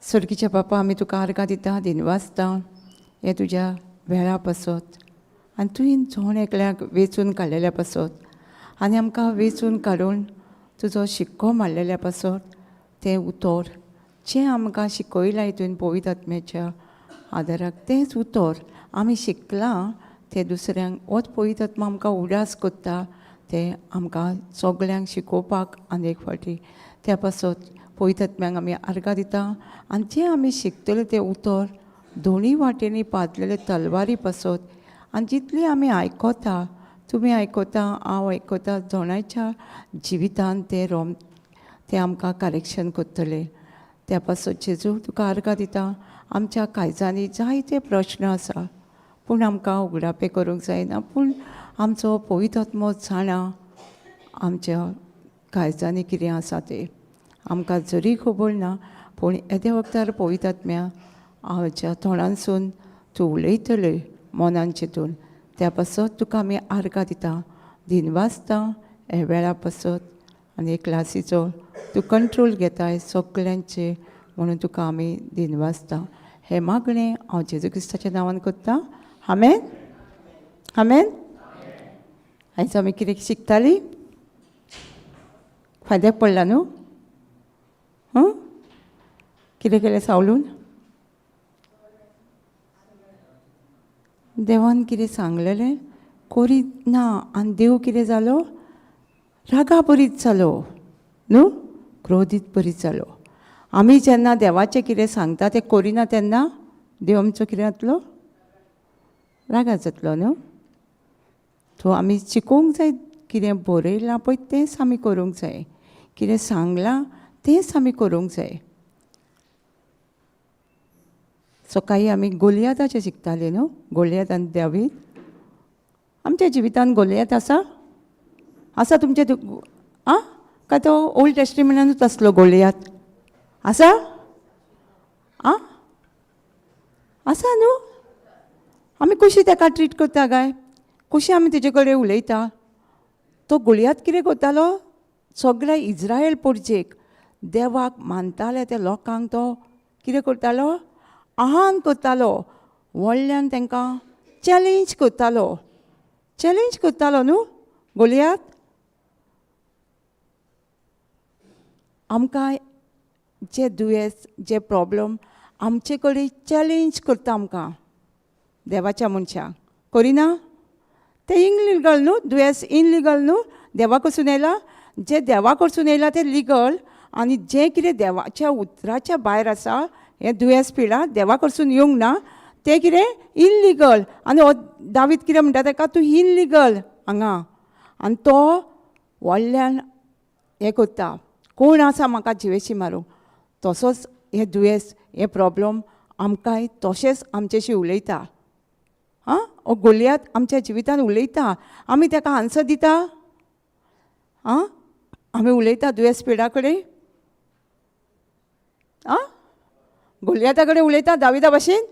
सर्गीच्या बापा, आमी तुका आर्गां दिता, दिनवासता हे तुज्या वेळा पासत आनी तुवें जण एकल्याक वेंचून काडलेल्या पासत आनी आमकां वेंचून काडून तुजो शिक्को मारलेल्या पासत तें उतर जें आमकां शिकयलां तुवें पवित्र आत्म्याच्या आदाराक तेंच उतर आमी शिकलां तें दुसऱ्यांक होच पवित्र आत्मा आमकां उडास करता तें आमकां सगल्यांक शिकोवपाक आनी एक फावटी त्या पासत पवित्र आत्म्यांक आमी आर्गां दिता आनी जें आमी शिकतले तें उतर दोनूय वाटेंनी पातलेले तलवारी पासत आनी जितली आमी आयकता, तुमी आयकता, हांव आयकता, जणांच्या जिवितान तें रोम तें आमकां करेक्शन करतले. त्या पासत जेजू तुका आर्गां दिता. आमच्या काळजांनी जायते प्रश्न आसा पूण आमकां उगडापें करूंक जायना, पूण आमचो पवित्र आत्मो जाणा आमच्या काळजांनी कितें आसा तें. आमकां जरी खबर ना पूण येद्या वखदार पवित्र आत्म्या आमच्या तोंडांसून तूं उलयतले मनान चिंतून. त्या पासत तुका आमी आर्गां दिता, दिनवासता हे वेळा पासत आनी हे क्लासीचो तूं कंट्रोल घेताय सगल्यांचे म्हणून तुका आमी दिनवासता. हें मागणें हांव जेजू क्रिस्ताच्या नांवान करता. आमेन, आमेन. आयज आमी कितें शिकतालीं? फायद्याक पडला न्हू? हं, कितें केलें सावलून? देवान कितें सांगलेलें करीत ना आनी देव कितें जालो? रागा बरीत जालो न्हू, क्रोधीत बरीत जालो. आमी जेन्ना देवाचें कितें सांगता तें करिना तेन्ना देव आमचो कितें जातलो? रागा जातलो न्हू. सो आमी शिकोवंक जाय, कितें बरयलां पळय तेंच आमी करूंक जाय, कितें सांगलां तेंच आमी करूंक जाय. सकाळीं आमी गोलियाताचें शिकताले न्हू, गोलियात आनी दावीद. आमच्या जिवितान गोलियात आसा? आसा तुमच्या? आं, काय तो ओल्ड टेस्टिमेंटानूच आसलो गोलियात? आसा? आं, आसा न्हू. आमी कशी ताका ट्रीट करता काय? कशी आमी तेजे कडेन उलयता? तो गोलियात कितें करतालो? सगळ्या इज्रायल पोरजेक देवाक मानताले त्या लोकांक तो कितें करतालो? आहान करतालो, व्हडल्यान तांकां चॅलेंज करतालो, चॅलेंज करतालो न्हू गोलियात. आमकां जे दुयेंस, जे प्रॉब्लम आमचे कडेन चॅलेंज करता आमकां देवाच्या मनशाक, करिना? तें इनलिगल न्हू, दुयेंस इनलिगल न्हू, देवा कडसून येयला. जें देवा कडसून येयला तें लिगल आनी जें कितें देवाच्या उतराच्या भायर आसा हें दुयेंस पिडा देवा कडसून येवंक ना तें कितें इनलिगल. आनी हो दावीद कितें म्हणटा ताका, तूं इनलिगल हांगा. आनी तो व्हडल्यान हें करता, कोण आसा म्हाका जिवेशी मारूंक. तसोच हें दुयेंस, हें प्रॉब्लम आमकांय तशेंच आमचेशी उलयता. आं, हो गोलियात आमच्या जिवितान उलयता, आमी ताका आन्सर दिता? आं, आमी उलयता दुयेंस पिडा कडेन? आं, गोलियाता कडेन उलयता दाविदा भाशेन?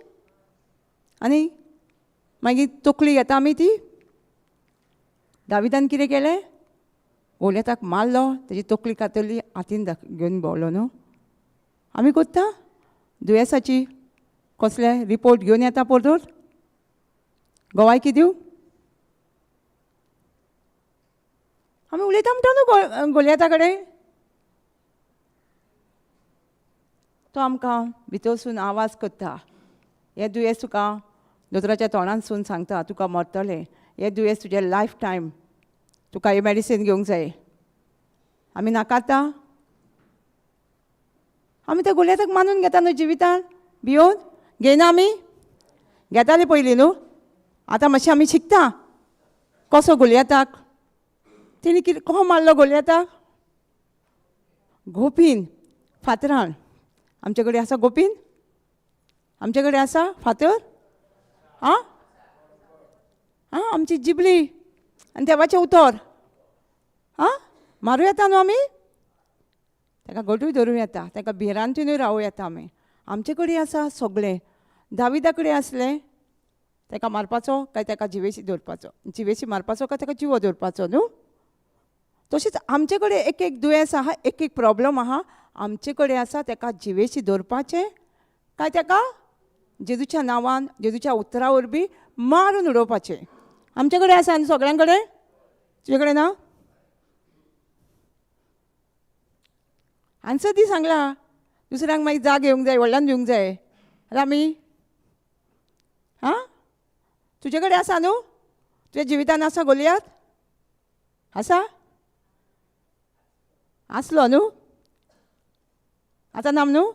आनी मागीर तकली घेता आमी ती. दाविदान कितें केलें? गोलियाताक मारलो, तेजी तकली कातरली, हातीन घेवन भोंवलो न्हू. आमी करता दुयेंसाची कसले रिपोर्ट घेवन येता परतून गोवायकी दिवं? आमी उलयता म्हणटा न्हू गोलियाता कडेन. तो आमकां भितरसून आवाज करता, हें दुयेंस तुका दोतोराच्या तोंडानसून सांगता तुका मरतलें, हें दुयेंस तुजें लायफ टायम, तुका हें मेडिसीन घेवंक जाय. आमी नाकारता? आमी त्या गोलियाताक मानून घेता न्हू जिवितान, भियोन घेयना आमी? घेताले पयलीं न्हू, आतां मातशें आमी शिकता कसो गोलियाताक. तेणी कितें कसो मारलो गोलियाताक? गोपीन, फातरान. आमचे कडेन आसा गोपीन? आमचे कडेन आसा फातर? आं आं, आमची जिबली आनी देवाचें उतर. आं, मारूं येता न्हू आमी ताका, गटूय धरूं येता, ताका भिरांतीनूय रावूं येता आमी. आमचे कडेन आसा सगळें. दाविदा कडेन आसलें ताका मारपाचो काय ताका जिवेशी दवरपाचो, जिवेशी मारपाचो काय ताका जिवो दवरपाचो न्हू. तशेंच आमचे कडेन एक एक दुयेंस आहा, एक एक प्रॉब्लम आहा, आमचे कडेन आसा ताका जिवेशी दवरपाचें काय ताका जेजूच्या नांवान, जेजूच्या उतरा वरवीं मारून उडोवपाचें. आमचे कडेन आसा न्हू सगळ्यां कडेन? तुजे कडेन ना? आन्सर दी सांगला. दुसऱ्यांक मागीर जाग येवंक जाय, व्हडल्यान दिवंक जाय. रामी, आं, तुजे कडेन आसा न्हू? तुज्या जिवितान आसा गोलियात? आसा? आसलो न्हू? आतां ना न्हू?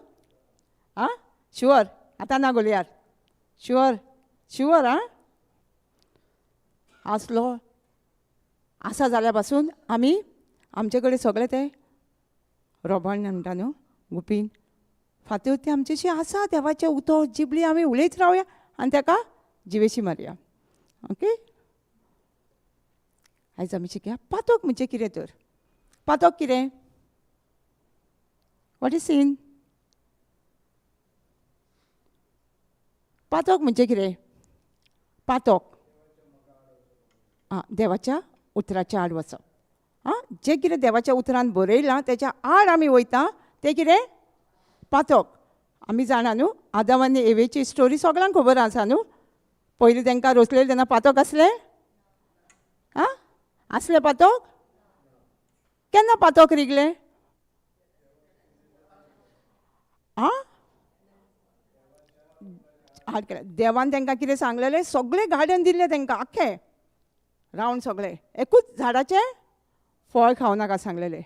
आं, शुअर आतां ना गोलियात? Sure sure? आं, आसलो. आसा जाल्या पासून आमी आमचे कडेन सगळें तें रोबण म्हणटा न्हू, गुपीन फात्यो तें आमचेशी आसा. देवाचें उतर जिबली आमी उलयत रावया आनी ताका जिवेशी मारया. ओके, आयज आमी शिकया पातोक म्हणजे कितें तर. पातोक कितें? What is scene? पातोक म्हणजे कितें? पातोक, आं, देवाच्या उतराच्या आड वचप. आं, जें कितें देवाच्या उतरान बरयलां तेच्या आड आमी वयता तें कितें? पातोक. आमी जाणा न्हू, आदाम आनी एवेची स्टोरी सगळ्यांक खबर आसा न्हू. पयलीं तांकां रोसलेलें तेन्ना पातोक आसलें? आं, आसलें पातोक? केन्ना पातोक रिगलें? आं, हाड केलें. देवान तांकां कितें सांगलेलें? सगळें गार्डन दिल्लें तांकां, आख्खें रावंड सगळें, एकूच झाडाचें फळ खावं नाका सांगलेलें.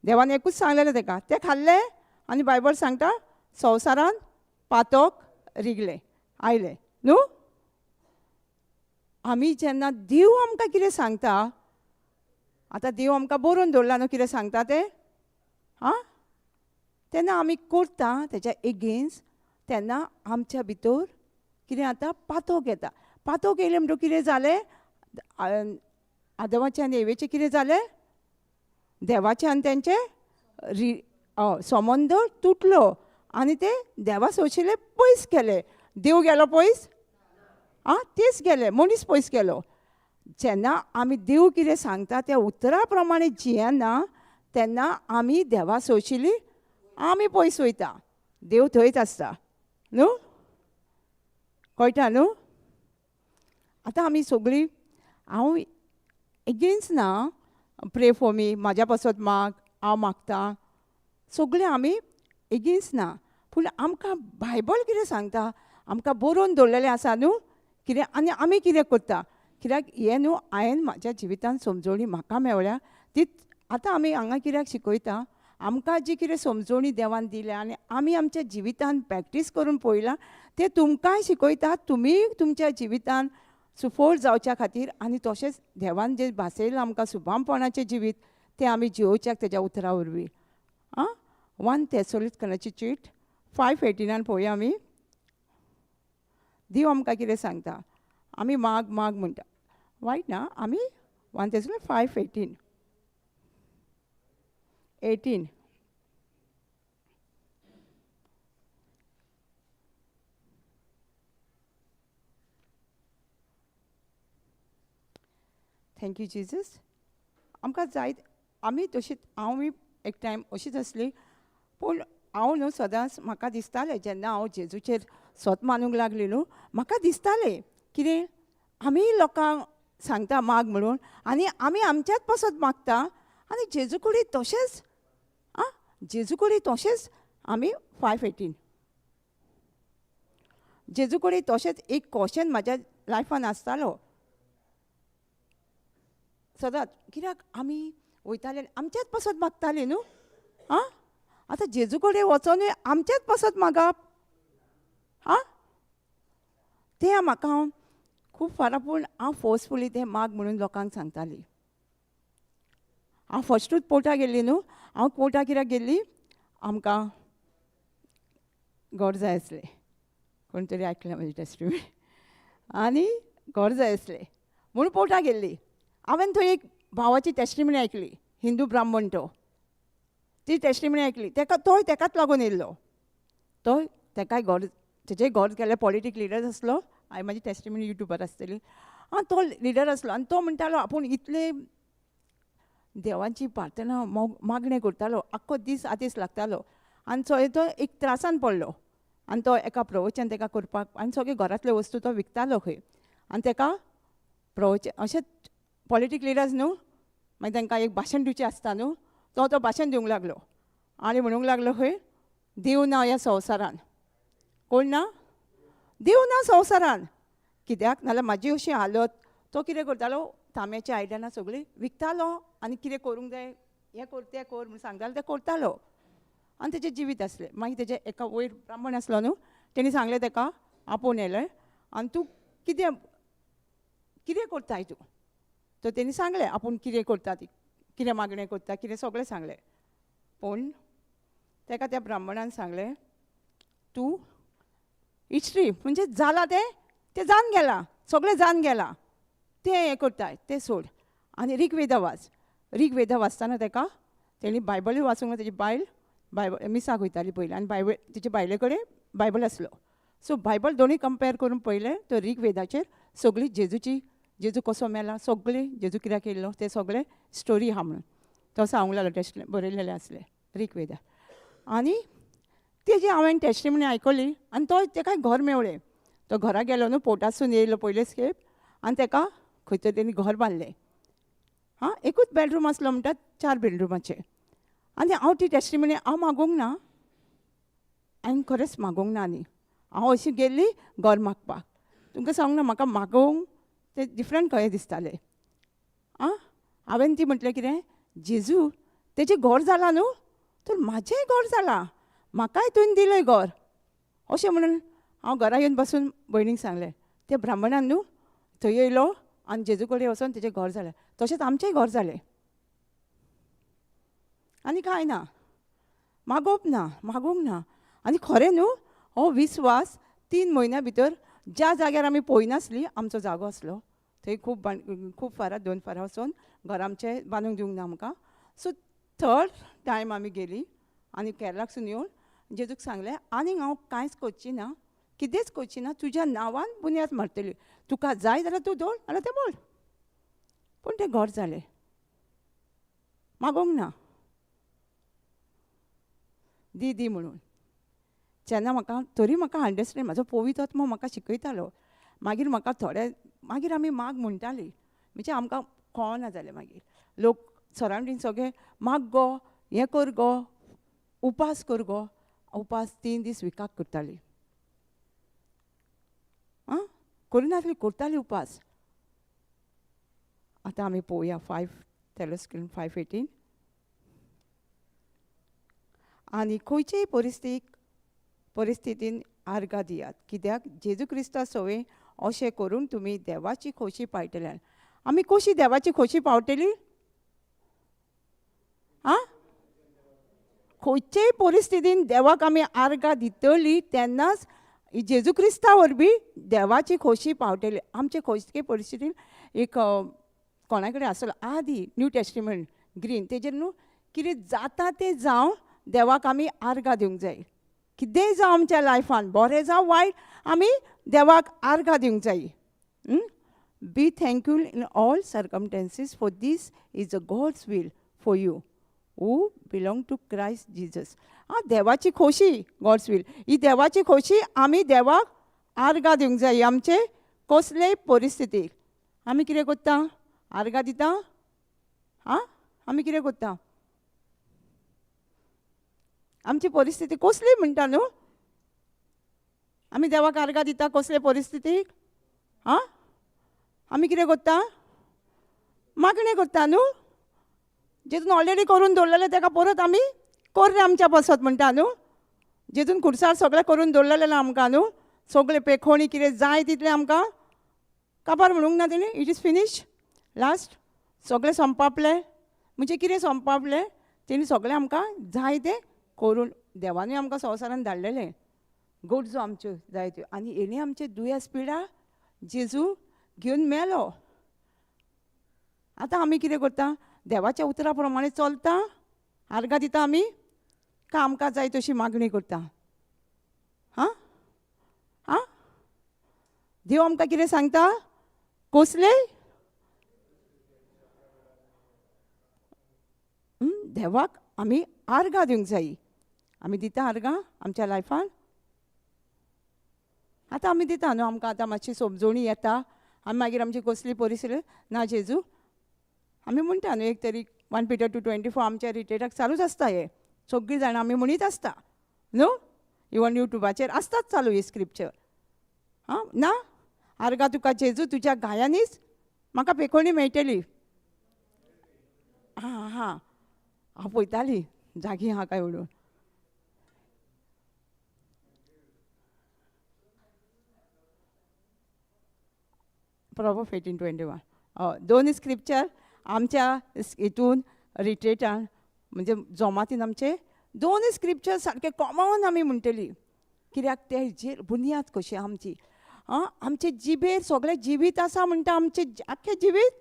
देवान एकूच सांगलेलें ताका, तें खाल्लें आनी बायबल सांगता संवसारान पातोक रिगलें आयलें न्हू. आमी जेन्ना देव आमकां कितें सांगता, आतां देव आमकां बरोवन दवरला न्हू कितें सांगता तें, आं, तेन्ना आमी करता तेच्या एगेन्स्ट, तेन्ना आमच्या भितर कितें जाता? पातोक येता. पातोक येयलें म्हणटकूच कितें जालें? आदमाचें आनी एवेचें कितें जालें? देवाचें आनी तेंचें संबंद तुटलो आनी ते देवा सोंशिल्ले पयस गेले. देव गेलो पयस? आं, तेच गेले, मनीस पयस गेलो. जेन्ना आमी देव कितें सांगता त्या उतरा प्रमाणे जियेना तेन्ना आमी देवा सोंशिल्ली आमी पयस वयता. देव थंयच आसता न्हू, कळटा न्हू? आतां आमी सगळीं, हांव एगेन्स्ट ना, प्रे फॉर मी, म्हाज्या पासत माग, हांव मागता, सगळीं आमी एगेन्स्ट ना, पूण आमकां बायबल कितें सांगता, आमकां बरोवन दवरलेलें आसा न्हू कितें, आनी आमी कितें करता. कित्याक हें न्हू हांवें म्हाज्या जिवितान समजवणी म्हाका मेवल्या ती आतां आमी हांगा कित्याक शिकयता. आमकां जी कितें समजवणी देवान दिल्या आनी आमी आमच्या जिवितान प्रॅक्टीस करून पळयलां तें तुमकांय शिकयता. तुमी तुमच्या जिवितान सुफळ जावच्या खातीर आनी तशेंच देवान जें भासयलां आमकां सुभामपणाचें जिवीत तें आमी जियोवच्याक तेज्या उतरा वरवीं. आं, 1 थेसलोनिकनाची चीट 5:18 पळोवया आमी. देव आमकां कितें सांगता, आमी माग माग म्हणटा, वायट ना. आमी 1 थेसलोनिक 5:18 18. Thank you Jesus. आमकां जायत आमी तशीच, हांव एक टायम अशीच आसली, पूण हांव न्हू सदांच म्हाका दिसतालें जेन्ना हांव जेजूचेर सोत मानूंक लागली न्हू, म्हाका दिसतालें कितें आमी लोकांक सांगता माग म्हणून आनी आमी आमच्याच पासत मागता आनी जेजू कडेन तशेंच, आं, जेजू कडेन तशेंच आमी 5:18 जेजू कडेन तशेंच एक क्वेश्चन म्हाज्या लायफान आसतालो सदांच. कित्याक आमी वयताले आमच्याच पासत मागताले न्हू. आं, आतां जेजू कडेन वचोनूय आमच्याच पासत मागप, आं, तें म्हाका हांव खूब फारां, पूण हांव फोर्सफुली तें माग म्हणून लोकांक सांगताली. हांव फस्टूच कोर्टा गेल्ली न्हू. हांव कोर्टा कित्याक गेल्ली? आमकां घर जाय आसलें, कोण तरी आयकलां म्हजी टेस्टिमनी, आनी घर जाय आसलें म्हणून कोर्टा गेल्ली. हांवें थंय एक भावाची टेस्टिमनी आयकली, हिंदू ब्राह्मण तो, ती टेस्टिमनी आयकली. तेका तोय तेकाच लागून येयल्लो, तोय तेकाय घर, तेजें घर गेलें, पॉलिटीक लिडर आसलो. हांवें म्हाजी टेस्टिमनी युट्यूबार आसतली. आं, तो लिडर आसलो आनी तो म्हणटालो आपूण इतले देवाची प्रार्थना मागणें करतालो, आख्खो दीस आदेस लागतालो आनी तो एक त्रासान पडलो. आनी तो एका प्रवचन ताका करपाक आनी सगळे घरांतल्यो वस्तू तो विकतालो खंय आनी ताका प्रवचन अशेंच पॉलिटीक लिडर्स न्हू मागीर तांकां एक भाशण दिवचें आसता न्हू तो तो भाशण दिवंक लागलो आनी म्हणूंक लागलो खंय देव ना ह्या संवसारान कोण ना देव ना संवसारान कित्याक नाजाल्यार म्हाजी अशी हालत तो कितें करतालो तांब्याची आयदनां सगळीं विकतालो आनी कितें करूंक जाय हें कर तें कर म्हूण सांगतालो तें करतालो आनी तेजें जिवीत आसलें. मागीर तेजें एका वयर ब्राह्मण आसलो न्हू तेणी सांगलें तेका आपोवन येलें आनी तूं कितें कितें करताय तूं तर तेणी सांगलें आपूण कितें करता ती कितें मागणें करता कितें सगळें सांगलें. पूण तेका त्या ब्राह्मणान सांगलें तूं हिस्ट्री म्हणजे जालां तें तें जावन गेलां सगळें जावन गेलां तें हें करताय तें सोड आनी ऋग्वेदा वाच. ऋग्वेदा वाचतना तेका तेणी बायबलूय वाचूंक ना. तेजी बायल बायबल मिसाक वयताली पयलीं आनी बायबल तेजे बायले कडेन बायबल आसलो. सो बायबल दोनूय कंपेर करून पळयलें तर ऋग्वेदाचेर सगळी जेजूची जेजू कसो मेला सगळें जेजू कित्याक येयल्लो तें सगळें स्टोरी आहा म्हणून तो सांगूंक लागलो टेस्ट बरयलेलें आसलें ऋग्वेदा. आनी तेजी हांवें टेस्टिमनी आयकली आनी तो तेका घर मेवळें. तो घरा गेलो न्हू पोर्टासून येयलो पयलेच खेप आनी तेका खंय तरी तेणी घर बांदलें. आं एकूच बेडरूम आसलो म्हणटात 4 बेडरुमाचें. आनी हांव ती टेस्टिमनी हांव मागूंक ना हांवें खरेंच मागूंक ना. आनी हांव अशी गेल्ली घर मागपाक तुमकां सांगूंक ना म्हाका मागोवंक तें डिफरंट कशें दिसतालें. आं हांवें ती म्हटलें कितें जेजू तेजें घर जालां न्हू तर म्हाजेंय घर जालां म्हाकाय तुवें दिलें घर अशें म्हणून हांव घरा येवन बसून भयणीक सांगलें. त्या ब्राह्मणान न्हू थंय येयलो आनी जेजू कडेन वचोन तेजें घर जालें तशेंच आमचेंय घर जालें. आनी कांय ना मागोवप ना मागूंक ना. आनी खरें न्हू हो विस्वास 3 म्हयन्या भितर ज्या जाग्यार आमी पळयनासली आमचो जागो आसलो थंय खूब खूब फारां 2 फारां वचोन घर आमचें बांदूंक दिवंक ना आमकां. सो थर्ड टायम आमी गेली आनी केरलाकसून येवन जेजूक सांगलें आनीक हांव कांयच करची ना कितेंच करची ना तुज्या नांवान बुन्याद मारतली तुका जाय जाल्यार तूं दवर नाल्यार तें मोड. पूण तें घर जालें मागोवंक ना दी दी म्हणून. जेन्ना म्हाका तरी म्हाका अंडरस्टँड म्हाजो पवित्र आत्मो म्हाका शिकयतालो. मागीर म्हाका थोडे मागीर आमी माग म्हणटाली म्हणजे आमकां कळना जालें. मागीर लोक सरावंडींग सगळे माग गो हें कर गो उपास कर गो. उपास 3 दीस विकाक करताली आं करिनासली करताली उपास. आतां आमी पळोवया 5 थेसलोनिकन्स 5:18. आनी खंयचेय परिस्थितीन आर्गां दियात कित्याक जेजू क्रिस्ता सवें अशें करून तुमी देवाची खोशी पावतले. आमी कशी देवाची खोशी पावतली आं खंयचेय परिस्थितीन देवाक आमी आर्गां दितली तेन्नाच जेजू क्रिस्ता वरवीं देवाची खोशी पावतली. आमचे खंयचे परिस्थितीन एक कोणा कडेन आसलो आदी न्यू टेस्टिमेंट ग्रीन तेजेर न्हू कितें जाता तें जावं देवाक आमी आर्गां दिवंक जाय. कितेंय जावं आमच्या लायफान बरें जावं वायट आमी देवाक आर्गां दिवंक जाय. Be thankful in all circumstances for this is a God's will for you who belong to Christ Jesus. आं देवाची खोशी गॉड्स will ही देवाची खोशी आमी देवाक आर्गां दिवंक जाय आमचे कसलेय परिस्थितीक. आमी कितें करता आर्गां दिता आं आमी कितें करता आमची परिस्थिती कसली म्हणटा न्हू आमी देवाक आर्गां दिता कसले परिस्थितीक आं आमी कितें करता मागणें करता न्हू जेतून ऑलरेडी करून दवरलेलें तेका परत आमी कर रे आमच्या पासत म्हणटा न्हू जेतून खुर्सार सगळें करून दवरलेलें ना आमकां न्हू सगळें पेखोणी कितें जाय तितलें आमकां काबार म्हणूंक ना तेणी it is finish last सगळें संपापलें म्हणजे कितें संपापलें तेणी सगळें आमकां जाय तें करून देवानूय आमकां संवसारान धाडलेलें गरजो आमच्यो जाय त्यो. आनी हेणी आमचे दुयेंस पिडा जेजू घेवन मेलो. आतां आमी कितें करता देवाच्या उतरा प्रमाणे चलता आर्गां दिता आमी काय आमकां जाय तशी मागणी करता आं आं देव आमकां कितें सांगता कसले देवाक आमी आर्गां दिवंक जाय. आमी दिता आर्गां आमच्या लायफान. आतां आमी दिता न्हू, आमकां आतां मातशी समजोणी येता आनी मागीर आमची कसली परिस्थिती ना जेजू आमी म्हणटा न्हू. एक तरी 1 Peter 2:24 आमच्या रिट्रीटाक चालूच आसता, हे सगळीं जाणां आमी म्हणीत आसता न्हू, इवन युट्यूबाचेर आसताच चालू ही स्क्रिप्चर. आं ना आर्गां तुका जेजू तुज्या गायांनीच म्हाका पेखोणी मेळटली. आं हां हांव पळयताली जागी आहा काय म्हणून. प्रोवर्ब 18:21. हय, दोन स्क्रिप्चर आमच्या हितून रिट्रेटान म्हणजे जोमातीन आमचे दोन स्क्रिप्चर सारके कॉमन आमी म्हणटली, कित्याक ते हेजेर बुन्याद कशी आमची. आं आमचे जिबेर सगळें जिवीत आसा म्हणटा, आमचें आख्खें जिवीत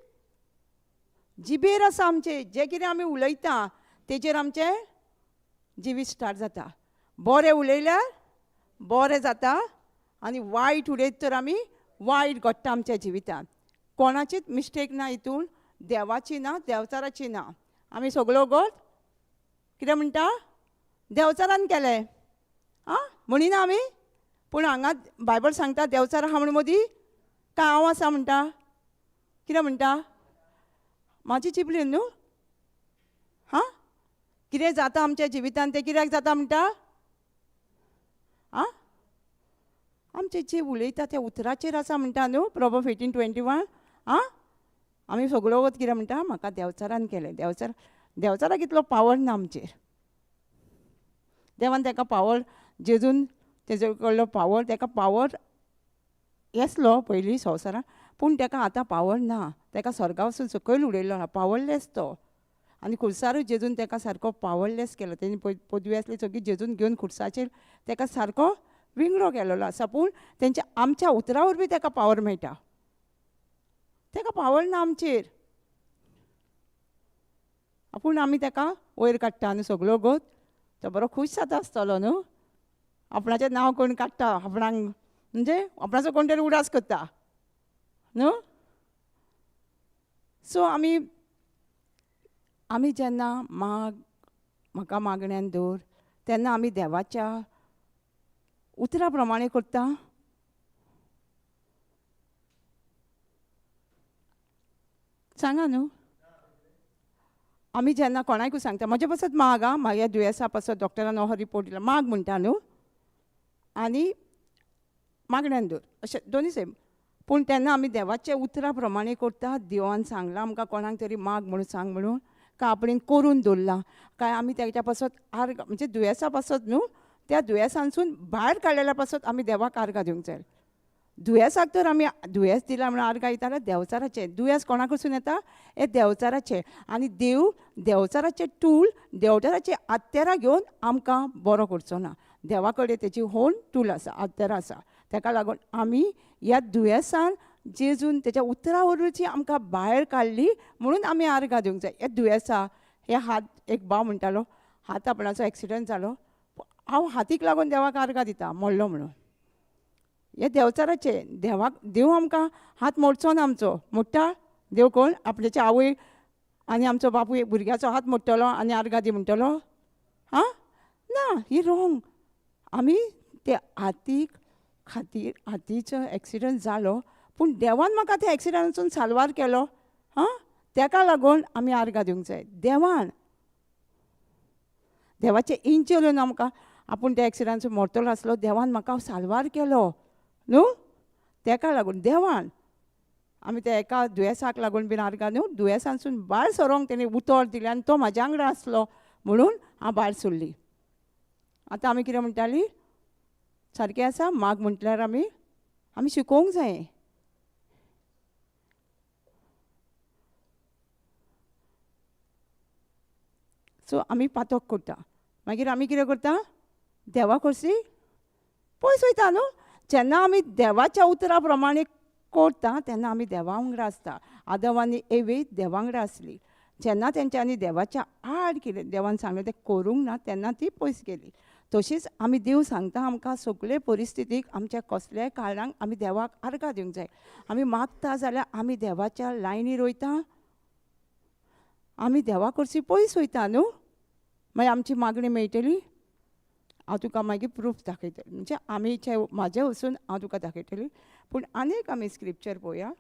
जिबेर आसा आमचें, जें कितें आमी उलयता तेजेर आमचें जिवीत स्टार्ट जाता. बरें उलयल्यार बरें जाता आनी वायट उलयत तर आमी वायट घडटा आमच्या जिवितांत. कोणाचीच मिस्टेक ना हितून, देवाची ना, देंवचाराची ना. आमी सगळो गट कितें म्हणटा, देंवचारान केलें आं म्हणिना आमी, पूण हांगा बायबल सांगता देंवचार आहा म्हूण मदीं काय हांव आसा म्हणटा, कितें म्हणटा, म्हाजी चिपली न्हू. हां कितें जाता आमच्या जिवितांत तें कित्याक जाता म्हणटा, आं आमचे जे उलयता त्या उतराचेर आसा म्हणटा न्हू, प्रोवर्ब 18:21. आं आमी सगळो वत कितें म्हणटा, म्हाका देंवचारान केलें. देंवचार, देंवचाराक इतलो पावर ना आमचेर, देवान ताका पावर जेजून तेजे कडलो पावर ताका पावर येसलो पयलीं संवसारान, पूण ताका आतां पावर ना, ताका स्वर्गा वचून सकयल उडयलो ना, पावरलेस तो. आनी खुर्सारूय जेजून ताका सारको पावरलेस केलो, तेणी पदवी आसली सगळी जेजून घेवन खुर्साचेर ताका सारको विंगडो केलेलो आसा. पूण तेंच्या आमच्या उतरा वरवीं ताका पावर मेळटा, ताका पावर ना आमचेर, पूण आमी ताका वयर काडटा आनी सगळो गोत तो बरो खूश जाता आसतलो न्हू, आपणाचें नांव कोण काडटा, आपणाक म्हणजे आपणाचो कोण तरी उडास करता न्हू. सो आमी आमी जेन्ना माग म्हाका मागण्यान दवर तेन्ना आमी देवाच्या उतरा प्रमाणे करता. सांगा न्हू, आमी जेन्ना कोणाकूय सांगता म्हजे पासत माग आं, म्हाज्या दुयेंसा पासत डॉक्टरान हो रिपोर्ट दिला माग म्हणटा न्हू, आनी मागण्यान दवर अशें दोनूय सेम. पूण तेन्ना आमी देवाच्या उतरा प्रमाणे करता, देवान सांगलां आमकां कोणाक तरी माग म्हणून सांग म्हणून, काय आपणें करून दवरलां, काय आमी तेच्या पासत आर्गां म्हणजे दुयेंसा पासत न्हू, त्या दुयेंसांसून भायर काडलेल्या पासत आमी देवाक आर्गां दिवंक जाय. दुयेंसाक तर आमी दुयेंस दिलां म्हणून आर्गां दिता जाल्यार देंवचाराचें दुयेंस कोणा कडसून येता, हें देंवचाराचें. आनी देव देंवचाराचें टूल देंवचाराचें आत्तेरां घेवन आमकां बरो करचो ना, देवा कडेन तेची होन टूल आसा, आत्तेरां आसा. ताका लागून आमी ह्या दुयेंसान जेजून तेच्या उतरा वरवीं आमकां भायर काडली म्हणून आमी आर्गां दिवंक जाय. ह्या दुयेंसा हे हात, एक भाव म्हणटालो हात आपणाचो एक्सिडंट जालो, हांव हातीक लागून देवाक आर्गां दिता मोडलो म्हणून. हे देंवचाराचे, देवाक देव आमकां हात मोडचो ना आमचो, मोडटा देव कोण, आपल्याची आवय आनी आमचो बापूय भुरग्याचो हात मोडटलो आनी आर्गां दी म्हणटलो, आं ना, ही रोंग. आमी ते हातीक खातीर हातीचो एक्सिडंट जालो पूण देवान म्हाका त्या एक्सिडंटासून साल्वार केलो, आं तेका लागून आमी आर्गां दिवंक जाय. देवान देवाचें इंचल येवन आमकां आपूण त्या एक्सिडंटासून मरतलो आसलो, देवान म्हाका साल्वार केलो न्हू, तेका लागून देवान आमी त्या एका दुयेंसाक लागून बीन आर्गां न्हू, दुयेंसांसून भायर सरोंक तेणी उतर दिलें आनी तो म्हाज्या वांगडा आसलो म्हणून हांव भायर सरली. आतां आमी कितें म्हणटाली, सारकें आसा माग म्हटल्यार आमी आमी शिकोवंक जाय. सो आमी पातक करता, मागीर आमी कितें करता, देवा कडसी पयस वयता न्हू. जेन्ना आमी देवाच्या उतरा प्रमाणे करता तेन्ना आमी देवा वांगडा आसता. आदम आनी एवे देवा वांगडा आसली, जेन्ना तेंच्यांनी देवाच्या आड केलें, देवान सांगलें तें करूंक ना, तेन्ना ती पयस गेली. तशीच आमी देव सांगता आमकां सगळे परिस्थितीक आमच्या कसल्याय कारणाक आमी देवाक आर्गां दिवंक जाय. आमी मागता जाल्यार आमी देवाच्या लायनीर वयता, आमी देवा कडसी पयस वयता न्हू, मागीर आमची मागणी मेळटली. हांव तुका मागीर प्रूफ दाखयतलें, म्हणजे आमी म्हाजें वचून हांव तुका दाखयतलें. पूण आनीक आमी स्क्रिप्चर पळोवया.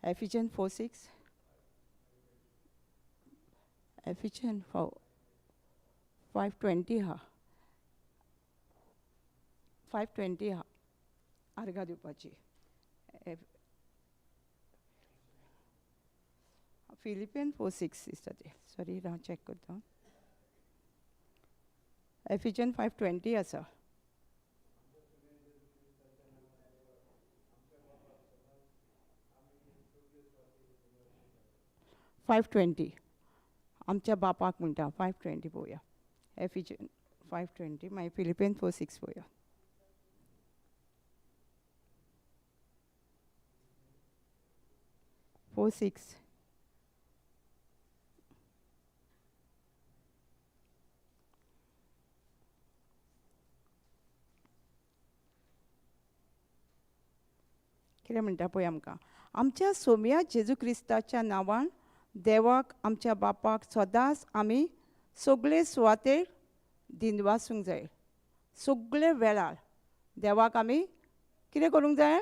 Ephesians 4:6, Ephesians 5:20 आहा, 5:20 आहा आर्गां दिवपाची. फिलिपियन 4:6 दिसता तें, सॉरी हांव चॅक करता. एफिजन 5:20 आसा. 5:20 आमच्या बापाक म्हणटा, 5:20 पळोवया. एफिजन 5:20, मागीर फिलिपियन 4:6 पळोवया. 4:6. कितें म्हणटा पळय आमकां, आमच्या सोम्या जेजू क्रिस्ताच्या नांवान देवाक आमच्या बापाक सदांच आमी सगळे सुवातेर दिनवासूंक जाय. सगळे वेळार देवाक आमी कितें करूंक जाय?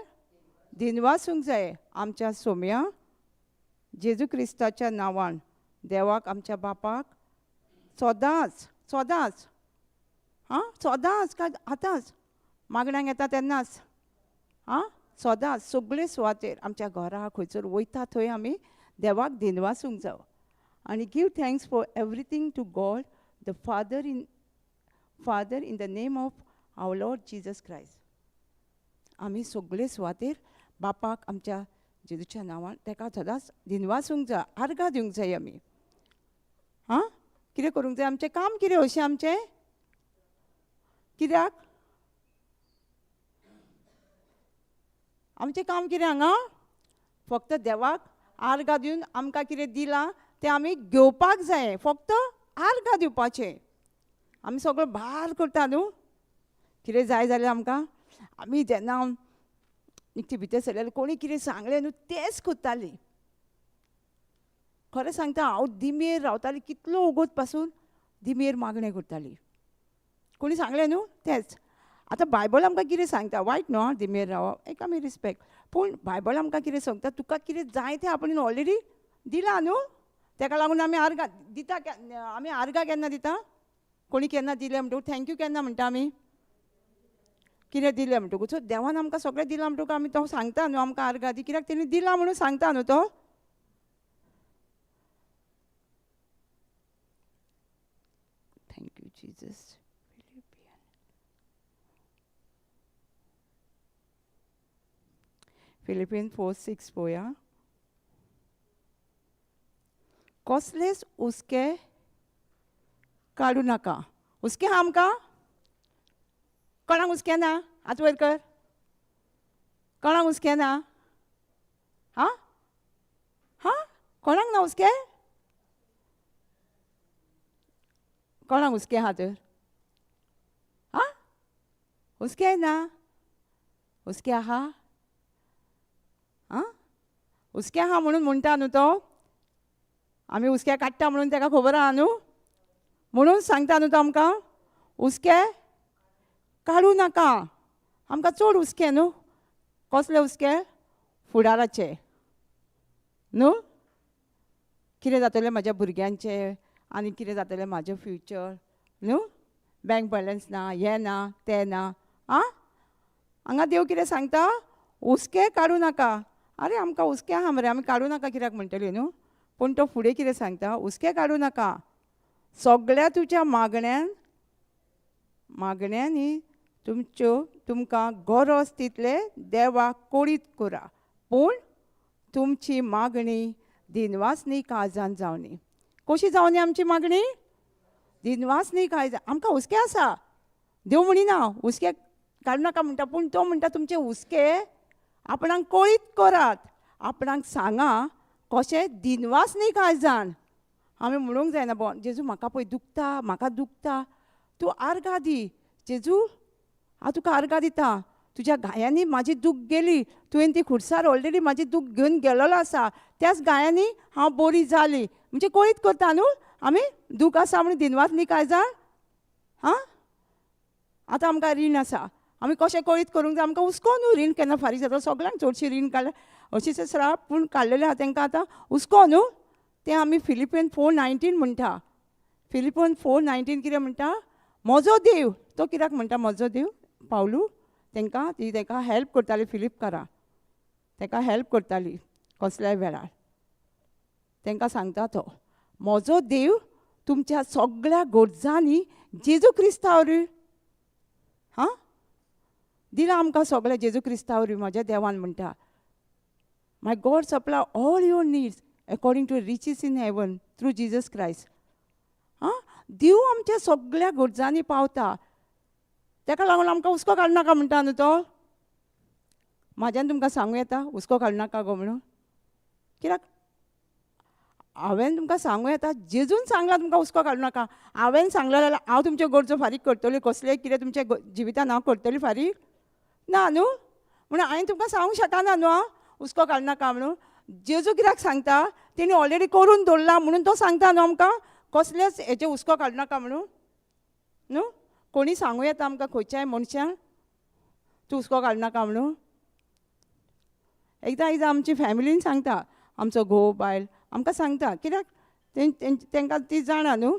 दिनवासूंक जाय. आमच्या सोम्या जेजू क्रिस्ताच्या नांवान देवाक आमच्या बापाक सदांच, सदांच, आं सदांच, काय आतांच मागण्यांक येता तेन्नाच, आं सदांच सगळे सुवातेर आमच्या घरा खंयसर वयता थंय आमी देवाक दिनवासूंक जावं. आनी give thanks for everything to God the father in the name of our Lord Jesus Christ. आमी सगळे सुवातेर बापाक आमच्या जेजूच्या नांवान ताका सदांच दिनवासूंक जाय, आर्गां दिवंक जाय आमी. आं कितें करूंक जाय? आमचें काम कितें अशें आमचें कित्याक? आमचें काम कितें हांगा? फक्त देवाक आर्गां दिवन आमकां कितें दिलां तें आमी घेवपाक जाय, फक्त आर्गां दिवपाचें. आमी सगळो भार करता न्हू, कितें जाय जाल्यार आमकां. आमी जेन्ना निकती भितर सरलें कोणी कितें सांगलें न्हू तेंच करतालीं. खरें सांगता हांव दिमेर रावतालीं, कितलो वगत पासून दिमेर मागणें करतालीं. कोणी सांगलें न्हू तेंच. आतां बायबल आमकां कितें सांगता, वायट न्हू दिमेर रावप, एक आमी रिस्पेक्ट, पूण बायबल आमकां कितें सांगता, तुका कितें जाय तें आपणें ऑलरेडी दिलां न्हू, तेका लागून आमी आर्गां दिता. आमी आर्गां केन्ना दिता? कोणी केन्ना दिलें म्हणटकूच thank you केन्ना म्हणटा आमी? कितें दिलें म्हणटकूच. सो देवान आमकां सगळें दिलां म्हणटकूच आमी तो सांगता न्हू आमकां आर्गां दी, कित्याक तेणी दिलां म्हणून सांगता न्हू तो. Thank you Jesus. Philippian 4:6 पळोवया. कसलेच हुस्के काडूं नाका. हुस्के आहा आमकां? कोणाक हुस्के ना? हात वयर कर. कोणाक हुस्के ना? आं हां कोणाक ना हुस्के? कोणाक हुस्के आहा तर? आं हुस्के ना? हुस्के आहा? आं हुस्के आहा म्हणून म्हणटा न्हू तो, आमी हुस्के काडटा म्हणून ताका खबर आहा न्हू, म्हणून सांगता न्हू तो आमकां हुस्के काडूं नाका. आमकां चड हुस्के न्हू. कसले हुस्के? फुडाराचे न्हू, कितें जातलें म्हाज्या भुरग्यांचें आनी कितें जातलें म्हाजें फ्युचर न्हू, बँक बॅलन्स ना, हें ना, तें ना. आं हांगा देव कितें सांगता? हुस्के काडूं नाका. आरे आमकां हुस्के आहा मरे, आमी काडूं नाका कित्याक म्हणटली न्हू, पूण तो फुडें कितें सांगता? हुस्के काडूं नाका, सगळ्या तुज्या मागण्यांनी तुमच्यो तुमकां गरज तितले देवाक कळीत करा, पूण तुमची मागणी दिनवासनी काळजान जावनी. कशी जावनी आमची मागणी? दिनवासनी काळजान. आमकां हुस्के आसा, देव म्हणिना हुस्के काडूं नाका म्हणटा, पूण तो म्हणटा तुमचे हुस्के आपणाक कळीत करात, आपणाक सांगा कशें दिनवासनी काळजान. आमी म्हणूंक जायना बो जेजू म्हाका पळय दुखता, म्हाका दुखता, तूं आर्गां दी जेजू, हांव तुका आर्गां दिता, तुज्या गायांनी म्हाजी दूख गेली, तुवें ती खुर्सार ऑलरेडी म्हाजी दूख घेवन गेलेलो आसा, त्याच गायांनी हांव बरी जाली. म्हणजे कळीत करता न्हू आमी दूख आसा म्हणून दिनवासनी काळजान हां, आतां आमकां रीण आसा, आमी कशें कळीत करूंक जाय? आमकां हुस्को न्हू रीण केन्ना फारीक जाता. सगळ्यांक चडशीं रीण काडल्या अशीच आसा, पूण काडलेलें आसा तांकां आतां हुस्को न्हू. तें आमी फिलिपियन 4:19 म्हणटा. फिलिपियन 4:19 कितें म्हणटा? म्हजो देव. तो कित्याक म्हणटा म्हजो देव? पावलू तांकां ती तांकां हेल्प करताली, फिलिपकारां तांकां हेल्प करताली कसल्याय वेळार. तांकां सांगता तो, म्हजो देव तुमच्या सगळ्या गरजांनी जेजू क्रिस्ता वरवीं, हां, दिला आमकां सगळें जेजू क्रिस्ता वरवीं. म्हज्या देवान म्हणटा, my God supply all your needs according to riches in heaven through Jesus Christ. आं, देव आमच्या सगळ्या गरजांनी पावता. ताका लागून आमकां हुस्को काडूं नाका म्हणटा न्हू तो. म्हाज्यान तुमकां सांगूं येता हुस्को काडूं नाका गो म्हणून, कित्याक हांवें तुमकां सांगूं येता, जेजून सांगलां तुमकां हुस्को काडूं नाका. हांवें सांगलें जाल्यार हांव तुमच्यो गरजो फारीक करतली, कसलें कितें तुमच्या जिवितान हांव करतली फारीक ना न्हू. म्हणून हांवें तुमकां सांगूंक शकना न्हू हांव हुस्को काडूं नाका म्हणून. जेजू कित्याक सांगता? तेणी ऑलरेडी करून दवरला म्हणून तो सांगता न्हू आमकां कसलेच हेचे हुस्को काडूं नाका म्हणून न्हू. कोणी सांगूं येता आमकां खंयच्याय मनशान तूं हुस्को काडूं नाका म्हणून? एकदां एकदां आमची फॅमिलीन सांगता, आमचो घोव बायल आमकां सांगता, कित्याक तांकां ती जाणा न्हू,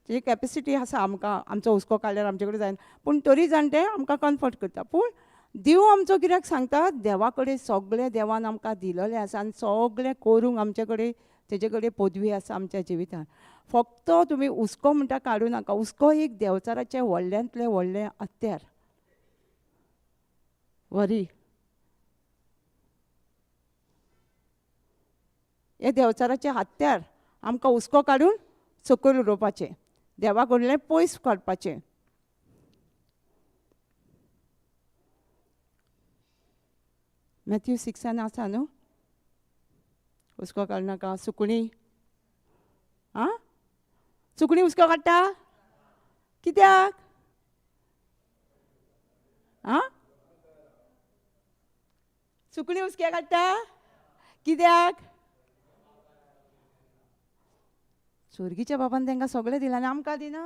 तेजी कॅपेसिटी आसा आमकां आमचो हुस्को काडल्यार आमचे कडेन जायना, पूण तरी जाण ते आमकां कम्फर्ट करता. पूण देव आमचो कित्याक सांगता? देवा कडेन सगळें देवान आमकां दिलेलें आसा आनी सगळें करूंक आमचे कडेन तेजे कडेन पदवी आसा आमच्या जिवितान. फक्त तुमी हुस्को म्हणटा काडूं नाका. हुस्को एक देंवचाराचें व्हडल्यांतलें व्हडलें हत्यार. वरी हे देंवचाराचें हत्यार आमकां हुस्को काडून सकयल उडोवपाचें, देवा कडलें पयस काडपाचें. मॅथ्यू 6 आसा न्हू, हुस्को काडूं नाका. सुकणीं, आं, सुकणीं हुस्को काडटा कित्याक? आं, सुकणीं हुस्के काडटा कित्याक? स्वर्गीच्या बाबान तांकां सगळें दिलां आनी आमकां दिना.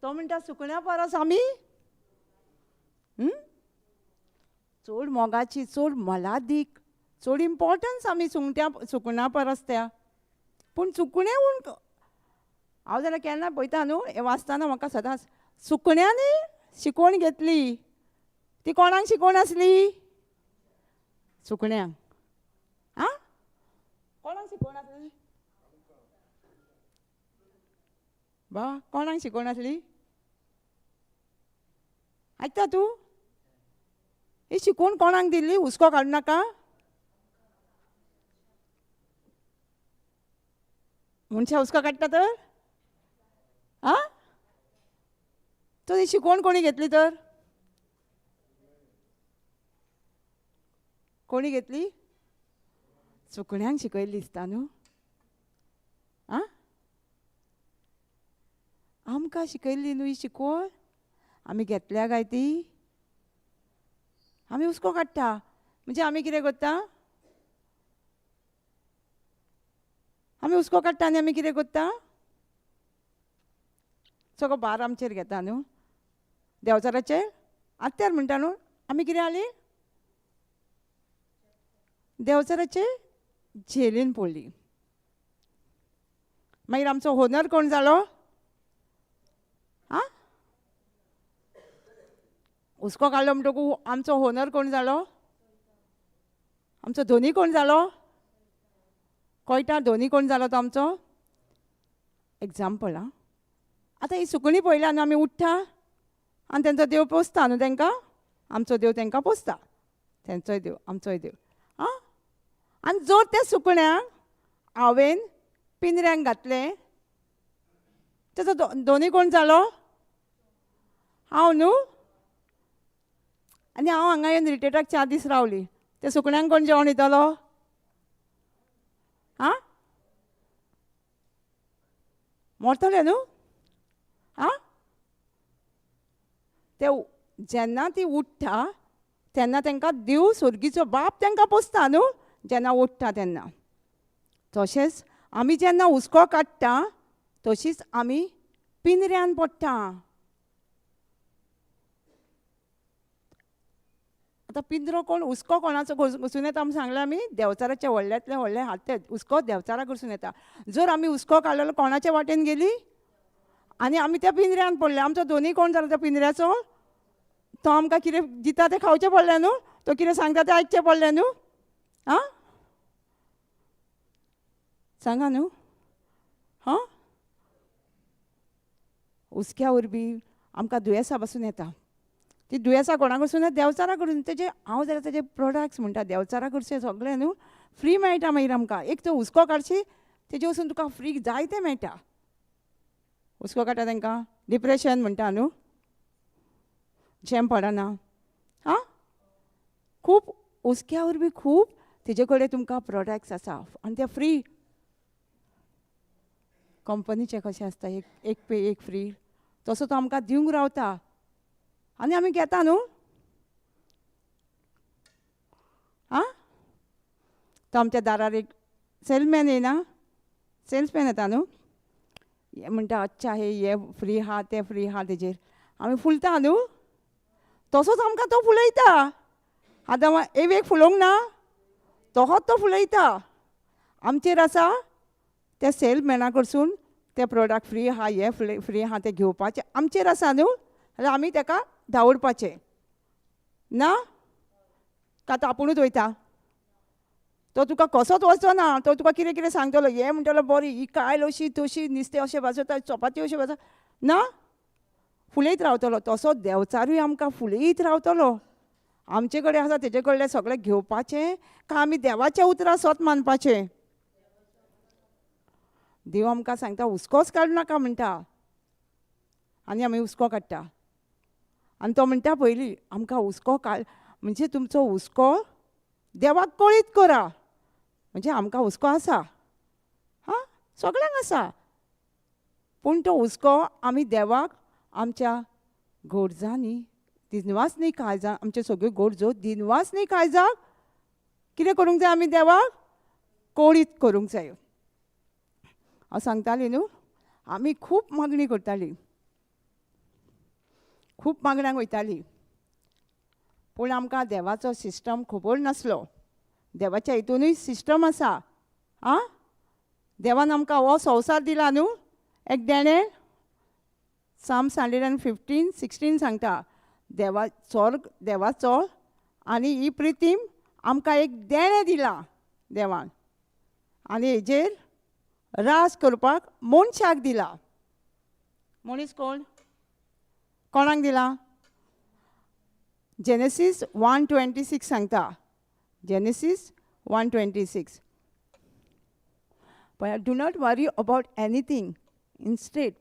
तो म्हणटा सुकण्या परस आमी चड मोगाची, चड मोलादीक, चड इम्पोर्टन्स आमी सुंगट्या सुकण्या परस त्या. पूण सुकणें म्हूण हांव जाल्यार केन्ना पळयता न्हू, हें वाचतना म्हाका सदांच सुकण्यांनी शिकवण घेतली. ती कोणाक शिकवण आसली? सुकण्यांक. आं, कोणाक शिकवण आसली बा? कोणाक शिकवण आसली? आयकता तूं? ही शिकवण कोणाक दिल्ली? हुस्को काडूं नाका मनशां हुस्को काडटा तर? आं, तर ही शिकवण कोणी घेतली तर? कोणी घेतली? सुकण्यांक शिकयल्ली दिसता न्हू. आं, आमकां शिकयल्ली न्हू ही शिकवण, आमी घेतल्या काय ती? आमी हुस्को काडटा म्हणजे आमी कितें करता? आमी हुस्को काडटा आनी आमी कितें करता? सगळो भार आमचेर घेता न्हू, देंवचाराचेर आत्यार म्हणटा न्हू. आमी कितें जाली? देंवचाराचे झेलीन पडली. मागीर आमचो होनर कोण जालो? आं, हुस्को काडलो म्हणटकूच आमचो होनर कोण जालो? आमचो धोनी कोण जालो? कळटा धोनी कोण जालो तो आमचो? एग्जाम्पल. आं, आतां ही सुकणीं पळयल्या न्हू, आमी उठ्ठा आनी तेंचो देव पोसता न्हू तेंकां, आमचो देव तेंकां पोसता, तेंचोय देव आमचोय देव. आं, आनी जर त्या सुकण्यांक हांवें पिंजऱ्यांक घातलें, तेचो धोनी कोण जालो? हांव न्हू. आनी हांव हांगा येवन रिट्रीटाक 4 दीस रावली, त्या सुकण्यांक कोण जेवण दितलो? आं, मरतले न्हू. आं, ते जेन्ना ती उठ्ठा तेन्ना तांकां देव स्वर्गीचो बाप तांकां पोसता न्हू, जेन्ना उठ्ठा तेन्ना. तशेंच आमी जेन्ना हुस्को काडटा तशीच आमी पिंजऱ्यान पडटा. आतां पिंजरो कोण हुस्को कोणाचो घुसून येता आमी सांगलें, आमी देंवचाराच्या व्हडल्यांतले व्हडले हात हुस्को देंवचारा कडसून येता. जर आमी हुस्को काडलेलो कोणाच्या वाटेन गेली आनी आमी त्या पिंजऱ्यान पडले, आमचो दोनूय कोण जाला त्या पिंजऱ्याचो, तो आमकां कितें दिता तें खावचें पडलें न्हू, तो कितें सांगता तें आयकचें पडलें न्हू. आं सांगा न्हू. हां हुस्क्या वरवीं आमकां दुयेंसां पासून येता. ती दुयेंसां कोणा कडसून? देंवचारा कडसून. तेजे हांव जाल्यार तेजे प्रोडक्ट्स म्हणटा देंवचारा कडचे सगळें न्हू फ्री मेळटा मागीर आमकां. एक तर हुस्को काडशी तेजे वचून तुका फ्री जायतें मेळटा. हुस्को काडटा तांकां डिप्रेशन म्हणटा न्हू, झेम पडना. आं खूब हुस्क्या वरवीं खूब तेजे कडेन तुमकां प्रोडक्ट्स आसा आनी ते फ्री. कंपनीचे कशें आसता एक एक पे एक फ्री, तसो तो आमकां दिवंक रावता आनी आमी घेता न्हू. आं तो आमच्या दारार एक सेल्समॅन येयना, सेल्समॅन येता न्हू, म्हणटा अच्छा हे हे फ्री आहा तें फ्री आहा, तेजेर आमी फुलता न्हू, तसोच आमकां तो फुलयता. आतां एवेक फुलोवंक ना, तोहोच तो फुलयता. आमचेर आसा त्या सेल्समॅना कडसून ते प्रोडक्ट फ्री आहा, हे फ्री आहा, तें घेवपाचें आमचेर आसा न्हू, जाल्यार आमी ताका धांवडपाचें ना का तो आपुणूच वयता. तो तुका कसोच वचो ना, तो तुका कितें कितें सांगतलो, हें म्हणटलो बरी ही कायल अशी तशी नुस्तें अशें भाजता, चपाती अशें भाजता ना, फुलयत रावतलो. तसो देंवचारूय आमकां फुलयत रावतलो. आमचे कडेन आसा तेजे कडलें सगळें घेवपाचें काय आमी देवाचें उतरां सत मानपाचें? देव आमकां सांगता हुस्कोच काडूं नाका म्हणटा आनी आमी हुस्को काडटा. आनी तो म्हणटा पयलीं आमकां हुस्को काड, म्हणजे तुमचो हुस्को देवाक कळीत करा, म्हणजे आमकां हुस्को आसा, हां सगळ्यांक आसा, पूण तो हुस्को आमी देवाक आमच्या गरजांनी दिनवास न्ही काळजा, आमच्यो सगळ्यो गरजो दिनवास न्ही काळजाक कितें करूंक जाय, आमी देवाक कळीत करूंक जाय. हांव सांगतालीं न्हू, आमी खूब मागणी करतालीं, खूब मागण्यांक वयतालीं, पूण आमकां देवाचो सिस्टम खबर नासलो. देवाच्या हितूनय सिस्टम आसा. आं देवान आमकां हो संवसार दिला न्हू एक देणें. Psalms 115:16 सांगता देवा स्वर्ग देवाचो आनी ही प्रितीम आमकां एक देणें दिलां देवान, आनी हेजेर राज करपाक मनशाक दिला. मनीस कोण? कोणाक दिला? जेनेसीस 1:26 सांगता. Genesis 1:26, do not worry about anything, instead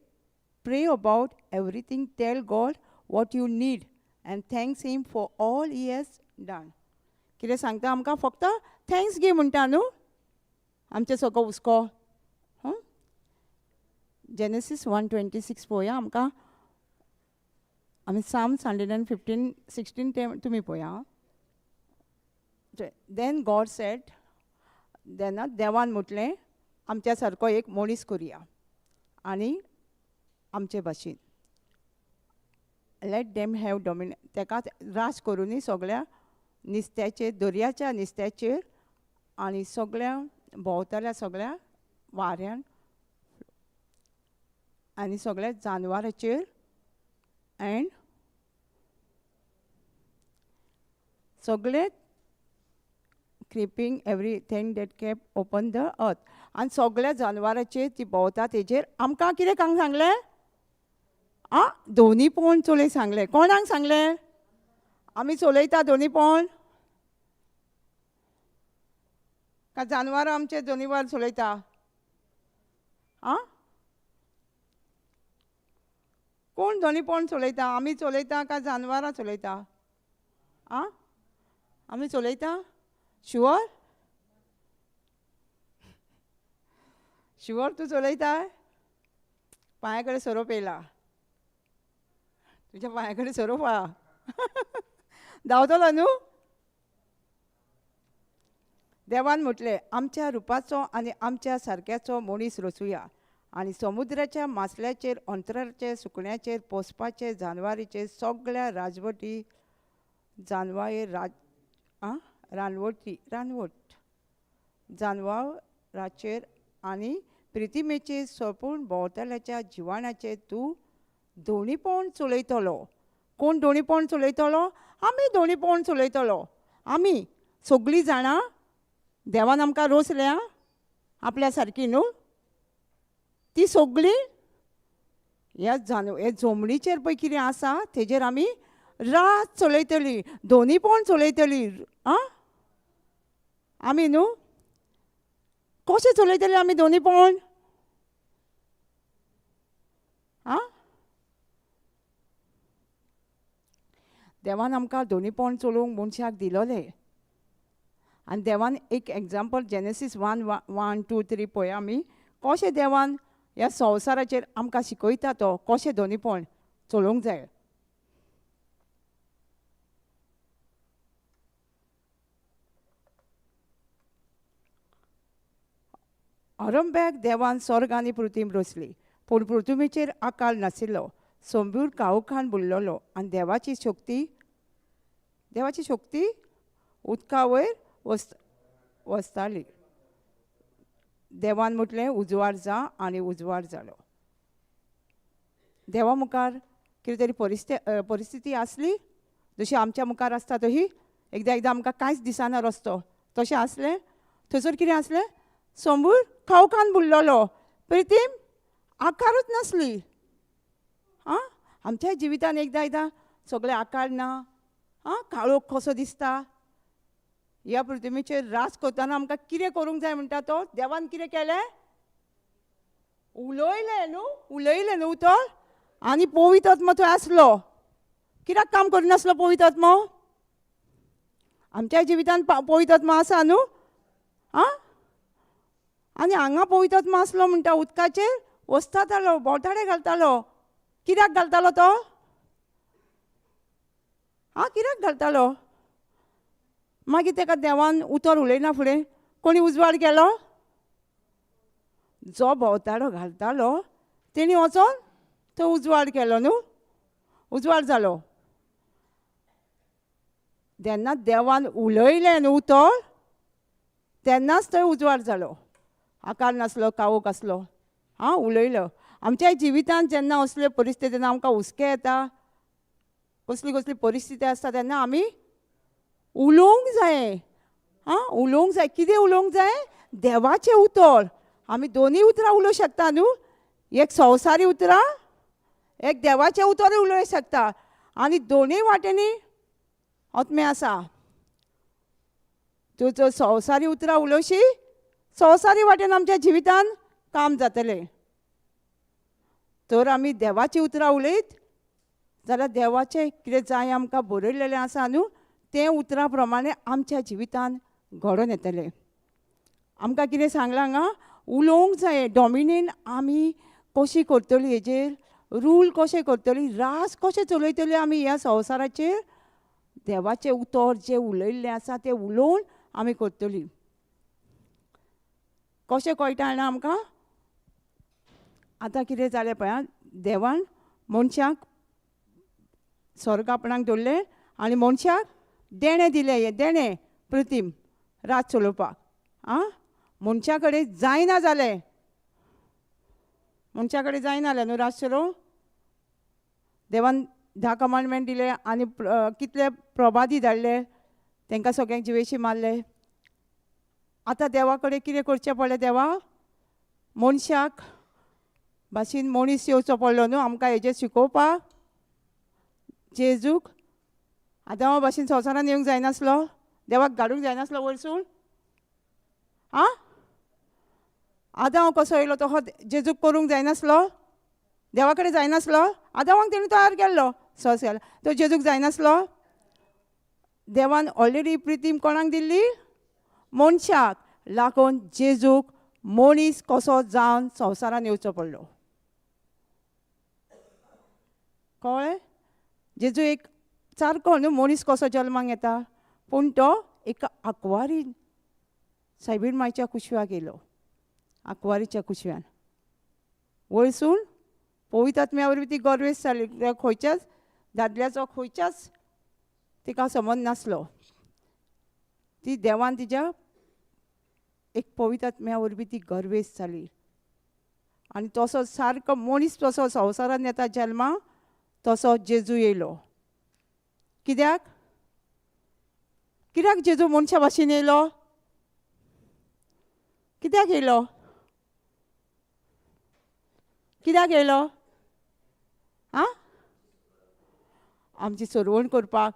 pray about everything, tell God what you need and thanks him for all he has done. कितें सांगता आमकां? फक्त thanks गी म्हणटा न्हू आमचें सगळो हुस्को. जेनेसीस 1:26 पळोवया आमकां. आमी Psalms 115:16 ते तुमी पळया. Then God said, तेन्ना देवान म्हटलें आमच्या सारको एक मनीस करुया आनी आमचे भाशेन, let them have डॉमिन, ताका राज करुनी सगळ्या नुस्त्याचेर, दर्याच्या नुस्त्याचेर आनी सगळ्या भोंवतल्या सगळ्या वाऱ्यान आनी सगळ्या जानवराचेर एंड सगळे creeping everything that kept open the earth, आनी सगळ्या जानवराचेर ती भोंवता तेजेर आमकां कितें कांग सांगलें? आं दोनी पोण चलय सांगलें. कोणाक सांगलें? आमी चलयता दोनी पोण का जानवरां आमचे दोनी वर चलयता? आं कोण दोनी पोण चलयता? आमी चलयता का जानवरां चलयता? आं आमी चलयता? शुअर? शुअर तूं चलयता? पांया कडेन सोरोप येयला, तुज्या पांया कडेन सोरोप आहा, धांवतलो न्हू? देवान म्हटलें आमच्या रुपाचो आनी आमच्या सारक्याचो मनीस रचुया आनी समुद्राच्या मासल्याचेर, अंतराचेर, सुकण्याचेर, पोसपाचेर, जानवारीचेर, सगळ्या राजवटी जानवाये राज आं रानवटी रानवट जानवराचेर आनी प्रितिमेचेर सोंपून भोंवतल्याच्या जिवाण्याचेर तूं दोणीपण चलयतलो. कोण दोणीपण चलयतलो? आमी दोणीपण चलयतलो. आमी सगळीं जाणां देवान आमकां रोसल्या आपल्या सारकी न्हू, ती सगळीं ह्या जानव हे जमनीचेर पळय कितें आसा तेजेर आमी रात चलयतली, दोनीपण चलयतली. आं आमी न्हू कशें चलयतली आमी दोनीपण? आं देवान आमकां दोनीपण चलोवंक मनशाक दिलोलें. आनी देवान एक एग्जाम्पल जेनेसीस 1 1 2 3 पळय आमी कशें देवान ह्या संवसाराचेर आमकां शिकयता तो कशें दोनीपण चलोवंक जाय. आरंभाक देवान स्वर्ग आनी पृथ्वी रचली, पूण पृथ्वीचेर आकार नाशिल्लो, सोंबूर काळोखान बुडलेलो आनी देवाची शक्ती उदका वयर वसताली. देवान म्हटलें उजवाड जा आनी उजवाड जालो. देवा मुखार कितें तरी परिस्थिती आसली जशी आमच्या मुखार आसता तशी. एकदां एकदां आमकां कांयच दिसना रस्तो, तशें आसलें. थंयसर कितें आसलें? सोंबूर काळोखान बुडलेलो, प्रितीम आकारूच नासली. आं आमच्या जिवितान एकदां एकदां सगळें आकार ना, आं काळोख कसो दिसता. ह्या पृथ्वीचेर रास करतना आमकां कितें करूंक जाय म्हणटा तो देवान कितें केलें? उलयलें न्हू, उलयलें न्हू तो. आनी पवित्र आत्मो थंय आसलो. कित्याक काम करिनासलो पवित्र आत्मो? आमच्या जिवितान पवित्र आत्मो आसा न्हू. आं आनी हांगा पवित्र आत्मो आसलो म्हणटा उदकाचेर वसतालो, बोटाडे घालतालो. कित्याक घालतालो तो? आं कित्याक घालतालो? मागीर ताका देवान उतर उलयना फुडें कोणी उजवाड केलो? जो भोंवताडो घालतालो तेणी वचोन तो उजवाड केलो न्हू, उजवाड जालो. जेन्ना देवान उलयलें न्हू उतर तेन्नाच थंय उजवाड जालो. आकार नासलो, काळोख आसलो. आं उलयलो. आमच्या जिवितांत जेन्ना असल्यो परिस्थिती तेन्ना आमकां हुस्के येता, कसली कसली परिस्थिती आसता तेन्ना आमी उलोवंक जाय. आं उलोवंक जाय. कितें उलोवंक जाय? देवाचें उतर. आमी दोनूय उतरां उलोवंक शकता न्हू, एक संवसारी उतरां, एक देवाचें उतरूय उलोवंक शकता. आनी दोनूय वाटेंनी आत्मे आसा. तूं जर संवसारी उतरां उलोवशी, संवसारी वाटेन आमच्या जिवितान काम जातलें. तर आमी देवाचीं उतरां उलयत जाल्यार देवाचें कितें जाय आमकां बरयलेलें आसा न्हू तें उतरां प्रमाणे आमच्या जिवितान घडोवन येतलें. आमकां कितें सांगलां हांगा? उलोवंक जाय. डॉमिनेन आमी कशी करतली हेजेर, रूल कशें करतली, रास कशें चलयतली आमी ह्या संवसाराचेर? देवाचें उतर जें उलयल्लें आसा तें उलोवन आमी करतली. कशें कळटा जाणा आमकां? आतां कितें जालें पळय, देवान मनशाक स्वर्ग आपणाक दवरलें आनी मनशाक देणें दिलें. हें देणें प्रतिम रात चलोवपाक. आं मनशा कडेन जायना जालें, मनशा कडेन जायना जालें न्हू रात चलोवंक. देवान 10 कमांडमेंट दिले आनी कितले प्रभादी धाडले, तांकां सगळ्यांक जिवेशी मारले. आतां देवा कडेन कितें करचें पडलें? देवा मनशाक भाशेन मनीस येवचो पडलो न्हू आमकां हेजेर शिकोवपाक. जेजूक आदामा भाशेन संवसारान येवंक जायनासलो, देवाक धाडूंक जायनासलो वयरसून. आं आदांव कसो येयलो तो जेजूक करूंक जायनासलो, देवा कडेन जायनासलो. आदावांक तेणी तयार केल्लो सॉस केलो, तो जेजूक जायनासलो. देवान ऑलरेडी प्रितीम कोणाक दिल्ली? मनशाक. लागून जेजूक मनीस कसो जावन संवसारान येवचो पडलो. कळ्ळें? जेजू एक सारको न्हू मनीस कसो जल्माक येता, पूण तो एका आंकवारीन सायबीण मायच्या कुशव्याक येयलो, आंकवारीच्या कुशव्यान. वयरसून पवित्र आत्म्या वरवीं ती गर्वेस्त जाली. खंयच्याच दादल्याचो खंयच्याच तिका संबंद नासलो. ती देवान तिच्या एक पवित्र आत्म्या वरवीं ती गर्वेस्त जाली. आनी तसो सारको मनीस तसो संवसारान येता जल्मा तसो जेजू येयलो. कित्याक? कित्याक जेजू मनशा भाशेन येयलो? कित्याक येयलो? कित्याक येयलो? आं, आमची सोडवण करपाक.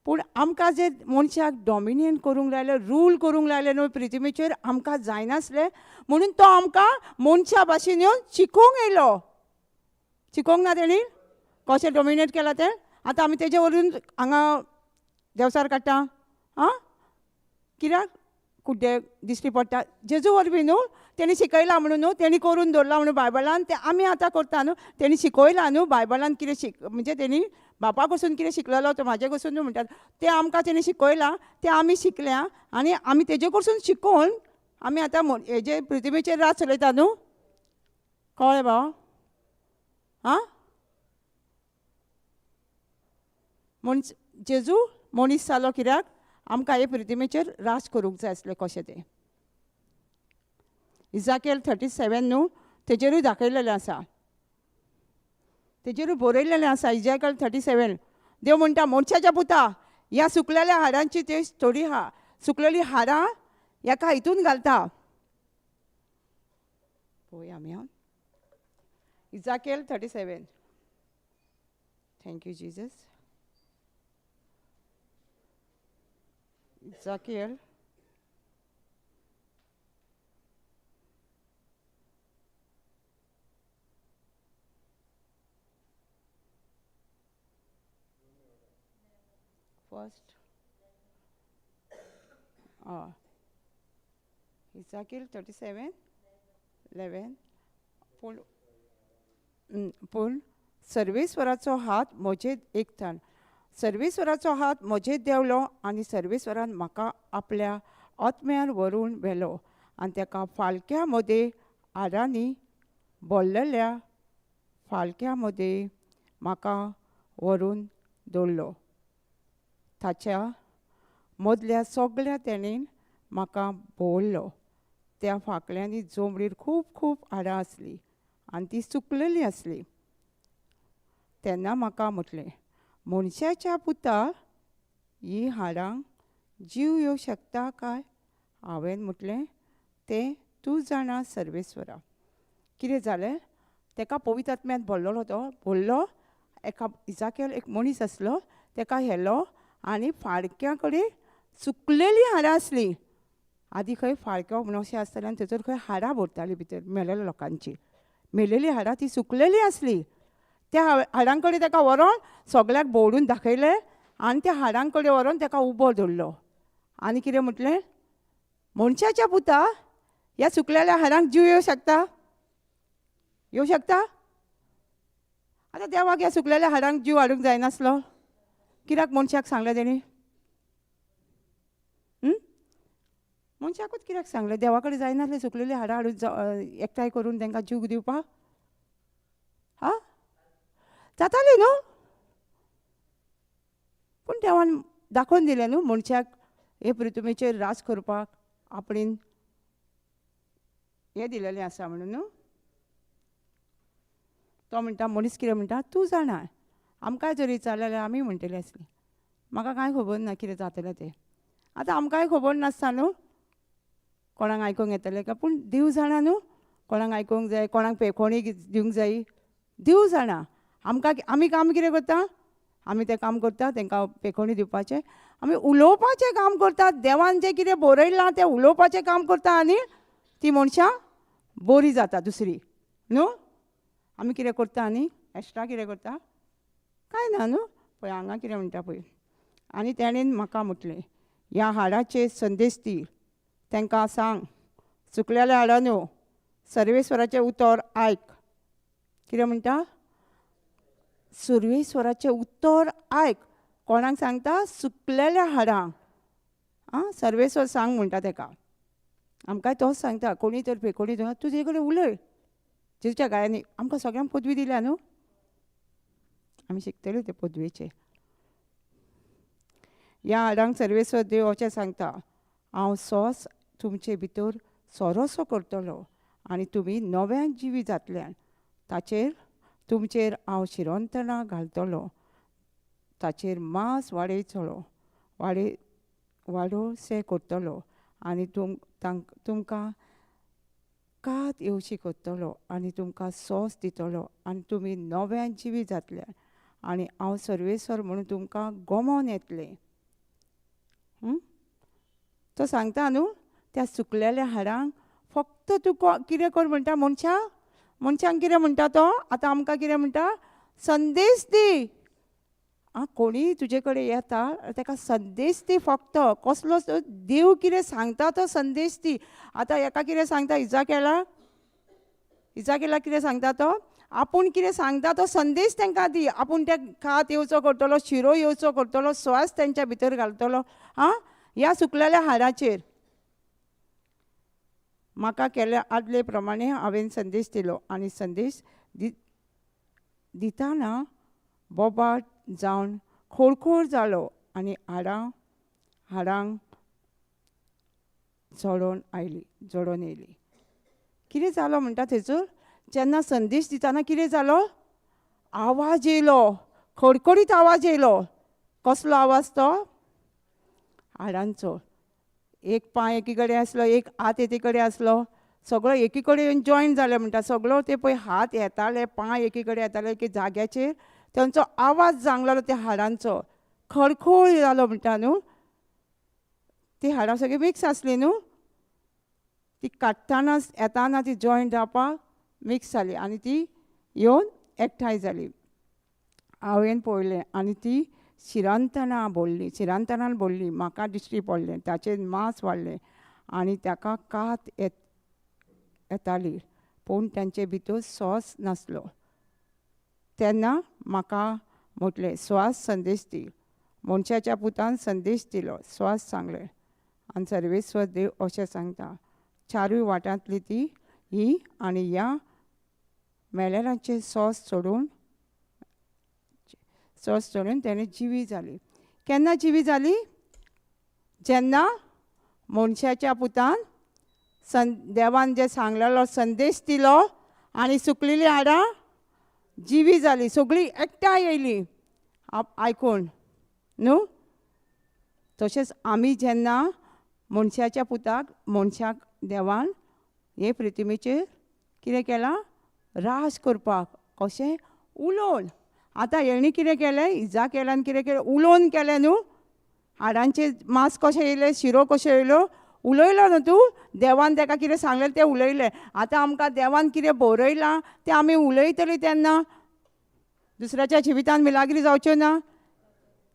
पूण आमकां जे मनशाक डॉमिनियन करूंक लायलें, रूल करूंक लायलें न्हू पृथ्वीचेर, आमकां जायनासलें म्हणून तो आमकां मनशा भाशेन येवन शिकोवंक येयलो. शिकोवंक ना तेणी कशें डॉमिनेट केलां तें? आतां आमी तेजे वरून हांगा देंवचार काडटा. आं, कित्याक कुड्डे दिश्टी पडटा? जेजू वरवीं न्हू, तेणी शिकयलां म्हणून न्हू, तेणी करून दवरलां म्हणून बायबलान तें आमी आतां करता न्हू. तेणी शिकयलां न्हू बायबलान कितें शिक, म्हणजे तेणी बापा कडसून कितें शिकलेलो तो म्हाजे कडसून न्हू म्हणटात तें आमकां तेणी शिकयलां, तें आमी शिकल्या आनी आमी तेजे कडसून शिकोवन आमी आतां हेजे पृथ्वीचेर राज चलयता न्हू. कळ्ळें भाव? आं, म्हण जेजू मनीस जालो कित्याक? आमकां हे पृथ्वीचेर राज करूंक जाय आसलें कशें तें. इजाकेल 37 न्हू, तेजेरूय दाखयलेलें आसा, तेजेरूय बरयलेलें आसा. इजाकेल 37 देव म्हणटा, मनशाच्या पुता, ह्या सुकलेल्या हाडांची ती थोडी हा सुकलेली हाडां हेका हितून घालता. पळोवया आमी. आं, इजाकेल 37. Thank you Jesus. Ezekiel first, Ezekiel 37:11. पूण पूण सर्वेस्वराचो हात म्हजेर एक थान, सर्वेस्वराचो हात म्हजेर देंवलो आनी सर्वेस्वरान म्हाका आपल्या आत्म्यान व्हरून व्हेलो आनी तेका फालक्या मदें हाडांनी भरलेल्या फालक्या मदें म्हाका व्हरून दवरलो. ताच्या मदल्या सगळ्या तेणेन म्हाका भोंवरलो. त्या फांकल्यांनी जोमडीर खूब खूब हाडां आसलीं आनी ती सुकलेली आसली. तेन्ना म्हाका म्हटलें, मनशाच्या पुता, ही हाडांक जीव येवं शकता काय? हांवें म्हटलें, तें तूं जाणा सर्वेस्वरा. कितें जालें? तेका पवित्र आत्म्यान भरलेलो, तो भरलो. एका इजाकेल एक मनीस आसलो, तेका व्हेलो आनी फाडक्या कडेन सुकलेलीं हाडां आसलीं. आदी खंय फाळक्यो म्हणून अशें आसतालें आनी थंयसर खंय हाडां भरतालीं भितर मेलेल्या लोकांची. मेलेलीं हाडां ती सुकलेलीं आसलीं. त्या हाडां कडेन ताका व्हरोन सगळ्याक भोंवडून दाखयलें आनी त्या हाडां कडेन व्हरोन ताका उबो दवरलो आनी कितें म्हटलें, मनशाच्या पुता, ह्या सुकलेल्या हाडांक जीव येवं शकता? येवं शकता? आतां देवाक ह्या सुकलेल्या हाडांक जीव हाडूंक जायनासलो, कित्याक मनशाक सांगलें तेणी? मनशाकूच कित्याक सांगलें? देवा कडेन जायनासलें सुकलेली हाडां हाडून एकठांय करून तांकां जीव दिवपाक? हा, जातालें न्हू. पूण देवान दाखोवन दिलें न्हू मनशाक हे पृथ्वीचेर राज करपाक आपणेन हें दिलेलें आसा म्हणून न्हू. तो म्हणटा, मनीस कितें म्हणटा, तूं जाणा. आमकांय जर विचारलें जाल्यार आमी म्हणटलीं आसलीं, म्हाका कांय खबर ना कितें जातलें तें. आतां आमकांय खबर नासता न्हू कोणाक आयकूंक येतलें काय, पूण देव जाणा न्हू कोणाक आयकूंक जाय, कोणाक पेखोणी दिवंक जाय, देव जाणा. आमकां आमी काम कितें करता? आमी तें काम करता, तांकां पेखोणी दिवपाचें, आमी उलोवपाचें काम करता. देवान जें कितें बरयलां तें उलोवपाचें काम करता आनी ती मनशां बरी जाता दुसरी न्हू. आमी कितें करता आनी एक्स्ट्रा कितें करता? कांय ना न्हू. पळय हांगा कितें म्हणटा पळय. आनी तेणेन म्हाका म्हटलें, ह्या हाडाचेर संदेश दी, तांकां सांग, सुकलेल्या हाडां न्हू, सर्वेस्वराचें उतर आयक. कितें म्हणटा? सर्वेस्वराचें उतर आयक. कोणाक सांगता? सुकलेल्या हाडांक. आं, सर्वेस्वर सांग म्हणटा तेका. आमकांय तोच सांगता, कोणी तर पेकोणी तुजे कडेन उलय. जेजूच्या गाळ्यांनी आमकां सगळ्यांक पदवी दिल्या न्हू, आमी शिकतले ते पदवेचे. ह्या हाडांक सर्वेस्वर देव अशें सांगता, हांव सोस तुमचे भितर सोरोसो करतलो आनी तुमी नव्यान जिवी जातल्यान. ताचेर तुमचेर हांव शिरोंतणां घालतलो, ताचेर मांस वाडयतलो, वाडोवशें करतलो आनी तुमकां कात येवशी करतलो आनी तुमकां सोस दितलो आनी तुमी नव्यान जिवी जातले आनी हांव सर्वेस्वर म्हणून तुमकां गमोन येतलें. तो सांगता न्हू त्या सुकलेल्या हाडांक फक्त तूं कितें कर म्हणटा मनशाक, मनशांक कितें म्हणटा तो आतां आमकां कितें म्हणटा, संदेश दी. आं, कोणीय तुजे कडेन येता ताका संदेश दी, फक्त कसलो देव कितें सांगता तो संदेश दी. आतां हेका कितें सांगता, इजाकेलाक, इजाकेलाक कितें सांगता तो, आपूण कितें सांगता तो संदेश तांकां दी. आपूण त्या कात येवचो करतलो, शिरो येवचो करतलो, स्वास तेंच्या भितर घालतलो. आं, ह्या सुकलेल्या हाडाचेर म्हाका केल्या आदले प्रमाणे हांवें संदेश दिलो आनी संदेश दितना बोबाट जावन खोडखोड जालो आनी हाडांक जोडोन आयली, जोडोन येयली. कितें जालो म्हणटा थंयसर, जेन्ना संदेश दितना कितें जालो, आवाज येयलो, खडखडीत आवाज येयलो. कसलो आवाज तो, हाडांचो. एक पांय एकी कडेन आसलो, एक हात एकी कडेन आसलो, सगळो एकी कडेन येवन जॉयन जाले म्हणटा. सगळो ते पळय हात येताले, पांय एकी कडेन येताले, एके जाग्याचेर तेंचो आवाज जाणवलो त्या हाडांचो, खडखड जालो म्हणटा न्हू. ती हाडां सगळीं मिक्स आसली न्हू, ती काडटना येताना ती जॉयन जावपाक मिक्स जाली आनी ती येवन एकठांय जाली. हांवें पळयलें आनी ती शिरांतणां भरली, शिरांतणान भरली, म्हाका दिश्टी पडलें, ताचेर मांस वाडलें आनी ताका कात येताली, पूण तांचे भितर स्वास नासलो. तेन्ना म्हाका म्हटलें, स्वास संदेश दी. मनशाच्या पुतान संदेश दिलो, स्वास सांगलें आनी सर्वेस्वर देव अशें सांगता, चारूय वाटांतली ती ही आनी ह्या मेलेरांचे सॉस सोडून, सॉस सोडून तेणें जिवी जाली. केन्ना जिवी जाली, जेन्ना मनशाच्या पुतान देवान जे सांगलेलो संदेश दिलो आनी सुकलेली हाडां जिवी जाली, सगळीं एकठांय येयली आयकून न्हू. तशेंच आमी जेन्ना मनशाच्या पुताक, मनशाक देवान हे पृथ्वीचेर कितें केलां, राज करपाक, कशें उलोवन. आतां हेणी कितें केलें, इजाकेलान कितें केलें, उलोवन केलें न्हू. हाडांचे मांस कशें येयलें, शिरो कशें येयलो, उलयलो न्हू तूं. देवान ताका कितें सांगलें तें उलयलें. आतां आमकां देवान कितें बरयलां तें आमी उलयतलीं तेन्ना दुसऱ्याच्या जिवितान मिलाग्री जावच्यो ना.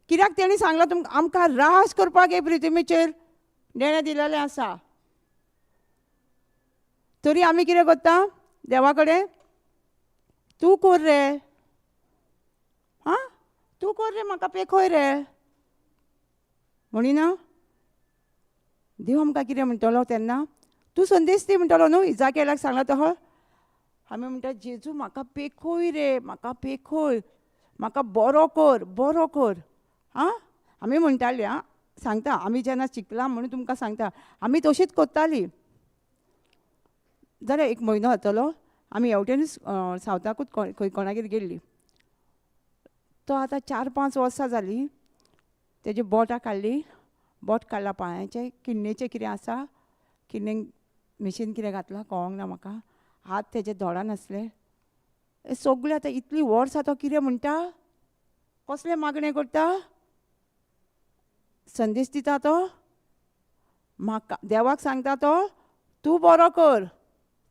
कित्याक तेणी सांगलां तुमकां, आमकां राज करपाक हे पृथ्वीचेर देणें दिलेलें आसा, तरी आमी कितें करता देवा कडेन, तूं कर रे, आं तूं कर रे, म्हाका पेखय रे म्हणिना. देव आमकां कितें म्हणटलो तेन्ना, तूं संदेश दी म्हणटलो न्हू. इजाकेलाक सांगलां तो, आमी म्हणटा जेजू म्हाका पेखय रे, म्हाका पेखय, म्हाका बरो कर, बरो कर. आं, आमी म्हणटाली, आं सांगता, आमी जेन्ना शिकलां म्हणून तुमकां सांगता, आमी तशीच करताली. जाल्यार एक म्हयनो जातलो आमी हेवटेनूच सावथाकूच खंय कोणागेर गेल्ली. तो आतां 4-5 वर्सां जालीं तेजी बोटां काडली, बोट काडलां पांयाचें, किडणेचें कितें आसा, किडणेक मशीन कितें घातलां कळोंक ना म्हाका, हात तेजे दोळा नासले. हे सगळें आतां इतलीं वर्सां तो कितें म्हणटा, कसलें मागणें करता, संदेश दिता तो म्हाका, देवाक सांगता तो, तूं बरो कर,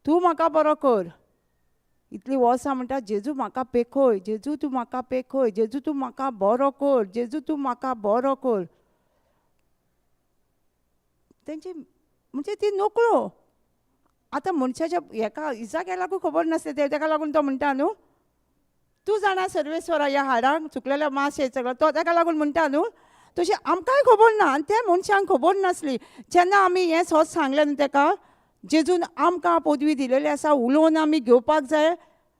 तूं म्हाका बरो कर. इतलीं वर्सां म्हणटा, जेजू म्हाका पेखय, जेजू तूं म्हाका पेखय, जेजू तूं म्हाका बरो कर, जेजू तूं म्हाका बरो कर. तेंची म्हणजे ती नकळो. आतां मनशाच्या हेका इजाकेलाकूय खबर नासलें तें, तेका लागून तो म्हणटा न्हू, तूं जाणा सर्वेस्वरा ह्या हाडांक सुकलेल्या मांस हे सगळें, तो तेका लागून म्हणटा न्हू. तशें आमकांय खबर ना आनी त्या मनशांक खबर नासली. जेन्ना आमी हें सत सांगलें न्हू तेका, जेजून आमकां पदवी दिलेली आसा, उलोवन आमी घेवपाक जाय.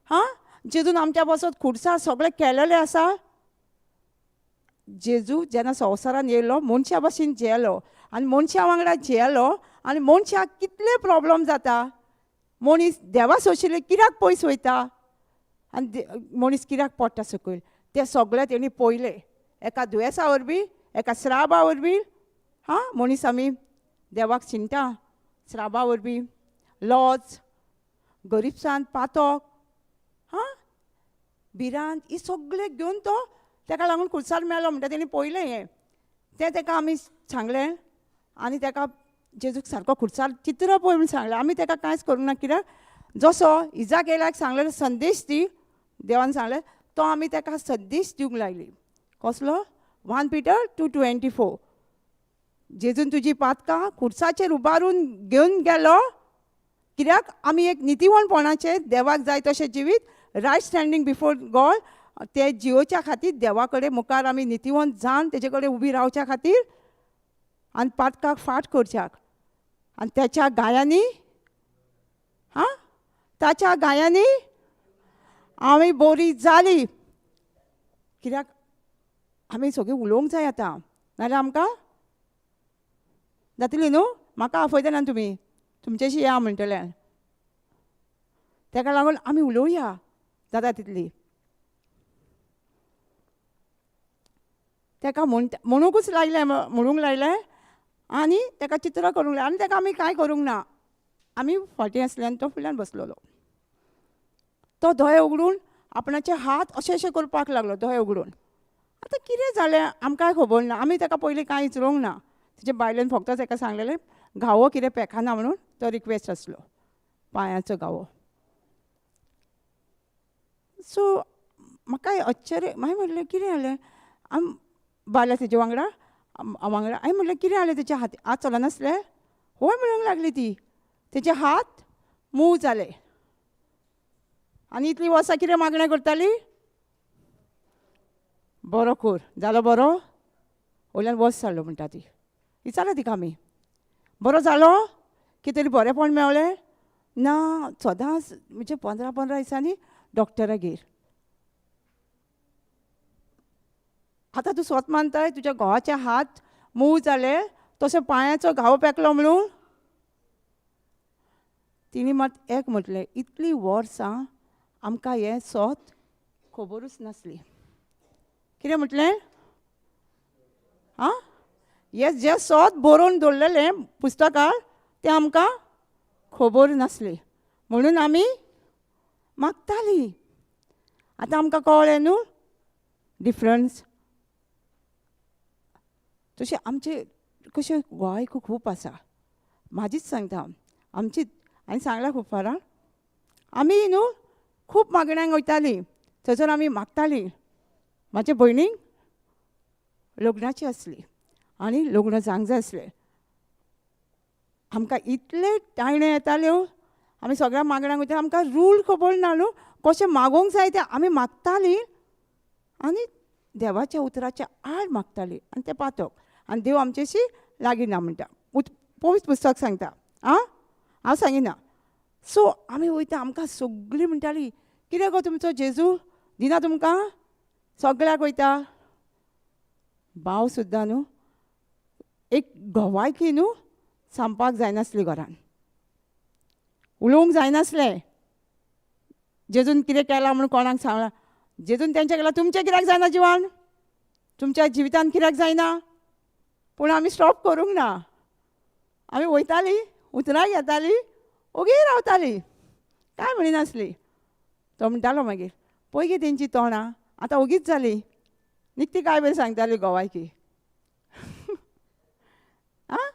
हां, जेजून आमच्या पासत खुर्सार सगळें केलेलें आसा. जेजू जेन्ना संवसारान येयलो मनशा भाशेन जियेलो आनी मनशा वांगडा जियेलो आनी मनशाक कितले प्रोब्लम जाता, मनीस देवा सोंशिल्ले कित्याक पयस वयता आनी मनीस कित्याक पडटा सकयल, तें सगळें तेणी पळयलें. एका दुयेंसा वरवीं, एका श्रापा वरवीं. हां, मनीस आमी देवाक चिंता श्रापा वरवीं, लॉज, गरिबसान, पातक, हां, भिरांत, ही सगळें घेवन तो तेका लागून खुर्सार मेलो म्हणटा. तेणी पळयलें हें, तें तेका आमी सांगलें आनी तेका जेजूक सारको खुर्सार चित्र पळय म्हूण सांगलें. आमी तेका कांयच करूंक ना, कित्याक जसो इजाक येयल्याक सांगलेलो संदेश दी देवान सांगलें, तो आमी तेका संदेश दिवंक लागली. कसलो? 1 Peter 2:24. जेजून तुजी पातकां खुर्साचेर उबारून घेवन गेलो, कित्याक आमी एक नितीवणपणाचें देवाक जाय तशें जिवीत, रायट स्टँडींग बिफोर गॉड, ते जियोच्या खातीर देवा कडेन मुखार आमी नितीवंत जावन तेजे कडेन उबी रावच्या खातीर आनी पातकाक फाट करच्याक. आनी त्याच्या गायांनी, हां, ताच्या गायांनी आमी बोरी जाली. कित्याक आमी सगळीं उलोवंक जाय आतां, नाजाल्यार आमकां जातली न्हू. म्हाका आफयतना तुमी तुमच्याशी या म्हणटले, तेका लागून आमी उलोवया जाता तितली. तेका म्हणूंकूच लागलें, म्हणूंक लागलें आनी तेका चित्र करूंक लागलें आनी तेका आमी कांय करूंक ना. आमी फाटीं आसले आनी तो फुडल्यान बसलेलो. तो दोळे उगडून आपणाचे हात अशें अशें करपाक लागलो, दोळे उगडून. आतां कितें जालें आमकांय खबर ना. आमी तेका पयलीं कांय विचारूंक ना. तेजे बायलेन फक्त तेका सांगलेलें घावो कितें पेखाना म्हणून, तो रिक्वेस्ट आसलो पांयाचो घावो. सो म्हाका अश्चर्य, मागीर म्हणलें कितें जालें. आम बायलां तेजे वांगडा वांगडा हांवें म्हणलें कितें जालें, तेचे हात हात चलनासले? हय म्हणूंक लागली ती, तेजे हात मूव जाले. आनी इतलीं वर्सां कितें मागणें करताली, बरो कोर जालो बरो, वयल्यान वस जालो म्हणटा ती. विचारलें तिका आमी, बरो जालो कितें तरी बरेंपण मेवलें ना? सदांच म्हणजे 15-15 दिसांनी डॉक्टरागेर. आतां तूं स्वत मानताय तुज्या घोवाचे हात मूव जाले तशें पांयाचो घावो पेकलो म्हणून? तिणें मात एक म्हटलें, इतलीं वर्सां आमकां हें सोत खबरूच नासली. कितें म्हटलें? आं, हें जें सोत बरोवन दवरलेलें पुस्तकार तें आमकां खबर नासली म्हणून आमी मागतालीं. आतां आमकां कळ्ळें न्हू डिफरन्स. तशें आमचें कशें गोंय खूब आसा. म्हाजीच सांगता, आमचीच हांवें सांगलां खूब फारां. आमी न्हू खूब मागण्यांक वयतालीं, थंयसर आमी मागतालीं. म्हाजे भयणीक लग्नाची आसली आनी लग्न जावंक जाय आसलें. आमकां इतले टायणे येताल्यो, आमी सगळ्या मागण्यांक वयता, आमकां रूल खबर ना न्हू कशें मागोवंक जाय तें. आमी मागतालीं आनी देवाच्या उतराच्या आड मागतालीं आनी तें पातक, आनी देव आमच्याशी लागीं ना म्हणटा. पवित्र पुस्तक सांगता, आं, हांव सांगिना. सो आमी वयता, आमकां सगळीं म्हणटालीं कितें गो तुमचो जेजू दिना तुमकां, सगळ्याक वयता. भाव सुद्दां न्हू एक गवायकी न्हू सांगपाक जायनासली, घरान उलोवंक जायनासलें. जेजून कितें केलां म्हणून कोणाक सांगलां, जेजून तेंचें केलां, तुमचें कित्याक जायना जिवान, तुमच्या जिवितान कित्याक जायना? पूण आमी स्टॉप करूंक ना. आमी वयतालीं, उतरां घेतालीं, ओगी रावतालीं, कांय म्हणिनासली. तो म्हणटालो मागीर पळय गे तेंची तोंडां आतां ओगीच जाली, निकती काय बरी सांगताली गोवायकी. आं,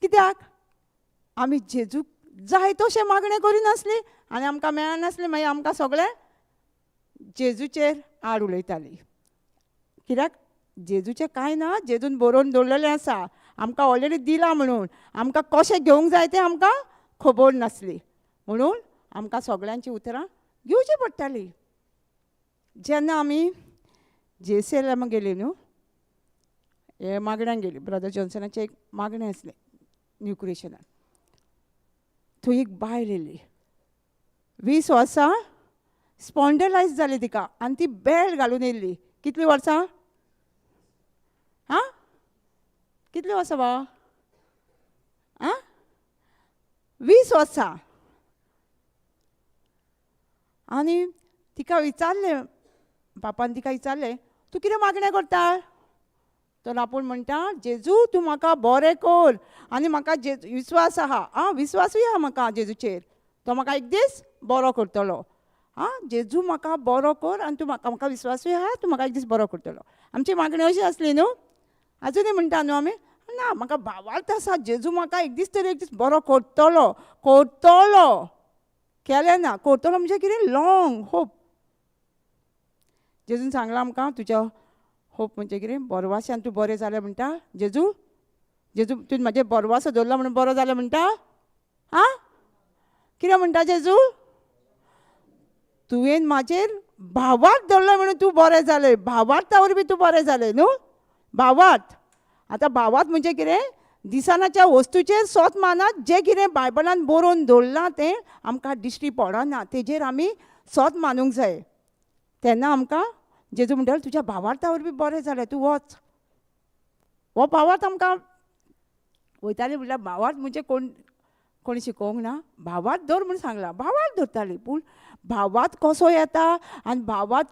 कित्याक आमी जेजूक जाय तशें मागणें करिनासली आनी आमकां मेळनासलें, मागीर आमकां सगळें जेजूचेर आड उलयताली. कित्याक जेजूचें कांय ना, जेजून बरोवन दवरलेलें आसा, आमकां ऑलरेडी दिलां म्हणून आमकां कशें घेवंक जाय तें आमकां खबर नासली, म्हणून आमकां सगळ्यांची उतरां घेवची पडटाली. जेन्ना आमी जेसेलामा गेली न्हू, हे मागण्यांक गेली, ब्रदर जॉन्सनाचें एक मागणें आसलें न्यू क्रिएशनान. थंय एक बायल येयली, 20 वर्सां स्पॉन्डलायज जाली तिका आनी ती बेल्ट घालून येयल्ली. कितलीं वर्सां? आं, कितलीं वर्सां बा? आं, 20 वर्सां. आनी तिका विचारलें, बापान तिका विचारलें, तूं कितें मागणें करता? तर आपूण म्हणटा, जेजू तूं म्हाका बरें कर आनी म्हाका जेजू विस्वास आहा, आं विस्वासूय आहा म्हाका जेजूचेर, तो म्हाका एक दीस बरो करतलो. आं, जेजू म्हाका बरो कर आनी तूं म्हाका, म्हाका विस्वासूय आहा, तूं म्हाका एक दीस बरो करतलो. आमची मागणी अशी आसली न्हू, आजुनूय म्हणटा न्हू आमी, ना म्हाका भावार्थ आसा जेजू म्हाका एक दीस तरी एक दीस बरो करतलो, करतलो. केलें ना, करतलो म्हणजे कितें? Long hope. जेजून सांगलां आमकां, तुज्या होप म्हणजे कितें? बरवासान तूं बरें जालें म्हणटा. जेजू, जेजू तुवें म्हाजेर बरवासो दवरलो म्हणून बरो जालें म्हणटा? आं, कितें म्हणटा जेजू? तुवें म्हाजेर भावार्थ दवरलो म्हणून तूं बरें जालें, भावार्था वरवीं तूं बरें जालें न्हू. भावार्थ, आतां भावार्थ म्हणजे कितें? दिसनाच्या वस्तूचेर सोत मानात, जें कितें बायबलान बरोवन दवरलां तें आमकां दिश्टी पडना, तेजेर आमी सोत मानूंक जाय. तेन्ना आमकां जेजू म्हणटालो, तुज्या भावार्था वरवीं बरें जालें, तूं वच. हो भावार्थ आमकां वयताली म्हणल्यार भावार्थ म्हणजे कोण कोणी शिकोवंक ना, भावार्थ दवर म्हूण सांगलां, भावार्थ धरताली. पूण भावार्थ कसो येता आनी भावार्थ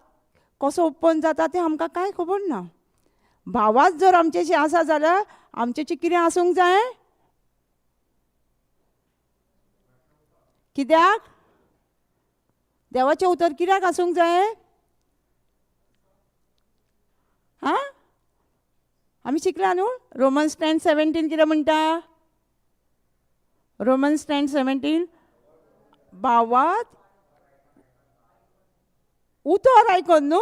कसो उत्पन्न जाता तें आमकां कांय खबर ना. भावार्थ जर आमचेशी आसा जाल्यार आमचेशी कितें आसूंक जाय? कित्याक? देवाचें उतर कित्याक आसूंक जाय? आं, आमी शिकला न्हू रोमन्स 10:17 कितें म्हणटा? रोमन्स 10:17, भावार्थ उतर आयकून न्हू,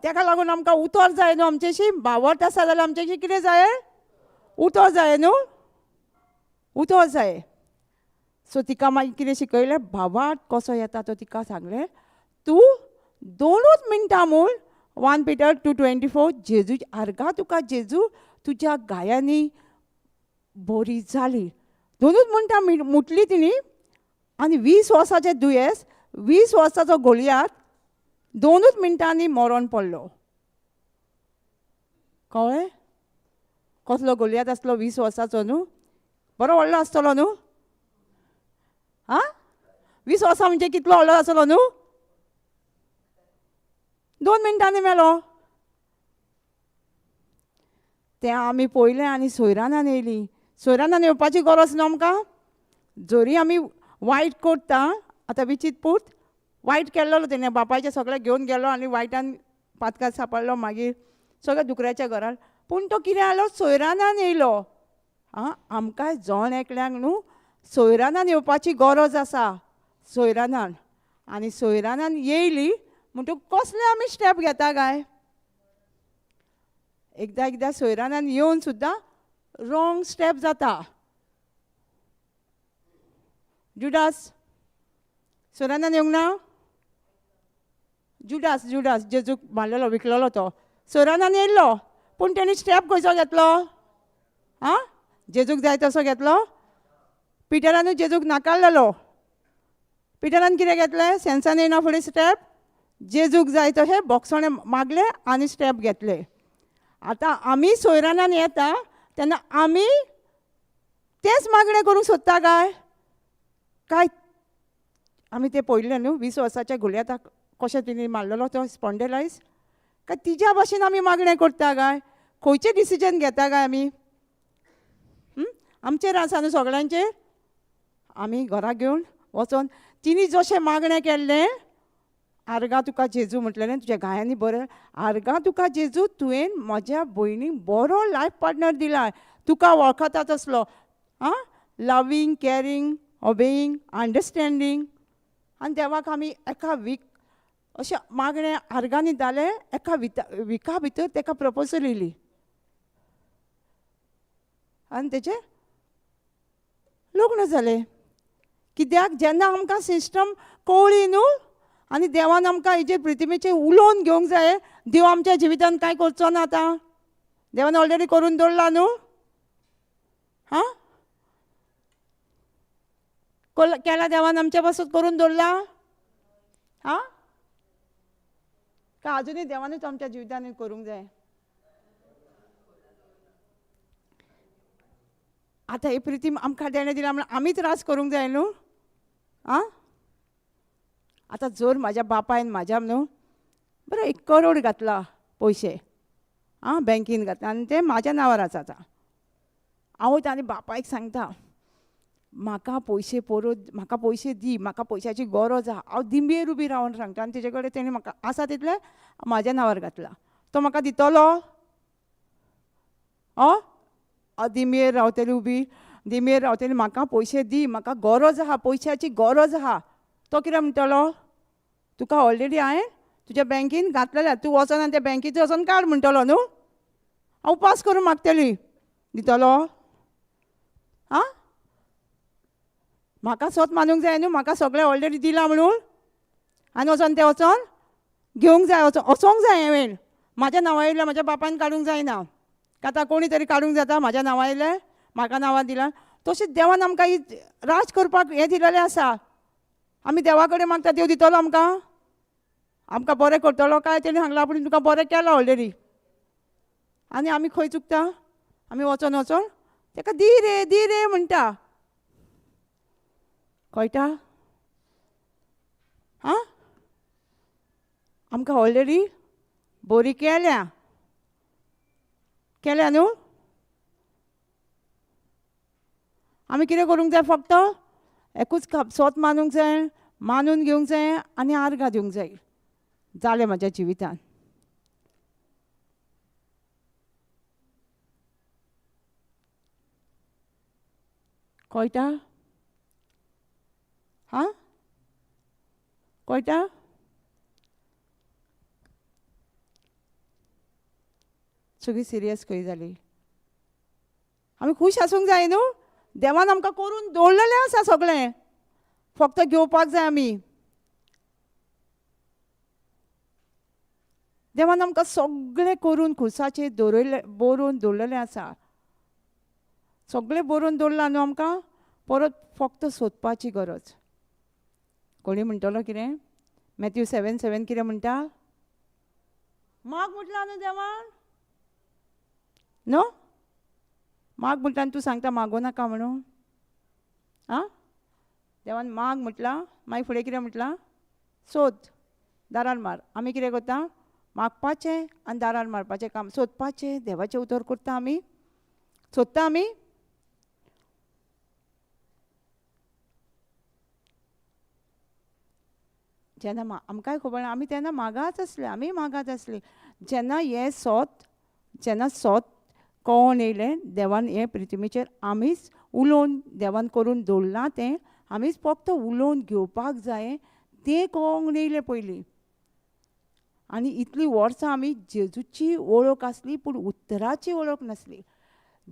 तेका लागून आमकां उतर जाय न्हू. आमचेशी भावार्थ आसा जाल्यार आमचेशी कितें जाय? उतर जाय न्हू, उतर जाय. सो तिका मागीर कितें शिकयलें? भावार्थ कसो येता तो तिका सांगलें, तूं 2 मिनटां म्हूण 1 पिटर 2:24, जेजू आर्गां तुका जेजू तुज्या गायांनी बरी जाली. 2 मिनटां मुटली तिणी आनी 20 वर्साचें दुयेंस, 20 वर्साचो गोलियात 2 मिनटांनी मरण पडलो. कळ्ळें? कसलो गोलियात आसलो 20 वर्साचो न्हू, बरो व्हडलो आसतलो न्हू. आं, 20 वर्सां म्हणजे कितलो व्हडलो आसतलो न्हू? 2 मिनटांनी मेलो. तें आमी पळयलें आनी सोयरानान येयली. सोयरानान येवपाची गरज न्हू आमकां. जरी आमी वायट करता, आतां विचीत पूत वायट केल्लो तेणें, बापायचें सगळें घेवन गेलो आनी वायटान पातकात सांपडलो, मागीर सगळें दुकऱ्याच्या घरान. पूण तो कितें जालो? सोयरानान येयलो. आं, आमकां जण एकल्याक न्हू सोयरानान येवपाची गरज आसा, सोयरानान. आनी सोयरानान येयली म्हणटकूच कसले आमी स्टेप घेता काय? एकदां एकदां सोयरानान येवन सुद्दां रॉंग स्टेप जाता. जुडास सोयरानान येवंक ना? जुडास, जुडास जेजूक मारलेलो, विकलेलो, तो सोयरानान येयल्लो, पूण तेणी स्टेप खंयचो घेतलो? आं, जेजूक जाय तसो घेतलो? पिटरानूय जेजूक नाकारलेलो. पिटरान कितें घेतलें? सेन्सान येयना फुडें स्टेप, जेजूक जाय तशें बोगसणें मागलें आनी स्टेप घेतले. आतां आमी सोयरानान येता तेन्ना आमी तेंच मागणें करूंक सोदता काय? काय आमी तें पळयलें न्हू 20 वर्साच्या गोलियाताक कशें तिणें मारलेलो तो स्पॉन्डेलायज, काय तिज्या भाशेन आमी मागणें करता काय? खंयचें डिसिजन घेता काय आमी? आमचेर आसा न्हू सगळ्यांचेर. आमी घरा घेवन वचोन तिणी जशें मागणें केल्लें, आर्गां तुका जेजू म्हटलेलें, तुज्या गायांनी बरें, आर्गां तुका जेजू, तुवें म्हज्या भयणीक बरो लायफ पार्टनर दिला, तुका वळखता तसलो, आं, लवींग, कॅरींग, ओबेईंग, अंडरस्टँडींग. आनी देवाक आमी एका वीक अशें मागणें आर्गांनी जालें, एका विका भितर तेका प्रपोजल येयली आनी तेचें लग्न जालें. कित्याक? जेन्ना आमकां सिस्टम कळ्ळी न्हू आनी देवान आमकां हेजेर पृथ्वीचेर उलोवन घेवंक जाय, देव आमच्या जिवितान कांय करचो ना आतां, देवान ऑलरेडी करून दवरला न्हू. हां, केला देवान आमच्या पासून करून दवरला? आं, काय अजुनूय देवानूच आमच्या जिवितांत करूंक जाय? आतां ही प्रिती आमकां देणें दिला म्हणून आमी त्रास करूंक जाय न्हू? आं, आतां जर म्हाज्या बापायन म्हाज्या न्हू बरें 1 करोड घातला पयशे, आं, बँकेन घातला आनी ते म्हाज्या नांवार आसा. आतां हांव वयता आनी बापायक सांगता, म्हाका पयशे परत, म्हाका पयशे दी, म्हाका पयशाची गरज आहा. हांव दिंबेर उबी रावन सांगता आनी तेजे कडेन तेणें म्हाका आसा तितलें म्हाज्या नांवार घातला, तो म्हाका दितलो? हांव दिंबेर रावतली उबी, दिंबेर रावतली, म्हाका पयशे दी, म्हाका गरज आहा, पयशाची गरज आहा. तो कितें म्हणटलो? तुका ऑलरेडी हांवें तुज्या बँकेन घातलेलें, तूं वचोन आनी त्या बँकेचें वचोन काड म्हणटलो न्हू? हांव उपास करून मागतली, दितलो? आं, म्हाका स्वत मानूंक जाय न्हू, म्हाका सगळें ऑलरेडी दिलां म्हणून, आनी वचोन तें वचोन घेवंक जाय, वचोंक जाय. हांवें म्हाज्या नांवा येयलें, म्हाज्या बापायन काडूंक जायना, आतां कोणी तरी काडूंक जाता म्हाज्या नांवा येयलें, म्हाका नांवां दिलां. तशेंच देवान आमकां ही राज करपाक हें दिलेलें आसा. आमी देवा कडेन मागता, देव दितलो आमकां? आमकां बरें करतलो काय तेणी सांगलां आपूण तुका बरें केलां ऑलरेडी? आनी आमी खंय चुकता? आमी वचोन वचोन तेका दी रे, दी रे म्हणटा, कळटा? आं, आमकां ऑलरेडी बरी केल्या, केल्या न्हू? आमी कितें करूंक जाय? फक्त एकूच सोत मानूंक जाय, मानून घेवंक जाय आनी आर्गां दिवंक जाय. जालें म्हाज्या जिवितान. कळटा? हां, कळटा? सगळी सिरियस खंय जाली? आमी खूश आसूंक जाय न्हू? देवान आमकां करून दवरलेलें आसा सगळें, फक्त घेवपाक जाय आमी. देवान आमकां सगळें करून खुर्साचेर दवरिल्लें, बरोवन दवरलेलें आसा, सगळें बरोवन दवरलां न्हू आमकां, परत फक्त सोदपाची गरज. कोणी म्हणटलो कितें? मॅथ्यू 7:7 कितें म्हणटा? माग म्हटलां न्हू देवान, न्हू? माग म्हटलां आनी तूं सांगता मागूं नाका म्हणून? आं, देवान माग म्हटलां, मागीर फुडें कितें म्हटलां? सोद, दारार मार. आमी कितें करता? मागपाचें आनी दारार मारपाचें काम, सोदपाचें देवाचें उतर करता आमी, सोदता आमी. जेन्ना आमकांय खबर ना, आमी तेन्ना मागाच आसले, आमी मागाच आसली. जेन्ना हें सोत, जेन्ना सोत कळोन येयलें देवान हें प्रिथ्वीचेर आमीच उलोवन देवान करून दवरलां तें आमीच फक्त उलोवन घेवपाक जाय, तें कळोंक येयलें पयलीं. आनी इतलीं वर्सां आमी जेजूची वळख आसली पूण उत्तराची वळख नासली.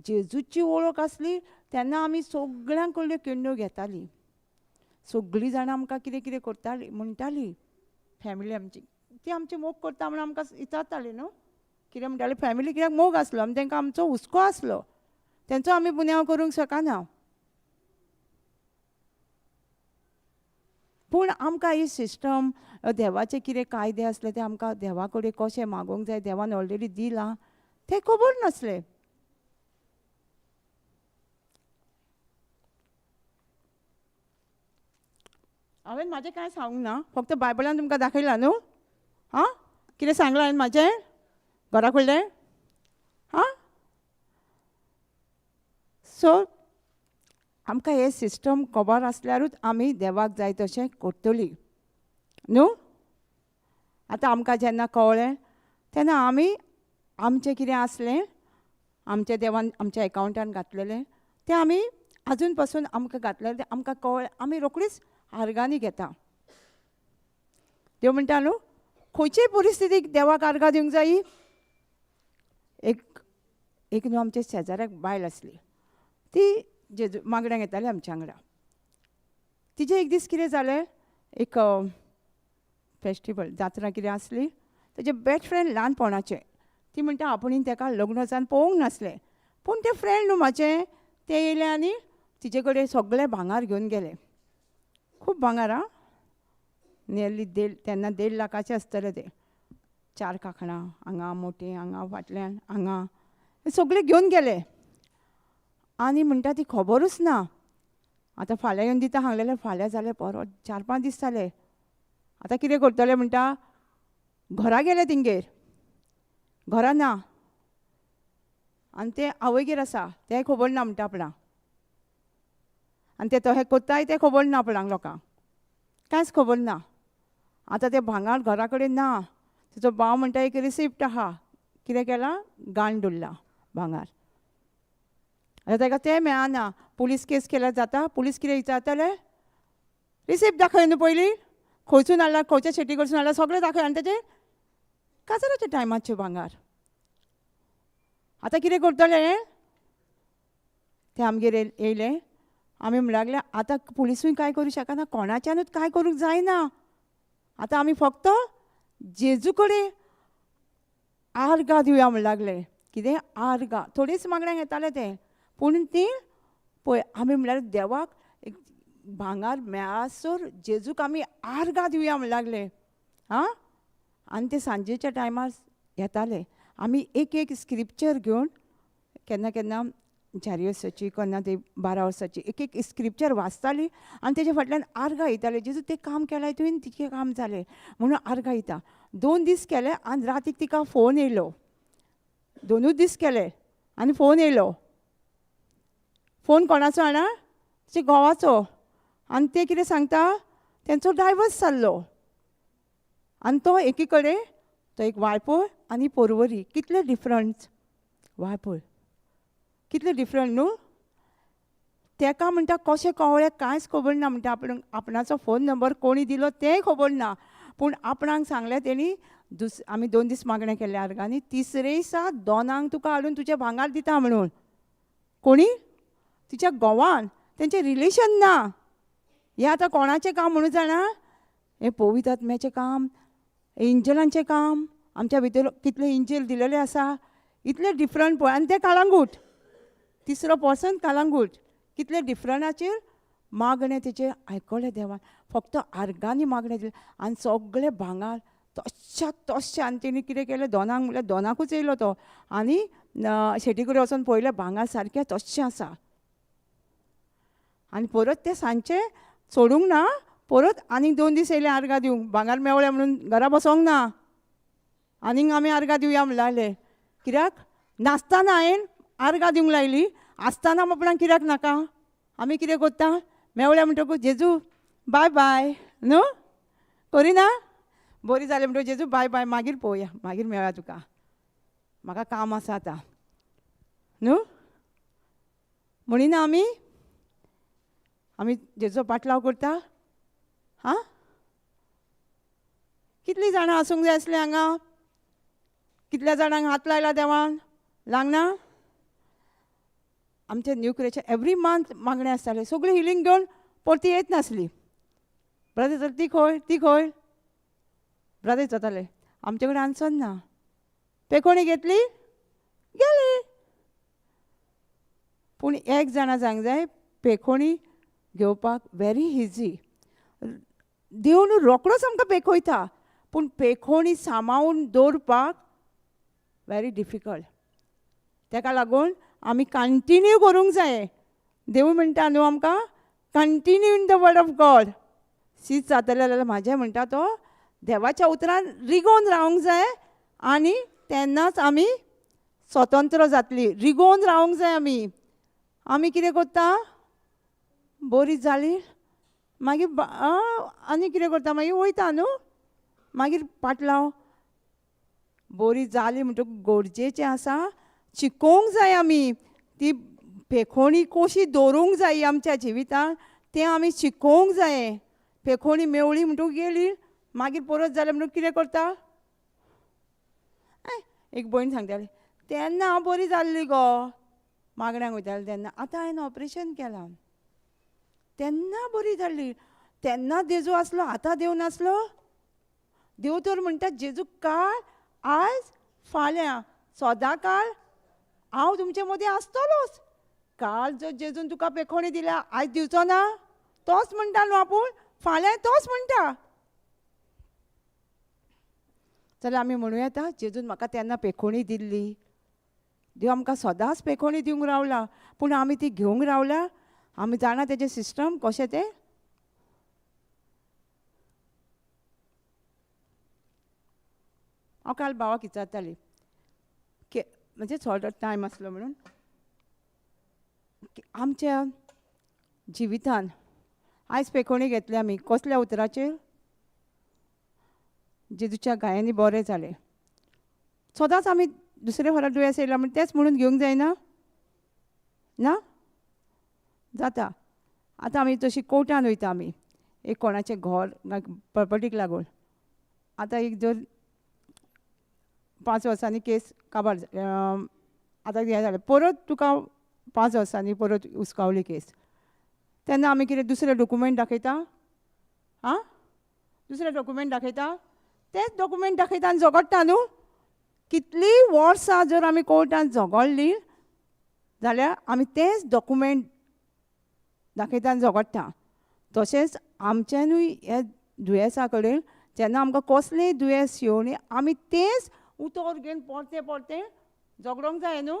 जेजूची वळख आसली तेन्ना आमी सगळ्यां कडल्यो केण्ण्यो घेतालीं, सगळीं जाणां आमकां कितें कितें करतालीं म्हणटालीं, फॅमिली आमची ती आमची मोग करता म्हणून आमकां विचारताली न्हू, कितें म्हणटाली फॅमिली कित्याक मोग आसलो आनी तांकां आमचो हुस्को आसलो, तेंचो आमी गुन्यांव करूंक शकना. पूण आमकां ही सिस्टम देवाचे कितें कायदे आसले ते आमकां देवा कडेन कशें मागोवंक जाय, देवान ऑलरेडी दिलां तें खबर नासलें. हांवें म्हाजें कांय सांगूंक ना, फक्त बायबलान तुमकां दाखयलां न्हू. आं, कितें सांगलां हांवें म्हाजें घरा कडलें? आं, सो आमकां हें सिस्टम खबर आसल्यारूच आमी देवाक जाय तशें करतलीं न्हू. आतां आमकां जेन्ना कळ्ळें तेन्ना आमी आमचें कितें आसलें आमच्या देवान आमच्या एकावंटान घातलेलें तें आमी आजून पासून आमकां घातलेलें तें आमकां कळ्ळें, आमी रोखडीच आर्गांनी घेता. देव म्हणटा न्हू, खंयचेय परिस्थितीक देवाक आर्गां दिवंक जायी. एक न्हू आमच्या शेजाऱ्याक बायल आसली, ती जेजू मागण्यांक येताली आमच्या वांगडा. तिजें एक दीस कितें जालें, एक फेस्टिवल जात्रा कितें आसली, तेजें बेस्ट फ्रेंड ल्हानपणाचें, ती म्हणटा आपुणीन तेका लग्न जावन पळोवंक नासलें, पूण तें फ्रेंड न्हू म्हाजें, तें येयलें आनी तिजे कडेन सगळें भांगर घेवन गेलें. खूब भांगर आं, नियरली देड, तेन्ना 1.5 लाखाचें आसतलें तें. 4 कांकणां, हांगा मोटीं, हांगा फाटल्यान, हांगा, हें सगळें घेवन गेले. आनी म्हणटा ती खबरूच ना. आतां फाल्यां येवन दिता सांगलेलें, फाल्यां जालें परत 4-5 दीस जाले. आतां कितें करतले म्हणटा, घरा गेले तेंगेर, घरा ना, आनी तें आवयगेर आसा तें खबर ना म्हणटा आपणाक, आनी ते तशें करताय तें खबर ना आपणाक, लोकांक कांयच खबर ना. आतां तें भांगर घरा कडेन ना. तिचो भाव म्हणटा एक रिसिप्ट आहा, कितें केलां, गाण दवरलां भांगर. आतां ताका तें मेळना. पुलीस केस केल्यार जाता, पुलीस कितें विचारतले, रिसिप्ट दाखय न्हू पयलीं, खंयसून हाडला, खंयच्या शेटी कडसून हाडला, सगळें दाखय. आनी तेजें काजाराच्या टायमाचें भांगर. आतां कितें करतले, ते आमगेर येयले. आमी म्हणूंक लागले आतां पुलिसूय कांय करूं शकना, कोणाच्यानूच कांय करूंक जायना. आतां आमी फक्त जेजू कडेन आर्गां दिवया म्हणूंक लागले. कितें आर्गां, थोडीच मागण्यांक येतालें तें, पूण ती पळय आमी म्हणल्यार देवाक एक भांगर मेळासर जेजूक आमी आर्गां दिवया म्हणूंक लागले. आं, आनी ते सांजेच्या टायमार येताले. आमी एक एक स्क्रिप्चर घेवन केन्ना केन्ना 4 वर्साची, केन्ना ते 12 वर्साची एक एक स्क्रिप्चर वाचताली आनी तेजे फाटल्यान आर्गां येताले. जेजू तें काम केलां तुवें, तिचें काम जालें म्हणून आर्गां येता. 2 दीस केले आनी रातीक तिका फोन येयलो. 2 दीस केले आनी फोन येयलो. फोन कोणाचो जाणा, तिच्या घोवाचो. आनी ते कितें सांगता, तेंचो डायवर्स जाल्लो आनी तो एकी कडेन, तो एक वाळपय आनी पोरवरी, कितले डिफरंस, वाळपय कितले डिफरंट न्हू. तेका म्हणटा कशें कळ्ळें कांयच खबर ना. म्हणटा आपण आपणाचो फोन नंबर कोणी दिलो तेंय खबर ना, पूण आपणाक सांगलें तेणी. आमी 2 दीस मागणें केलें आर्गांनी, तिसरे दिसा 2 तुका हाडून तुज्या भांगार दिता म्हणून. कोणी, तिच्या घोवान, तेंचें रिलेशन ना. हें आतां कोणाचें काम म्हणून जाणा, हें पवित्र आत्म्याचें काम, एंजलांचें काम. आमच्या भितर कितले एंजल दिलेले आसा, इतले डिफरंट पळय. आनी तें काळांगूट, तिसरो पर्सन काळांगूट, कितले डिफरंटाचेर मागणें तेचें आयकलें देवान. फक्त आर्गांनी मागणें दिलें आनी सगळें भांगर तश्याक तश्शें. आनी तेणी कितें केलें, 2 म्हणल्यार 2कूच येयलो तो आनी शेटी कडेन वचोन पळयलें भांगर सारकें तश्शें आसा. आनी परत तें सांजचें सोडूंक ना, परत आनीक 2 दीस येयले आर्गां दिवंक. भांगर मेवळें म्हणून घरा बसोंक ना, आनीक आमी आर्गां दिवया म्हणून लागले. कित्याक नासतना हांवें आर्गां दिवंक लायली, आसतना आपणाक कित्याक नाका. आमी कितें करता, मेवळ्या म्हणटकूच जेजू बाय बाय न्हू करिना, बरी जालें म्हणटकूच जेजू बाय बाय, मागीर पळोवया, मागीर मेळया तुका, म्हाका काम आसा आतां न्हू म्हणिना. आमी आमी जेजूचो पाटलाव करता. हां, कितलीं जाणां आसूंक जाय आसलीं हांगा, कितल्या जाणांक हात लायला देवान, लागना. आमच्या न्यू क्रिएशन एवरी मंथ मागणें आसतालें, सगळीं हिलींग घेवन परती येत नासली. ब्रदर चल ती खंय, ती खंय, ब्रदर जाताले आमचे कडेन आन्सर ना. पेकोणी घेतली गेली. पूण एक जाणा सांग जाय, पेकोणी घेवपाक व्हेरी इजी. देव न्हू रोकडोच आमकां पेखोयता, पूण पेखोणी सांबाळून दवरपाक व्हेरी डिफिकल्ट. तेका लागून आमी कंटिन्यू करूंक जाय. देव म्हणटा न्हू आमकां, continue in the word of God. शीत जातलें जाल्यार म्हाजें म्हणटा तो देवाच्या उतरान रिगोवन रावंक जाय आनी तेन्नाच आमी स्वतंत्र जातली. रिगोवन रावंक जाय आमी. आमी कितें करता, बरी जाली मागीर आनी कितें करता, मागीर वयता न्हू, मागीर पाटलाव. बरी जाली म्हणटकूच गरजेचें आसा शिकोवंक जाय आमी, ती पेखोणी कशी दवरूंक जाय आमच्या जिवितान तें आमी शिकोवंक जाय. पेखोणी मेवळी म्हणटकूच गेली, मागीर परत जालें म्हणटकूच कितें करता. एक भयण सांगताली, तेन्ना हांव बरी जाल्ली गो, मागण्यांक वयतालें तेन्ना, आतां हांवें ऑपरेशन केलां, तेन्ना बरी जाल्ली, तेन्ना जेजू आसलो, आतां देव नासलो. देव तर म्हणटा जेजू काल आयज फाल्यां सदां काल हांव तुमचे मदीं आसतलोच. काल जर जेजून तुका पेखोणी दिल्या, आयज दिवचो ना, तोच म्हणटा न्हू आपूण. फाल्यां तोच म्हणटा. चला आमी म्हणूं येता, जेजून म्हाका तेन्ना पेखोणी दिल्ली. देव आमकां सदांच पेखोणी दिवंक रावला, पूण आमी ती घेवंक रावला. आमी जाणा तेजें सिस्टम कशें तें. हांव काल भावाक विचारताली, म्हणजे थोडो टायम आसलो म्हणून, आमच्या जिवितान आयज पेखोणी घेतली आमी कसल्या उतराचेर? जेजूच्या गायांनी बरें जालें. सदांच आमी दुसरे फावट दुयेंस येयला म्हण तेंच म्हणून घेवंक जायना ना जाता. आतां आमी तशी कोर्टान वयता, आमी एक कोणाचें घर प्रोपर्टीक लागून. आतां एक जर 5 वर्सांनी केस काबार आतां हें जालें, परत तुका 5 वर्सांनी परत हुस्कावली केस, तेन्ना आमी कितें दुसरे डॉक्युमेंट दाखयता? आं, दुसरे डॉक्युमेंट दाखयता, तेच डॉक्युमेंट दाखयता आनी झगडटा न्हू. कितलीं वर्सां जर आमी कोर्टान झगडली जाल्यार आमी तेच डॉक्युमेंट दाखयता आनी झगडटा. तशेंच आमच्यानूय ह्या दुयेंसा कडेन जेन्ना आमकां कसलेंय दुयेंस येवनी आमी तेच उतर घेवन परतें परतें झगडोंक जाय न्हू.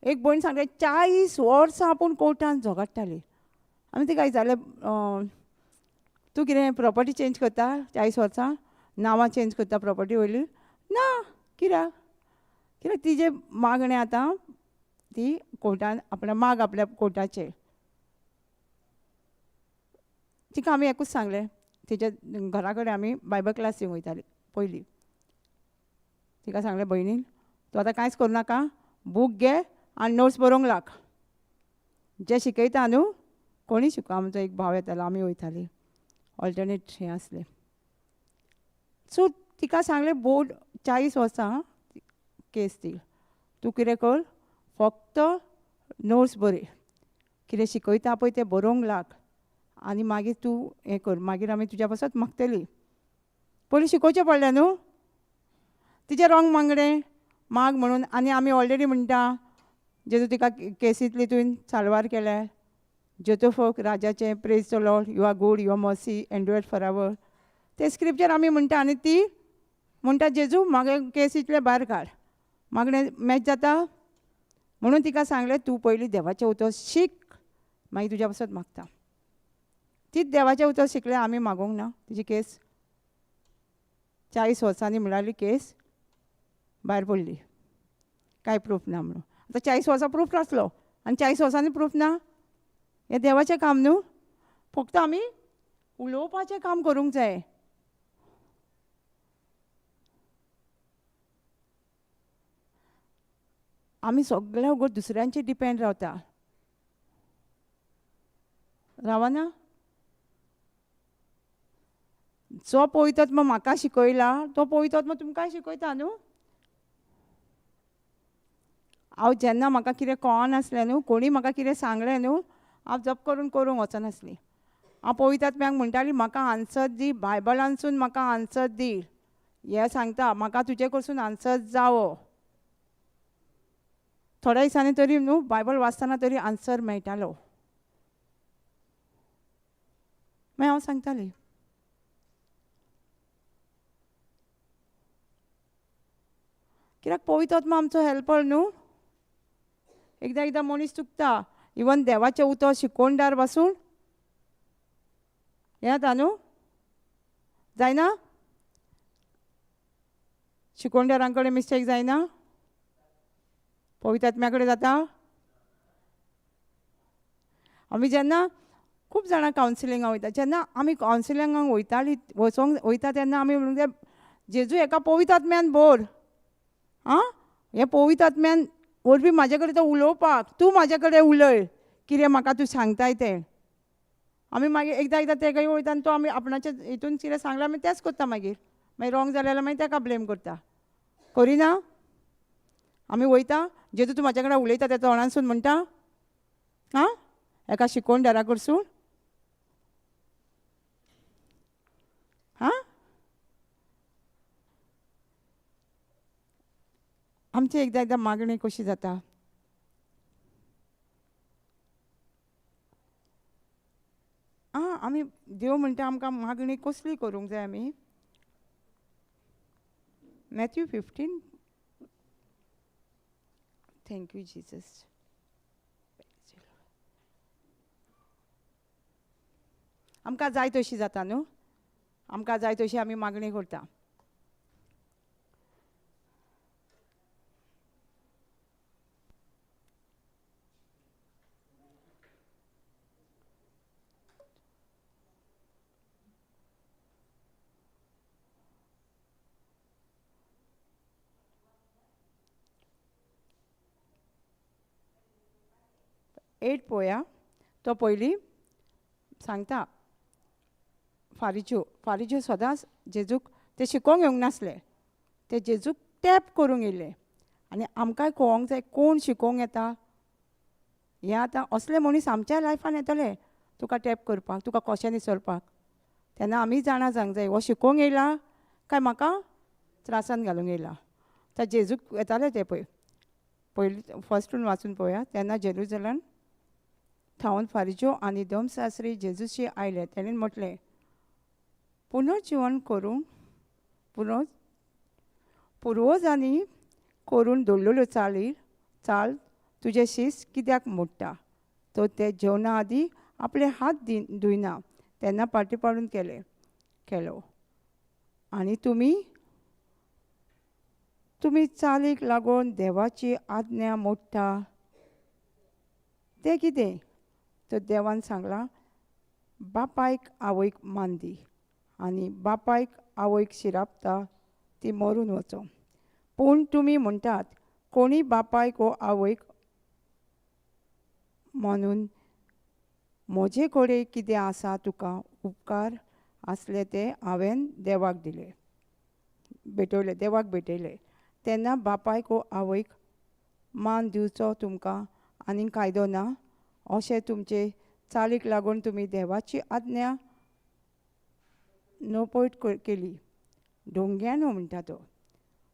एक भयण सांगलें 40 वर्सां आपूण कोर्टान झगडटाली. आमी तिका विचारलें, तूं कितें प्रोपर्टी चेंज करता 40 वर्सां, नांवां चेंज करता प्रोपर्टी वयली? ना, कित्याक? कित्याक तिजें मागणें आतां ती कोर्टान आपल्या माग आपल्या कोर्टाचेर. तिका आमी एकूच सांगलें, तिच्या घरा कडेन आमी बायबल क्लास दिवंक वयताली पयलीं. तिका सांगलें, भयणीन तूं आतां कांयच करूं नाका, बूक घे आनी नोट्स बरोवंक लाग, जे शिकयता न्हू कोणी शिको. आमचो एक भाव येतालो, आमी वयताली, ऑल्टरनेट हें आसलें. सो तिका सांगलें, बोर्ड 40 वर्सां केस ती, तूं कितें कर, फक्त नोट्स बरय, कितें शिकयता पळय तें बरोवंक लाग आनी मागीर तूं हें कर, मागीर आमी तुज्या पासत मागतली. पयलीं शिकोवचें पडलें न्हू, तिचें रोंग मागणें माग म्हणून. आनी आमी ऑलरेडी म्हणटा, जेजू तिका केसींतली तुवें साल्वार केल्या, जोतोफोक राजाचें praise the Lord, you are good, your mercy endured for ever, तें स्क्रिप्चर आमी म्हणटा. आनी ती म्हणटा, जेजू म्हागे केसींतलें भायर काड, मागणें मॅच जाता म्हणून तिका सांगलें, तूं पयलीं देवाचें उतर शीक, मागीर तुज्या पासत मागता. तीच देवाचें उतर शिकलें, आमी मागोवंक ना. तिची केस 40 वर्सांनी म्हळ्यार केस भायर पडली, कांय प्रूफ ना म्हणून. आतां 40 वर्सां प्रूफ नासलो आनी 40 वर्सांनी प्रूफ ना, हें देवाचें काम न्हू. फक्त आमी उलोवपाचें काम करूंक जाय. आमी सगळ्या वगत दुसऱ्यांचेर डिपेंड रावता, रावना. जो पवित्र आत्मा म्हाका शिकयला तो पवित्र आत्मा तुमकांय शिकयता न्हू. हांव जेन्ना म्हाका कितें कळनासलें न्हू, कोणी म्हाका कितें सांगलें न्हू, हांव जप करून करूंक वचनासली. हांव पवित्र आत्म्याक म्हणटाली, म्हाका आन्सर दी, बायबलांसून म्हाका आन्सर दी, हें सांगता म्हाका तुजे कडसून आन्सर जावो. थोड्या दिसांनी तरी न्हू बायबल वाचतना तरी आन्सर मेळटालो. मागीर हांव सांगतालें, कित्याक पवित्र आत्मा आमचो हेल्पर न्हू. एकदां एकदां मनीस चुकता, इवन देवाचें उतर शिकोवणदार पासून हें जाता न्हू, जायना? शिकोवणदारां कडेन मिस्टेक जायना? पवित्र आत्म्या कडेन जाता? आमी जेन्ना खूब जाणां कावन्सिलिंगाक वयता, जेन्ना आमी कावन्सिलिंगाक वयताली, वचोंक वयता तेन्ना आमी म्हणूंक जाय, जेजू हेका पवित्र आत्म्यान भर, आं, हें पवित्र आत्म्यान वरवीं म्हाजे कडेन तो उलोवपाक, तूं म्हाजे कडेन उलय, कितें म्हाका तूं सांगताय तें. आमी मागीर एकदां एकदां ते कडेन वयता आनी तो आमी आपणाचे हितून कितें सांगलां आमी तेंच करता. मागीर मागीर रोंग जालें जाल्यार मागीर तेका ब्लेम करता, करिना. आमी वयता, जेजू तूं म्हाज्या कडेन उलयता त्या तोंडांसून म्हणटा, आं, एका शिकोवणदारा कडसून, आं. आमचें एकदां एकदां मागणें कशी जाता, आं, आमी देव म्हणटा आमकां मागणी कसली करूंक जाय आमी. Matthew 15. Thank you Jesus. आमकां जाय तशी जाता न्हू, आमकां जाय तशी आमी मागणी करता. एट पळोवया. तो पयलीं सांगता फारिज्यो, फारिज्यो सदांच जेजूक ते शिकोवंक येवंक नासले, ते जेजूक टॅप करूंक येयले. आनी आमकांय कळोंक जाय कोण शिकोवंक येता हें. आतां असले मनीस आमच्या लायफान येतले तुका टॅप करपाक, तुका कशें चलपाक. तेन्ना आमी जाणा जावंक जाय हो शिकोवंक येयला काय म्हाका त्रासान घालूंक येयला. तर जेजूक येताले ते पळय पयलीं फर्स्टून वाचून पळोवया. तेन्ना जेरुजलम थावन फारिज्यो आनी धर्मशास्त्री जेजूशी आयले. तेणेन म्हटलें पुनर्जिवन करूंक पुर्वजांनी करून दवरलेल्यो चाली चाल तुजें शीस कित्याक मोडटा. तो ते जेवणा आदी आपले हात धुयना तेन्ना पाटी पाडून केलो. आनी तुमी तुमी चालीक लागून देवाची आज्ञा मोडटा तें कितें. तर देवान सांगलां बापायक आवयक मान दी आनी बापायक आवयक शिरापता ती मरून वचो. पूण तुमी म्हणटात कोणी बापायक वो आवयक म्हणून म्हजे कडेन कितें आसा तुका उपकार आसले तें हांवें देवाक दिलें भेटयलें, देवाक भेटयलें. तेन्ना बापायक वो आवयक मान दिवचो तुमकां आनी कायदो ना. अशें तुमचे चालीक लागून तुमी देवाची आज्ञा नपयत केली. डोंग्यानो म्हणटा तो.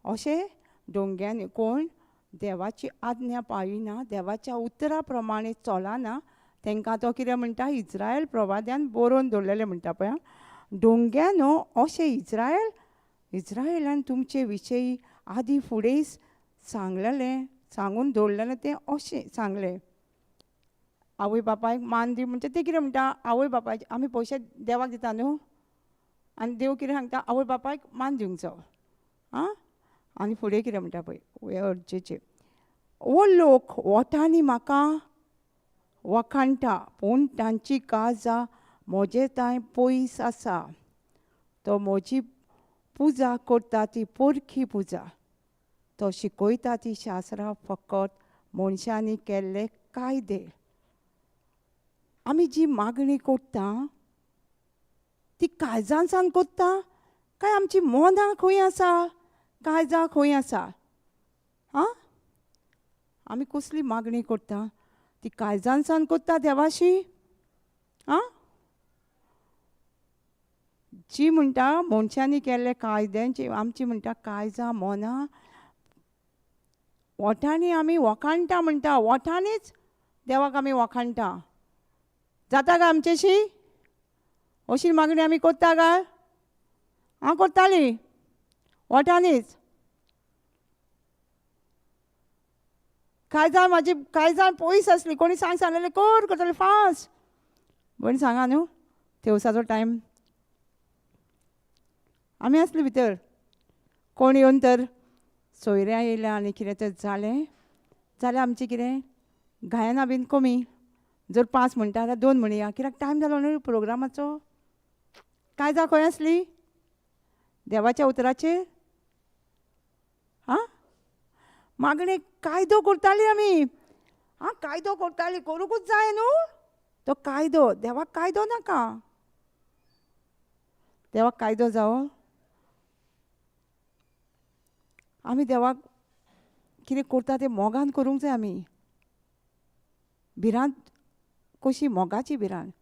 अशें डोंग्यान कोण देवाची आज्ञा पाळिना, देवाच्या उतरा प्रमाणे चलना, तांकां तो कितें म्हणटा इज्रायल प्रवाद्यान बरोवन दवरलेलें म्हणटा पळय. डोंग्यानो अशें इज्रायलान तुमचे विशयी आदी फुडें सांगलेलें, सांगून दवरलेलें तें अशें सांगलें. आवय बापायक मान दी म्हणजे तें कितें म्हणटा आवय बापायचे आमी पयशे देवाक दिता न्हू, आनी देव कितें सांगता आवय बापायक मान दिवंक जावो. आं आनी फुडें कितें म्हणटा पळय अर्जेचेर, ओ लोक वोटांनी म्हाका वखाणटा पूण तांची काळजां म्हजे तांय पयस आसा. तो म्हजी पुजा करता ती पोरकी पुजा, तो शिकयता ती शास्त्रां फकत मनशांनी केल्ले कायदे. आमी जी मागणी करता ती काळजांसान करता काय आमची मनां खंय आसा, काळजां खंय आसा? आं आमी कसली मागणी करता ती काळजांसान करता देवाशी? आं जी म्हणटा मनशांनी केल्ले कायद्यांची आमची म्हणटा काळजां मनां वोठांनी आमी वखाणटा म्हणटा, वोठांनीच देवाक आमी वखाणटा. जाता काय आमचेशी अशी मागणी आमी करता काय? हांव करताली वोठांनीच. कांय जाण म्हाजी कांय जाण पयस आसली, कोणी सांग सांगलेलें कर करताले फास्ट. भयण सांगा न्हू तेवसाचो टायम आमी आसली भितर, कोण येवन तर सोयऱ्या येयल्या आनी कितें तर जालें जाल्यार आमचें कितें गायना बीन कमी. जर 5 म्हणटा जाल्यार 2 म्हणया, कित्याक टायम जालो न्हू प्रोग्रामाचो. कांय जाण खंय आसली देवाच्या उतराचेर? आं मागणी कायदो करताली आमी. आं कायदो करताली, करूंकूच जाय न्हू तो कायदो. देवाक कायदो नाका, देवाक कायदो जावो. आमी देवाक कितें करता तें मोगान करूंक जाय. आमी भिरांत कशी, मोगाची भिरांत.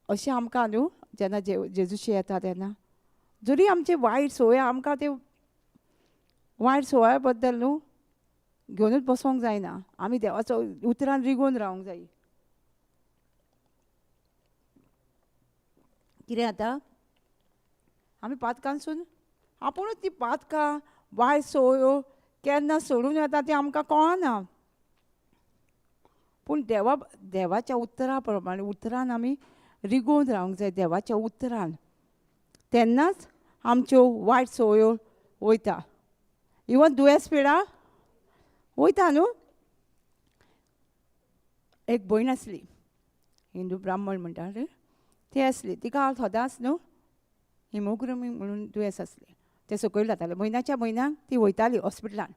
अशें आमकां न्हू जेन्ना जेजूशी येता तेन्ना जरी आमचे वायट संवय, आमकां ते वायट संवया बद्दल न्हू घेवनूच बसोंक जायना, आमी देवाचो उतरान रिगोवन रावंक जाय. कितें जाता, आमी पातकांसून आपुणूच ती पातकां वायट संवयो केन्ना सोडून येता तें आमकां कळना. पूण देवाच्या उतरा प्रमाणे उतरान आमी रिगोवन रावंक जाय, देवाच्या उतरान, तेन्नाच आमच्यो वायट संवयो वयता. इवन दुयेंस पिडा वयता न्हू. एक भयण आसली, हिंदू ब्राह्मण म्हणटा ती आसली, तिका सदांच न्हू हिमोग्लोबीन म्हणून दुयेंस आसलें, तें सकयल जातालें. म्हयन्याच्या म्हयन्याक ती वयताली हॉस्पिटलान,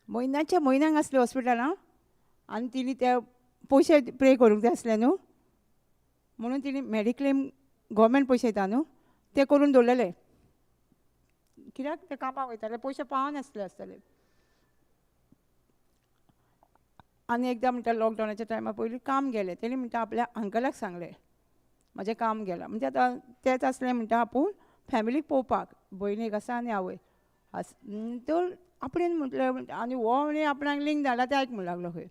म्हयन्याच्या म्हयन्याक आसली हॉस्पिटलान. आनी तिणी ते पयशे पे करूंक जाय आसले न्हू, म्हणून तिणी मेडिक्लेम गव्हर्मेंट पयशे येता न्हू ते करून दवरलेले, कित्याक ते कामाक वयताले, पयशे पावनासले आसतले. आनी एकदां म्हणटा लॉकडावनाच्या टायमार पयलीं काम गेलें, तेणी म्हणटा आपल्या अंकलाक सांगलें म्हजें काम गेलां, म्हणजे आतां तेंच आसलें म्हणटा आपूण फॅमिलीक पळोवपाक, भयणीक आसा आनी आवय आस, तर आपणेन म्हटलें आनी हो आनी आपणाक लिंक धाडला तें आयक म्हणूंक लागलो खंय,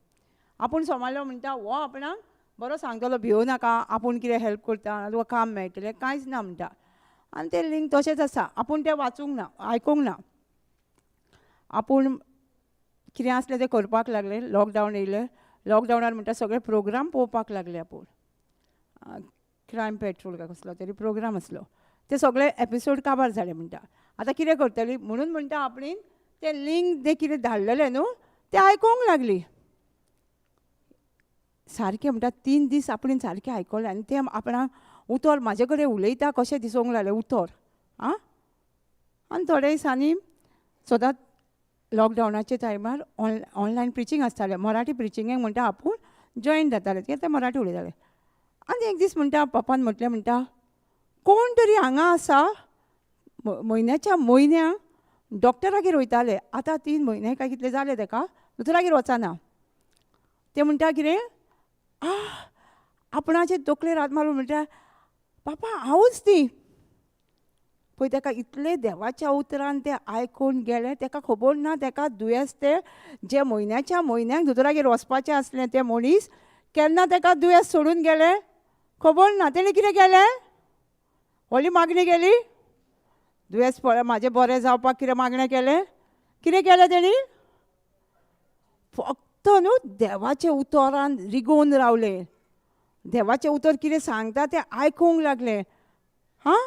आपूण सोमारलो म्हणटा हो आपणाक बरो सांगतलो भियोव नाका, आपूण कितें हेल्प करता तुका काम मेळटलें, कांयच ना म्हणटा. आनी तें लिंक तशेंच आसा, आपूण तें वाचूंक ना, आयकूंक ना, आपूण कितें आसलें तें करपाक लागलें. लॉकडावन येयलें, लॉकडावनार म्हणटा सगळे प्रोग्राम पळोवपाक लागले आपूण, क्रायम पेट्रोल काय कसलो तरी प्रोग्राम आसलो, ते सगळे एपिसोड काबार जाले म्हणटा. आतां कितें करतली म्हणून म्हणटा आपणेन तें लिंक तें कितें धाडलेलें न्हू तें आयकूंक लागली सारकें. म्हणटा 3 दीस आपणेन सारकें आयकलें आनी तें आपणाक उतर म्हाजे कडेन उलयता कशें दिसूंक लागलें उतर. आं, आनी थोड्या दिसांनी सदांच लॉकडावनाच्या टायमार ऑनलायन प्रिचींग आसतालें, मराठी प्रिचिंगेक म्हणटा आपूण जॉयन जातालें, कित्याक ते मराठी उलयताले. आनी एक दीस म्हणटा पप्पान म्हटलें म्हणटा कोण तरी हांगा आसा म्हयन्याच्या म्हयन्याक डॉक्टरागेर वयताले, आतां 3 म्हयने काय कितले जाले तेका दोतोरागेर वचना. ते म्हणटा कितें आ आपणाचे तकलेर हात मारून म्हणटा पापा हांवूच ती. पळय तेका इतलें देवाच्या उतरान तें आयकून गेलें, तेका खबर ना तेका दुयेंस तें जे म्हयन्याच्या म्हयन्याक दोतोरागेर वचपाचें आसलें तें मनीस केन्ना तेका दुयेंस सोडून गेलें खबर ना. तेणें कितें केलें, व्हडली मागणी केली, दुयेंस पळय म्हाजें बरें जावपाक कितें मागणें केलें, कितें केलें तेणी, फक्त न्हू देवाच्या उतरान रिगोवन रावलें, देवाचें उतर कितें सांगता तें आयकूंक लागलें. हां,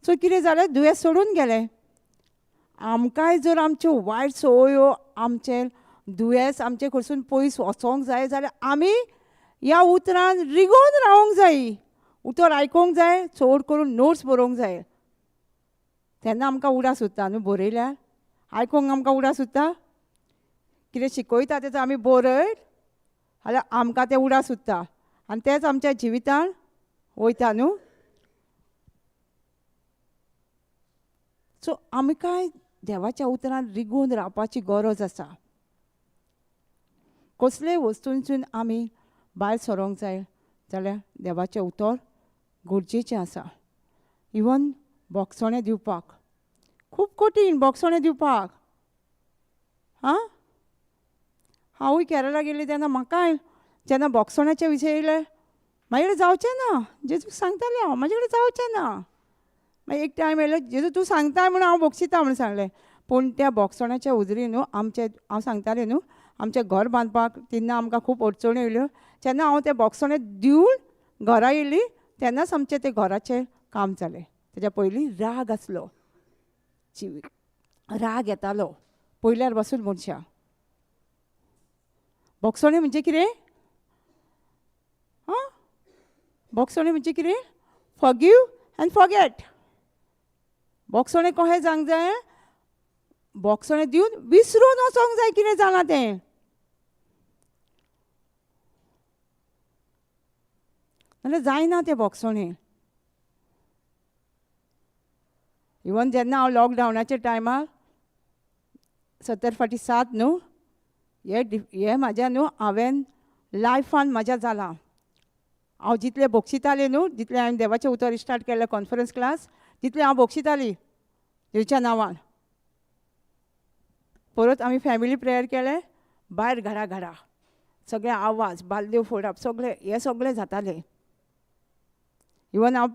सो कितें जालें, दुयेंस सोडून गेलें. आमकांय जर आमच्यो वायट संवयो आमचें दुयेंस आमचे कडसून पयस वचोंक जाय जाल्यार आमी ह्या उतरान रिगोवन रावंक जाय, उतर आयकूंक जाय, चड करून नोट्स बरोवंक जाय, तेन्ना आमकां उडास उरता न्हू. बरयल्यार आयकूंक आमकां उडास उरता, कितें शिकयता तेचो आमी बरयत जाल्यार आमकां तें उडास उरता आनी तेंच आमच्या जिवितान वयता न्हू. सो आमकां देवाच्या उतरान रिगोवन रावपाची गरज आसा. कसलेय वस्तूंसून आमी भायर सरोंक जाय जाल्यार देवाचें उतर गरजेचें आसा. इवन बोगसणें दिवपाक खूब कठीण, बोगसणें दिवपाक. आं, हांवूय केरळा गेल्ली तेन्ना म्हाकाय जेन्ना बोगसण्याचे विशय येयले म्हाजे कडेन जावचें ना, जेजूक सांगतालें हांव म्हाजे कडेन जावचें ना. मागीर एक टायम येयलो जेजू तूं सांगता म्हणून हांव बोगसिता म्हणून सांगलें. पूण त्या बोगसण्याच्या उजरी न्हू आमचें, हांव सांगतालें न्हू आमचें घर बांदपाक तेन्ना आमकां खूब अडचण्यो येयल्यो. जेन्ना हांव तें बोगसणें दिवन घरा येयली तेन्नाच आमचें तें घराचें काम जालें. तेज्या पयलीं राग आसलो, राग येतालो पयल्यार बसून मनशां. बोगसणें म्हणजे कितें? आं, बोगसणें म्हणजे कितें? Forgive and forget. बोगसणें कशें जावंक जाय? बोगसणें दिवन विसरून वचोंक जाय कितें जालां तें. नाल्यार जायना तें बोगसणें. इवन जेन्ना हांव लॉकडावनाच्या टायमार 70 फाटीं 7 न्हू हे म्हाज्या न्हू हांवें लायफान म्हाज्या जालां. हांव जितलें बक्षितालें न्हू, जितलें हांवें देवाचें उतर स्टार्ट केलें कॉन्फरन्स क्लास, तितलें हांव बक्षितालीं जेजूच्या नांवान. परत आमी फॅमिली प्रेयर केलें, भायर घरा घरा सगळे आवाज, बालदेव फोडप, सगळे हे सगळें जातालें. इवन हांव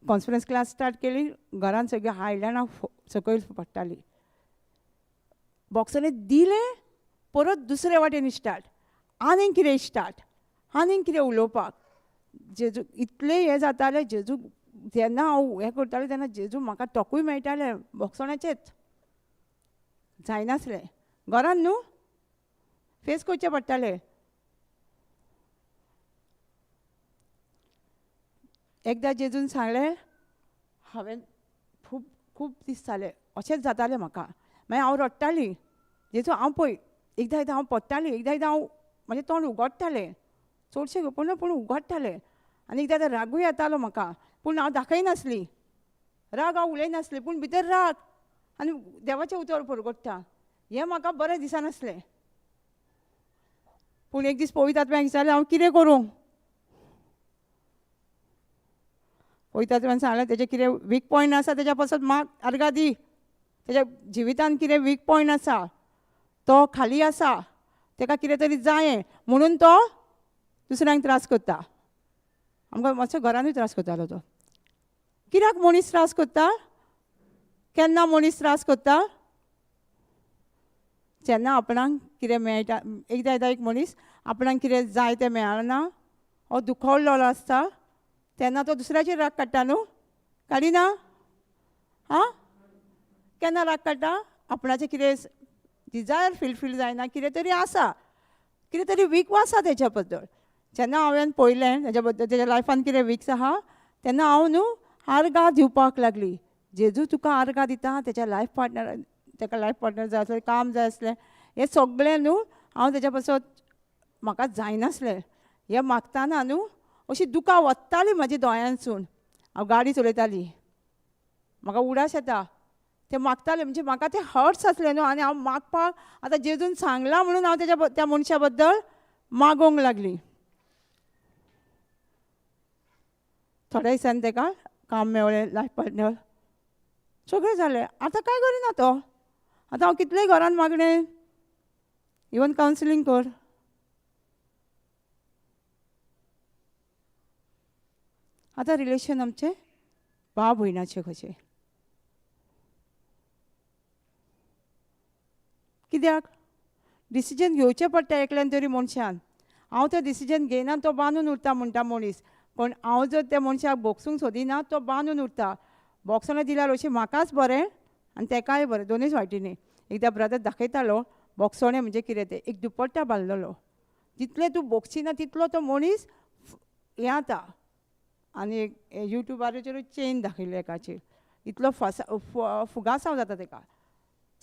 कॉन्फरन्स क्लास स्टार्ट केली, घरान सगळीं आयदनां सकयल पडटालीं. बॉक्सांनी दिलें, परत दुसरे वाटेन स्टार्ट, आनीक कितें स्टार्ट, आनीक कितें उलोवपाक. जेजू इतलें हें जातालें, जेजू जेन्ना हांव हें करतालें तेन्ना जेजू म्हाका टोकूय मेळटालें बॉक्सणाचेच, जायनासलें घरान न्हू फेस करचें पडटालें. एकदां जेजून सांगलें, हांवें खूब खूब दीस जाले अशेंच जातालें म्हाका, मागीर हांव रडटाली. जेजू हांव पळय एकदां एकदां हांव पडटाली, एकदां एकदां हांव म्हजें तोंड उगडटालें, चडशें पूण पूण उगडटालें. आनी एकदां एकदां रागूय येतालो म्हाका, पूण हांव दाखयनासली राग, हांव उलयनासली, पूण भितर राग आनी देवाचें उतर परगट्टा हें म्हाका बरें दिसनासलें. पूण एक दीस पवित्र आत्म्याक विचारलें हांव कितें करूं. पवित्र आत्म्यान सांगलें तेजें कितें वीक पॉयंट आसा तेज्या पासत म्हाक आर्गां दी, तेज्या जिवितान कितें वीक पॉयंट आसा, तो खाली आसा, तेका कितें तरी जायें म्हणून तो दुसऱ्यांक त्रास करता. आमकां मातसो घरानूय त्रास करतालो तो. कित्याक मनीस त्रास करता? केन्ना मनीस त्रास करता? जेन्ना आपणाक कितें मेळटा. एकदां एकदां एक मनीस आपणाक कितें जाय तें मेळना, हो दुखवल्लो आसता, तेन्ना तो दुसऱ्याचेर राग काडटा न्हू, काडिना? आं, केन्ना राग काडटा? आपणाचें कितें डिजायर फुलफील जायना, कितें तरी आसा, कितें तरी वीक आसा तेच्या बद्दल. जेन्ना हांवें पळयलें तेज्या बद्दल, तेज्या लायफान कितें वीक्स आहा, तेन्ना हांव न्हू आर्गां दिवपाक लागली. जेजू तुका आर्गां दिता, तेच्या लायफ पार्टनर, तेका लायफ पार्टनर जाय आसलें, काम जाय आसलें, हें सगळें न्हू हांव तेज्या पासत म्हाका जायनासलें. हें मागतना न्हू अशी दुकां वत्ताली म्हाजी दोळ्यांसून. हांव गाडी चलयताली, म्हाका उडास येता ते मागताले, म्हणजे म्हाका ते हर्ट्स आसले न्हू. आनी हांव मागपाक आतां जेजून सांगलां म्हणून हांव तेज्या त्या मनशा बद्दल मागोंक लागली. थोड्या दिसांनी तेका काम मेवळें, लायफ पार्टनर, सगळें जालें. आतां कांय करिना तो. आतां हांव कितलें घरान मागणें, इवन कावन्सिलींग कर. आतां रिलेशन आमचें भाव भयणाचें कशें. कित्याक डिसिजन घेवचें पडटा एकल्यान तरी मनशान. हांव तो डिसिजन घेयना तो बांदून उरता म्हणटा मनीस, पूण हांव जर त्या मनशाक बोगसूंक सोदिना तो बांदून उरता. बोगसणां दिल्यार अशें म्हाकाच बरें आनी तेकाय बरें, दोनूय वाटेनी. एकदां ब्रदर दाखयतालो बोगसणें म्हणजे कितें तें. एक दुपट्टा बांदलेलो, जितलें तूं बोगसिना तितलो तो मनीस हें जाता. आनी एक युट्यूबाचेरूय चेन दाखयल्ली एकाचेर, इतलो फासा फुगासांव जाता तेका.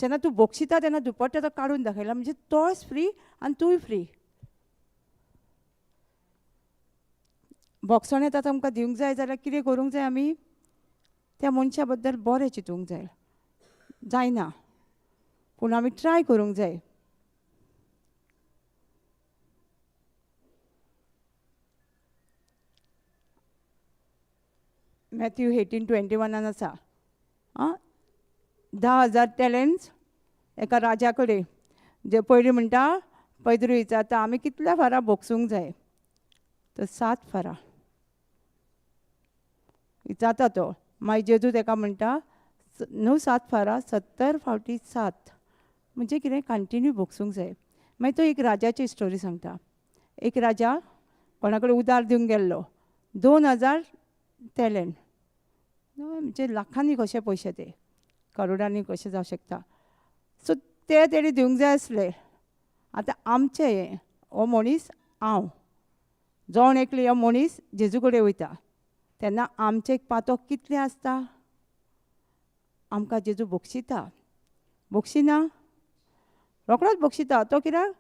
जेन्ना तूं बोगशिता तेन्ना दुपट्टा तो काडून दाखयला, म्हणजे तोच फ्री आनी तूंय फ्री. बोगसणें आतां आमकां दिवंक जाय जाल्यार कितें करूंक जाय आमी? त्या मनशा बद्दल बरें चिंतूंक जाय. जायना पूण आमी ट्राय करूंक जाय. मॅथ्यू 18:21 आसा. आं, 10,000 टॅलंट्स एका राजा कडेन. जे पयलीं म्हणटा पैद्रू विचारता आमी कितल्या फारां भोगसूंक जाय, तर 7 फारां विचारता तो. मागीर जेजू तेका म्हणटा न्हू 7 फारां, 70 फावटी 7, म्हणजे कितें कंटिन्यू भोगसूंक जाय. मागीर तो एक राजाची स्टोरी सांगता. एक राजा कोणा कडेन उदार दिवंक गेल्लो, 2,000 टॅलंट, म्हणजे लाखांनी कशे पयशे ते, करोडांनी कशे जावं शकता. सो ते तेणी दिवंक जाय आसले. आतां आमचें हें हो मनीस हांव जावन एकले हो मनीस जेजू कडेन वयता तेन्ना आमचें पातो कितलें आसता? आमकां जेजू बक्षिता, बक्षिना, रोखडोच बक्षिता. तो कित्याक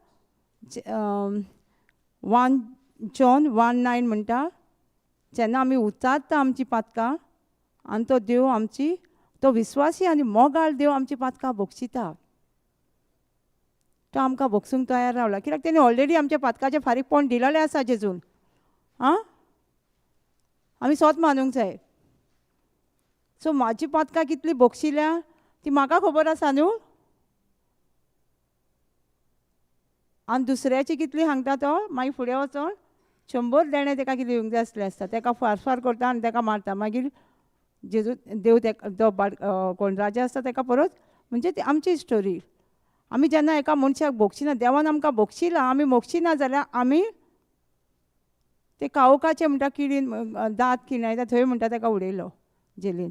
1 John 1:9 म्हणटा, जेन्ना आमी उचारता आमची पातकां आनी तो देव आमची, तो विस्वासी आनी मोगाळ देव आमची पातकां बक्षिता. तो आमकां बक्षूंक तयार रावला, कित्याक तेणी ऑलरेडी आमच्या पातकाचें फारीकपण दिलेलें आसा जेजून. आं, आमी स्वत मानूंक जाय. सो म्हाजी पातकां कितली बक्षिल्या ती म्हाका खबर आसा न्हू. आनी दुसऱ्याची कितली सांगता तो मागीर फुडें वचोन 100 देणें तेका कितें दिवंक जाय आसलें आसता, तेका फारफार करता आनी तेका मारता. मागीर जेजू देव तेका तो कोण राजा आसता तेका परत, म्हणजे ती आमची स्टोरी. आमी जेन्ना एका मनशाक भोगशिना, देवान आमकां भोगशिला, आमी भोगशिना जाल्यार आमी ते कावकाचे म्हणटा किडीन दांत किणायता थंय म्हणटा तेका उडयलो जेलीन.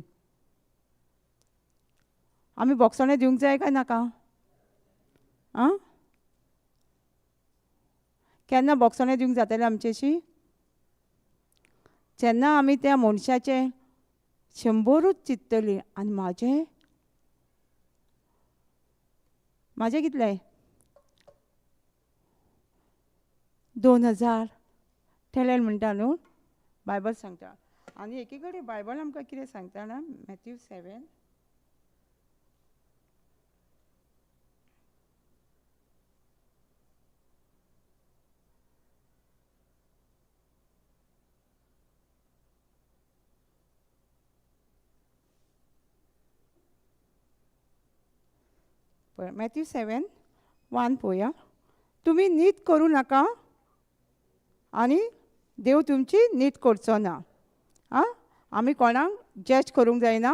आमी भोगसणें दिवंक जाय काय नाका? आं, केन्ना भोगसणें दिवंक जातलें आमचेशी? जेन्ना आमी त्या मनशाचें 100 चिंततलीं आनी म्हाजें म्हाजें कितलें 2000 टॅलंट म्हणटा न्हू बायबल सांगता. आनी एकी कडेन बायबल आमकां कितें सांगता ना, मॅथ्यू 7 मॅथ्यू 7:1 पळोवया. तुमी नीत करूं नाका आनी देव तुमची नीत करचो ना. आं, आमी कोणाक जज करूंक जायना,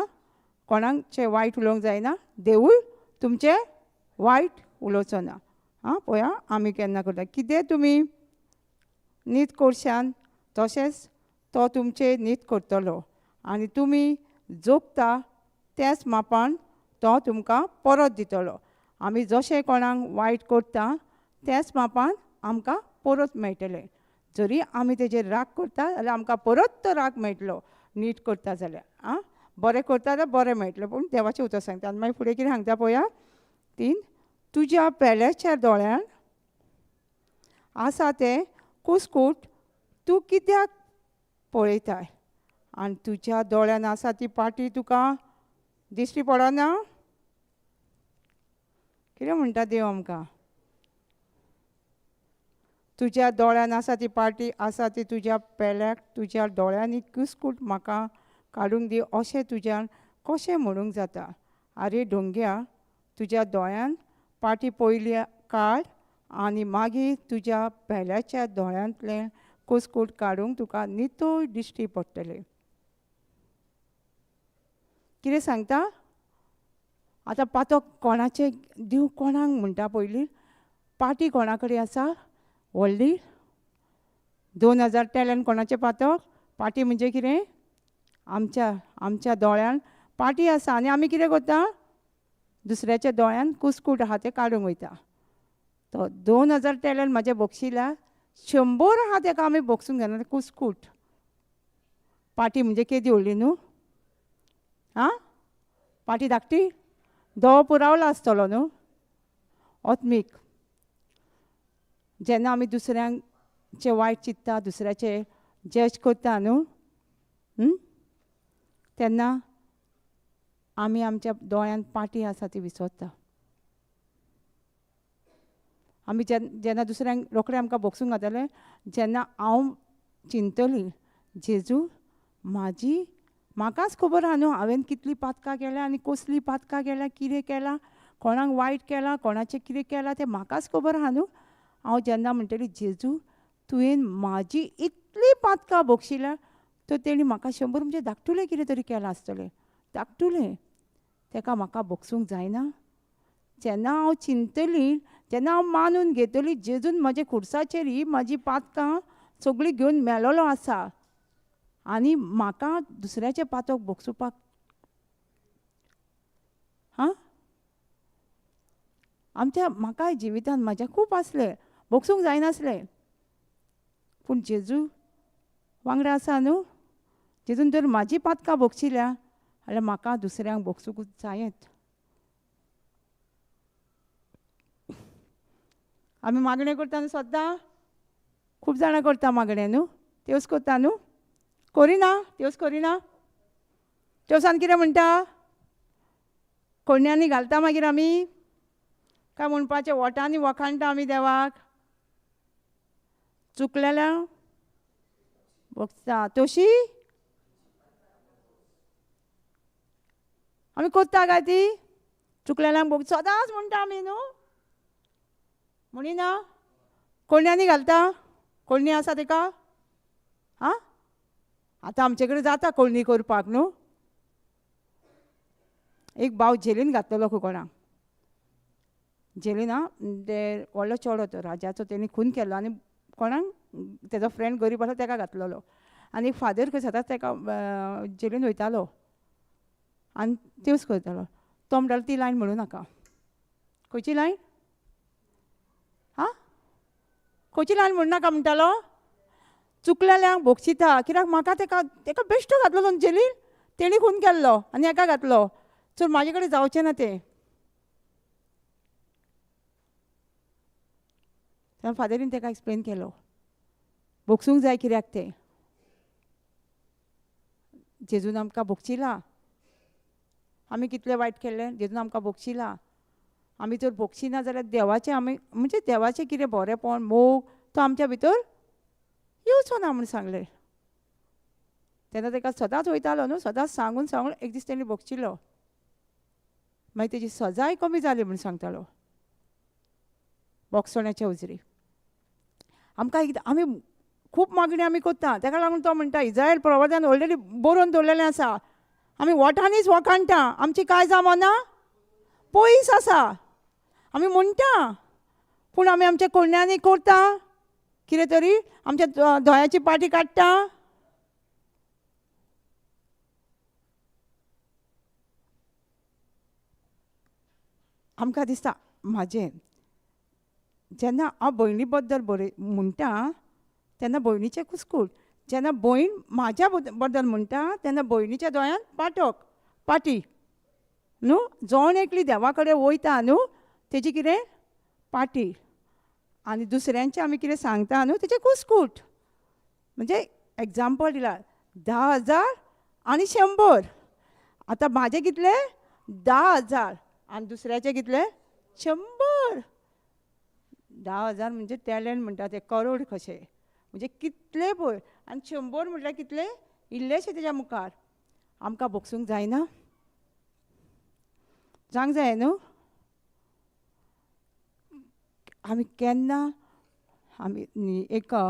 कोणाकचें वायट उलोवंक जायना, देवूय तुमचें वायट उलोवचो ना. आं, पळया आमी केन्ना करता कितें तुमी नीत करशान तशेंच तो तुमचें नीत करतलो आनी तुमी जोगता त्याच मापान तो तुमकां परत दितलो. आमी जशें कोणाक वायट करता त्याच मापान आमकां परत मेळटलें. जरी आमी तेजेर राग करता जाल्यार आमकां परत तो राग मेळटलो, नीट करता जाल्यार. आं, बरें करता जाल्यार बरें मेळटलें. पूण देवाचें उतर सांगता. आनी मागीर फुडें कितें सांगता पळया, 3 तुज्या पेल्याच्या दोळ्यान आसा तें कुसकूट तूं कित्याक पळयताय आनी तुज्या दोळ्यान आसा ती पाटी तुका दिश्टी पडना? कितें म्हणटा देव आमकां? तुज्या दोळ्यान आसा ती पाटी आसा ती तुज्या पेल्याक तुज्या दोळ्यांनी कुसकूट म्हाका काडूंक दी अशें तुज्यान कशें म्हणूंक जाता? आरे ढोंग्या, तुज्या दोळ्यान पाटी पयली काड आनी मागीर तुज्या पेल्याच्या दोळ्यांतलें कुसकूट काडूंक तुका नितळ दिश्टी पडटलें. कितें सांगता? आतां पातो कोणाचें दिवं कोणाक म्हणटा पयलीं? पाटी कोणा कडेन आसा व्हडली? 2000 टॅलंट कोणाचें पातक? पाटी म्हणजे कितें? आमच्या आमच्या दोळ्यान पाटी आसा आनी आमी कितें करता? दुसऱ्याच्या दोळ्यान कुसकूट आहा तें काडूंक वयता. तो 2000 टॅलंट म्हाज्या बक्षिला 100 आहा तेका आमी बक्षूंक जायना. कुसकूट पाटी म्हणजे केदी व्हडली न्हू? आं, पाटी धाकटी दोळो पुरावला आसतलो न्हू. आत्मीक जेन्ना आमी दुसऱ्यांचे वायट चिंत्ता, दुसऱ्याचे जज करता न्हू, तेन्ना आमी आमच्या दोळ्यांत पाटी आसा ती विसरता. आमी जेन्ना दुसऱ्यांक रोखडें आमकां बक्षूंक घातलें, जेन्ना हांव चिंतली जेजू म्हाजी म्हाकाच खबर आहा न्हू हांवें कितली पातकां केल्या आनी कसली पातकां केल्या, कितें केलां, कोणाक वायट केलां, कोणाचें कितें केलां तें म्हाकाच खबर आहा न्हू. हांव जेन्ना म्हणटली जेजू तुवें म्हाजी इतली पातकां बक्षिल्या तर तेणी म्हाका 100 म्हणजे धाकटुलें कितें तरी केलां आसतलें, धाकटुलें तेका म्हाका बक्षूंक जायना. जेन्ना हांव चिंतली, जेन्ना हांव मानून घेतली जेजून म्हजे खुर्साचेर ही म्हाजी पातकां सगळीं घेवन मेलोलो आसा आनी म्हाका दुसऱ्याचें पातक बक्षुपाक, हां, आमच्या म्हाका जिवितान म्हाज्या खूब आसलें बक्षूंक जायनासलें, पूण जेजू वांगडा आसा न्हू, जेजून तर म्हाजी पातकां बक्षिल्या जाल्यार म्हाका दुसऱ्यांक बक्षूंकूच जायत. आमी मागणें करता न्हू सद्दां, खूब जाणां करता मागणें न्हू, त्योच करता न्हू, करिना त्योच करिना. त्योसान कितें म्हणटा? कोण्यांनी घालता मागीर आमी काय म्हणपाचें वोटांनी वखाणटा आमी देवाक. चुकलेल्या बगता तशी आमी करता काय ती? चुकलेल्यांक बग सदांच म्हणटा आमी न्हू, म्हणिना? कोळण्यांनी घालता? कोळणी आसा तेका? आं, आतां आमचे कडेन जाता कोळणी करपाक न्हू. एक भाव झेलीन घातलेलो खंय कोणाक, झेलीन आं, ते व्हडलो चेडो तो राजाचो, तेणी खून केल्लो आनी कोणाक तेजो फ्रेंड गरीब आसा तेका घातलेलो. आनी एक फादर खंय सदांच तेका झेलीन वयतालो आनी त्योच करतालो. तो म्हणटालो ती लायन म्हणू नाका. खंयची लायन? आं, खंयची लायन म्हणू नाका म्हणटालो? चुकलेल्यांक भोगशिता, कित्याक म्हाका तेका तेका बेश्टो घातलो जेलीन, तेणी खून केल्लो आनी हेका घातलो, चल म्हाजे कडेन जावचें ना तें. तेन्ना फादरीन तेका एक्सप्लेन केलो भोगसूंक जाय कित्याक तें. जेजून आमकां भोगशिला, आमी कितलें वायट केल्लें, जेजून आमकां भोगशिला. आमी जर भोगशिना जाल्यार देवाचें आमी म्हणजे देवाचें कितें बरेंपण मोग तो आमच्या भितर येवचो ना म्हूण सांगलें. तेन्ना तेका सदांच वयतालो न्हू, सदांच सांगून सांगून एक दीस तेणी भोगशिलो, मागीर तेजी सजाय कमी जाली म्हूण सांगतालो भोगसण्याच्या उजरी. आमकां एकदां आमी खूब मागणी आमी करता, तेका लागून तो म्हणटा इज्रायल प्रवादान ऑलरेडी बरोवन दवरलेलें आसा, आमी वोठांनीच वखाणटा, आमची कांय जावना पयस आसा, आमी म्हणटा पूण आमी आमच्या कोण्यांनी करता कितें तरी, आमच्या दोळ्याची पाटी काडटा. आमकां दिसता म्हाजें जेन्ना हांव भयणी बद्दल बरय म्हणटा तेन्ना भयणीचें कुस्कूट, जेन्ना भयण म्हाज्या बद्दल म्हणटा तेन्ना भयणीच्या दोळ्यांत पाटक पाटी न्हू. जण एकली देवा कडेन वयता न्हू तेजी कितें पाटी, आनी दुसऱ्यांचें आमी कितें सांगता न्हू तेजें कुस्कूट. म्हणजे एग्जाम्पल दिला 10,000 आनी 100. आतां म्हाजें कितलें 10,000 आनी दुसऱ्याचें कितलें 100. 10,000 म्हणजे टॅलंट म्हणटा ते करोड कशे, म्हणजे कितले पळय, आनी 100 म्हटल्यार कितले इल्लेशे तेज्या मुखार. आमकां भोगसूंक जायना, जावंक जाय न्हू. आमी केन्ना आमी एका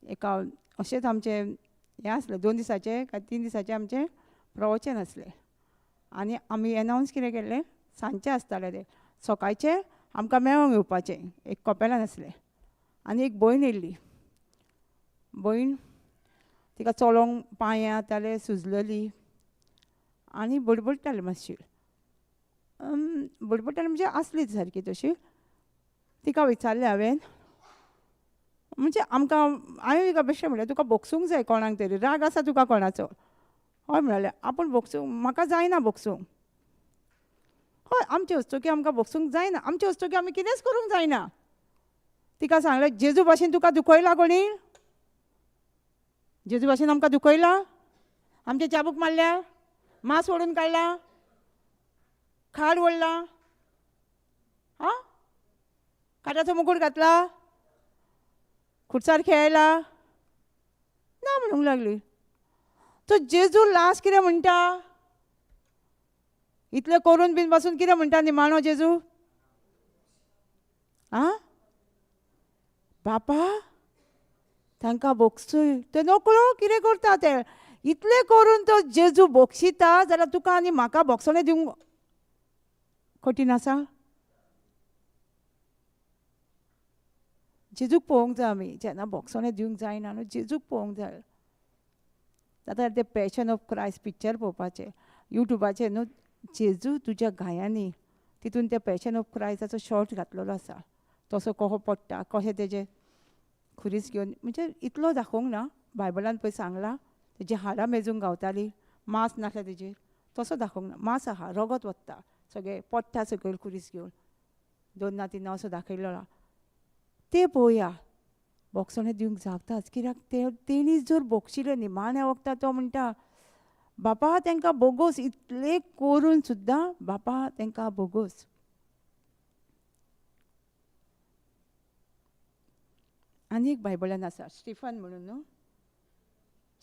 एका अशेंच आमचें हें आसलें, 2 दिसाचें काय 3 दिसाचें आमचें प्रवचन आसलें आनी आमी एनावन्स कितें केल्लें, सांजचें आसतालें तें, सकाळचें आमकां मेळोंक येवपाचें एक कपेलान आसलें. आनी एक भयण येयल्ली, भयण तिका चलोंक पांय जाताले, सुजलेली आनी बडबडटाली मातशी, बडबडटाली म्हणजे आसली सारकी तशी. तिका विचारलें हांवें, म्हणजे आमकां हांवें तिका बेश्टें म्हणलें तुका भोगसूंक जाय कोणाक तरी, राग आसा तुका कोणाचो? हय म्हणालें, आपूण भोगसूंक म्हाका जायना भोगसूंक. हय आमचे हस्तुकी आमकां भोगसूंक जायना, आमचे हस्तुकी आमी कितेंच करूंक जायना. तिका सांगलें जेजू भाशेन तुका दुखयला कोणी? जेजू भाशेन आमकां दुखयला? आमचे चाबूक मारल्या, मांस ओडून काडला, खाड ओडला, आं काट्याचो मुकूट घातला, खुर्सार खेळयला ना म्हणूंक लागली. तो जेजू लास्ट कितें म्हणटा? इतलें करून बीन बसून कितें म्हणटा निमाणो जेजू? आं बापा तांकां भोगसूय, ते नकळो कितें करता ते. इतलें करून तो जेजू भोगशिता जाल्यार तुका आनी म्हाका भोगसणें दिवंक कठीण आसा? जेजूक पळोवंक जाय आमी, जेन्ना भोगसणें दिवंक जायना न्हू जेजूक पळोवंक जाय. आतां तें पॅशन ऑफ क्रायस्ट पिक्चर पळोवपाचें युट्यूबाचेर न्हू, जेजू तुज्या घायांनी, तितून त्या पॅशन ऑफ क्रायस्टाचो शॉर्ट घातलेलो आसा, तसो कसो पडटा, कशें तेजें खुरीस घेवन, म्हणजे इतलो दाखोवंक ना, बायबलान पळय सांगलां तेजी हाडां मेजूंक गावतालीं, मांस नासलें तेजेर, तसो दाखोवंक ना, मांस आहा, रगत वता सगळें, पडटा सकयल खुरीस घेवन, 2 ना 3 असो दाखयलो आहा. ते पळोवया भोगसणें दिवंक जाताच, कित्याक ते तेणी जर भोगशिलें निमाण्या वखदां तो म्हणटा बापा तांकां भोगोस, इतलें करून सुद्दां बापा तांकां भोगोस. आनी एक बायबलान आसा स्टिफन म्हणून न्हू,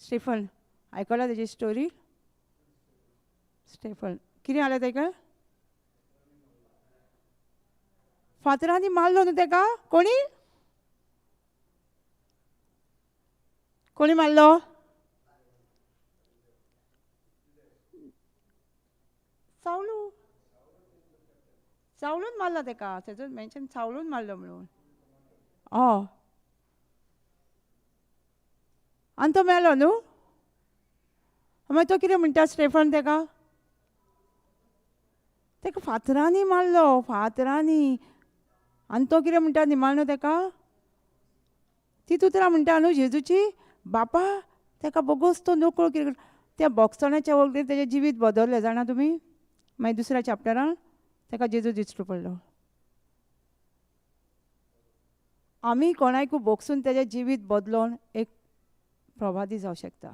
स्टिफन आयकला तेजी स्टोरी? स्टिफन कितें जालें तेका? फातरांनी मारलो न्हू तेका कोणी? कोणी मारलो? सावलू. सावलून मारलो तेका, तेजो मेन्शन सावलून मारलो म्हणून. हय, आनी तो मेलो न्हू. मागीर तो कितें म्हणटा स्टेफन तेका? तेका फातरांनी मारलो, फातरांनी. आनी तो कितें म्हणटा निमाणो तेका? ती उतरां म्हणटा न्हू जेजूची, बापा तेका बोगोस तो नकळो कितें. त्या बोगसण्याच्या वगतीर तेजें जिवीत बदल्लें जाणा तुमी. मागीर दुसऱ्या चॅप्टरान तेका जेजू दिश्टी पडलो. आमी कोणाकूय बोगसून तेजें जिवीत बदलोन एक प्रभादी जावं शकता.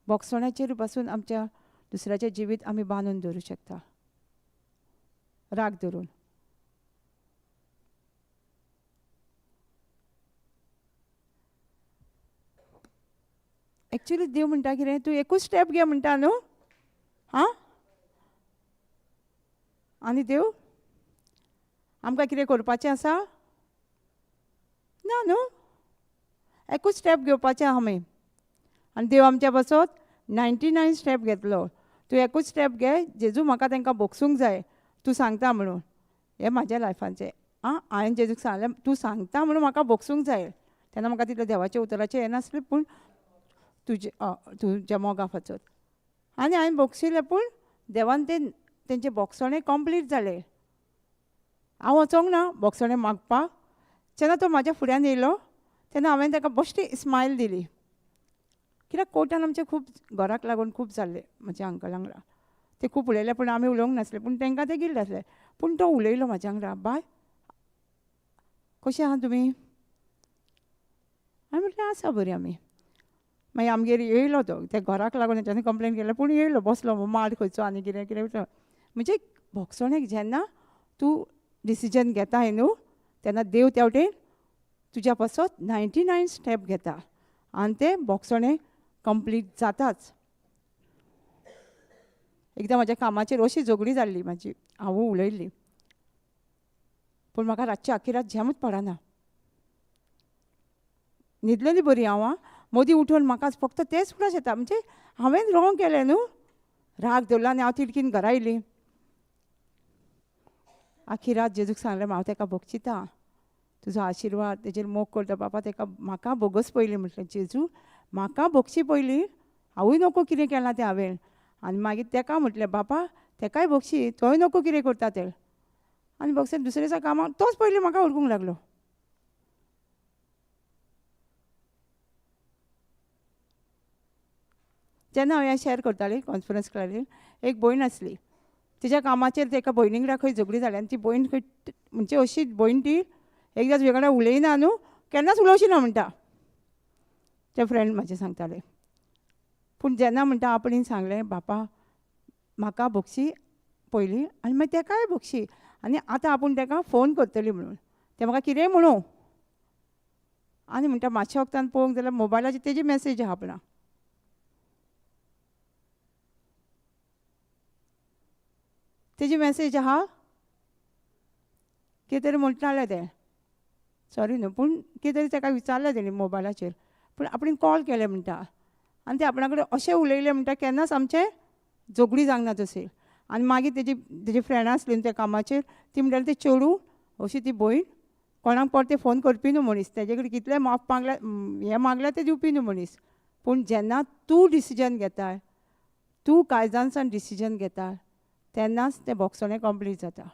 बोगसण्याचेर पासून आमच्या दुसऱ्याचें जिवीत आमी बांदून दवरूं शकता, राग धरून. एक्चुली देव म्हणटा कितें, तूं एकूच स्टेप घे म्हणटा न्हू. आं, आनी देव आमकां कितें करपाचें आसा ना न्हू, एकूच स्टेप घेवपाचें आमी. आनी देव आमच्या पासत 99 स्टेप घेतलो. तूं एकूच स्टेप घे, जेजू म्हाका तांकां भोगसूंक जाय, तूं सांगता म्हणून. हें म्हाज्या लायफाचें. आं, हांवें जेजूक सांगलें तूं सांगता म्हणून म्हाका भोगसूंक जाय. तेन्ना म्हाका तितलें देवाच्या उतराचें येनासलें, पूण तुजे तुज्या मोगा पासत. आनी हांवें भोगशिल्लें, पूण देवान तें तेंचें भोगसणें कंप्लीट जालें. हांव वचोंक ना भोगसणें मागपाक. जेन्ना तो म्हाज्या फुड्यान येयलो तेन्ना हांवें ताका बश्टी स्मायल दिली. कित्याक कोर्टान आमचें खूब घराक लागून खूब जाल्लें म्हज्या अंकला वांगडा. ते खूब उलयले, पूण आमी उलोवंक नासले, पूण तांकां तें गिल्ट आसलें. पूण तो उलयलो म्हाज्या वांगडा, बाय कशें आहा तुमी? हांवें म्हटलें आसा बरी आमी. मागीर आमगेर येयलो तो, त्या घराक लागून तेंच्यांनी कंप्लेन केलें, पूण येयलो बसलो माड खंयचो आनी कितें कितें. म्हणजे भोगसणेक जेन्ना तूं डिसिजन घेताय न्हू तेन्ना देव त्या वटेन तुज्या पासत 99 स्टेप घेता आनी तें भोगसणें कंप्लीट जाताच. एकदां म्हाज्या कामाचेर अशी झगडी जाल्ली म्हाजी, हांव उलयल्ली, पूण म्हाका रातची आखी रात झेमूच पडना. न्हिदलेली बरी हांव, आं, मदीं उठून म्हाका फक्त तेंच उगडास येता, म्हणजे हांवें रोंग केलें न्हू, राग धरलो आनी हांव तिडकीन घरा येयली. आखी रात जेजूक सांगलें हांव तेका भोगशिता, तुजो आशिर्वाद तेजेर मोग करता बापा, तेका म्हाका भोगस पयलीं. म्हटलें जेजू म्हाका भोगशी पयलीं, हांवूय नको कितें केलां तें हांवें. आनी मागीर तेका म्हटलें बापा तेकाय भोगशी, तोय नको कितें करता तें. आनी भोगसे दुसरे दिसा कामाक तोच पयलीं म्हाका उरकूंक लागलो. जेन्ना हांव हें शेअर करतालें कॉन्फरन्स क्लासीन, एक भयण आसली, तिच्या कामाचेर तेका भयणी वांगडा खंय झगडी जाली आनी ती भयण खंय म्हणजे अशी भयण ती एकदां तुजे कडेन उलयना न्हू, केन्नाच उलोवची ना म्हणटा, ते फ्रेंड म्हाजे सांगताले. पूण जेन्ना म्हणटा आपणें सांगलें बापा म्हाका भोगशी पयलीं आनी मागीर तेकाय भोगशी, आनी आतां आपूण तेका फोन करतली म्हणून, तें म्हाका कितेंय म्हणूं. आनी म्हणटा मातशें वखदान पळोवंक जाल्यार मोबायलाचेर तेजी मॅसेज आहा आपणा. तेजी मॅसेज आहा कितें तरी म्हणटालें तें, सॉरी न्हू, पूण कितें तरी तेका विचारलें तेणी मोबायलाचेर, पूण आपणें कॉल केलें म्हणटा आनी तें आपणा कडेन अशें उलयलें म्हणटा केन्नाच आमचें झगडी जावंक ना तशें. आनी मागीर तेजी तेजी फ्रेंडां आसली न्हू त्या कामाचेर, ती म्हणटाली तें चेडूं अशी ती भयण कोणाक परते फोन करपी न्हू मनीस, तेजे कडेन कितलें माफ मागल्यार हें मागल्यार तें दिवपी न्हू मनीस. पूण जेन्ना तूं डिसिजन घेताय, तूं काळजानसान डिसिजन घेता, तेन्नाच तें भोगसणें कंप्लीट जाता.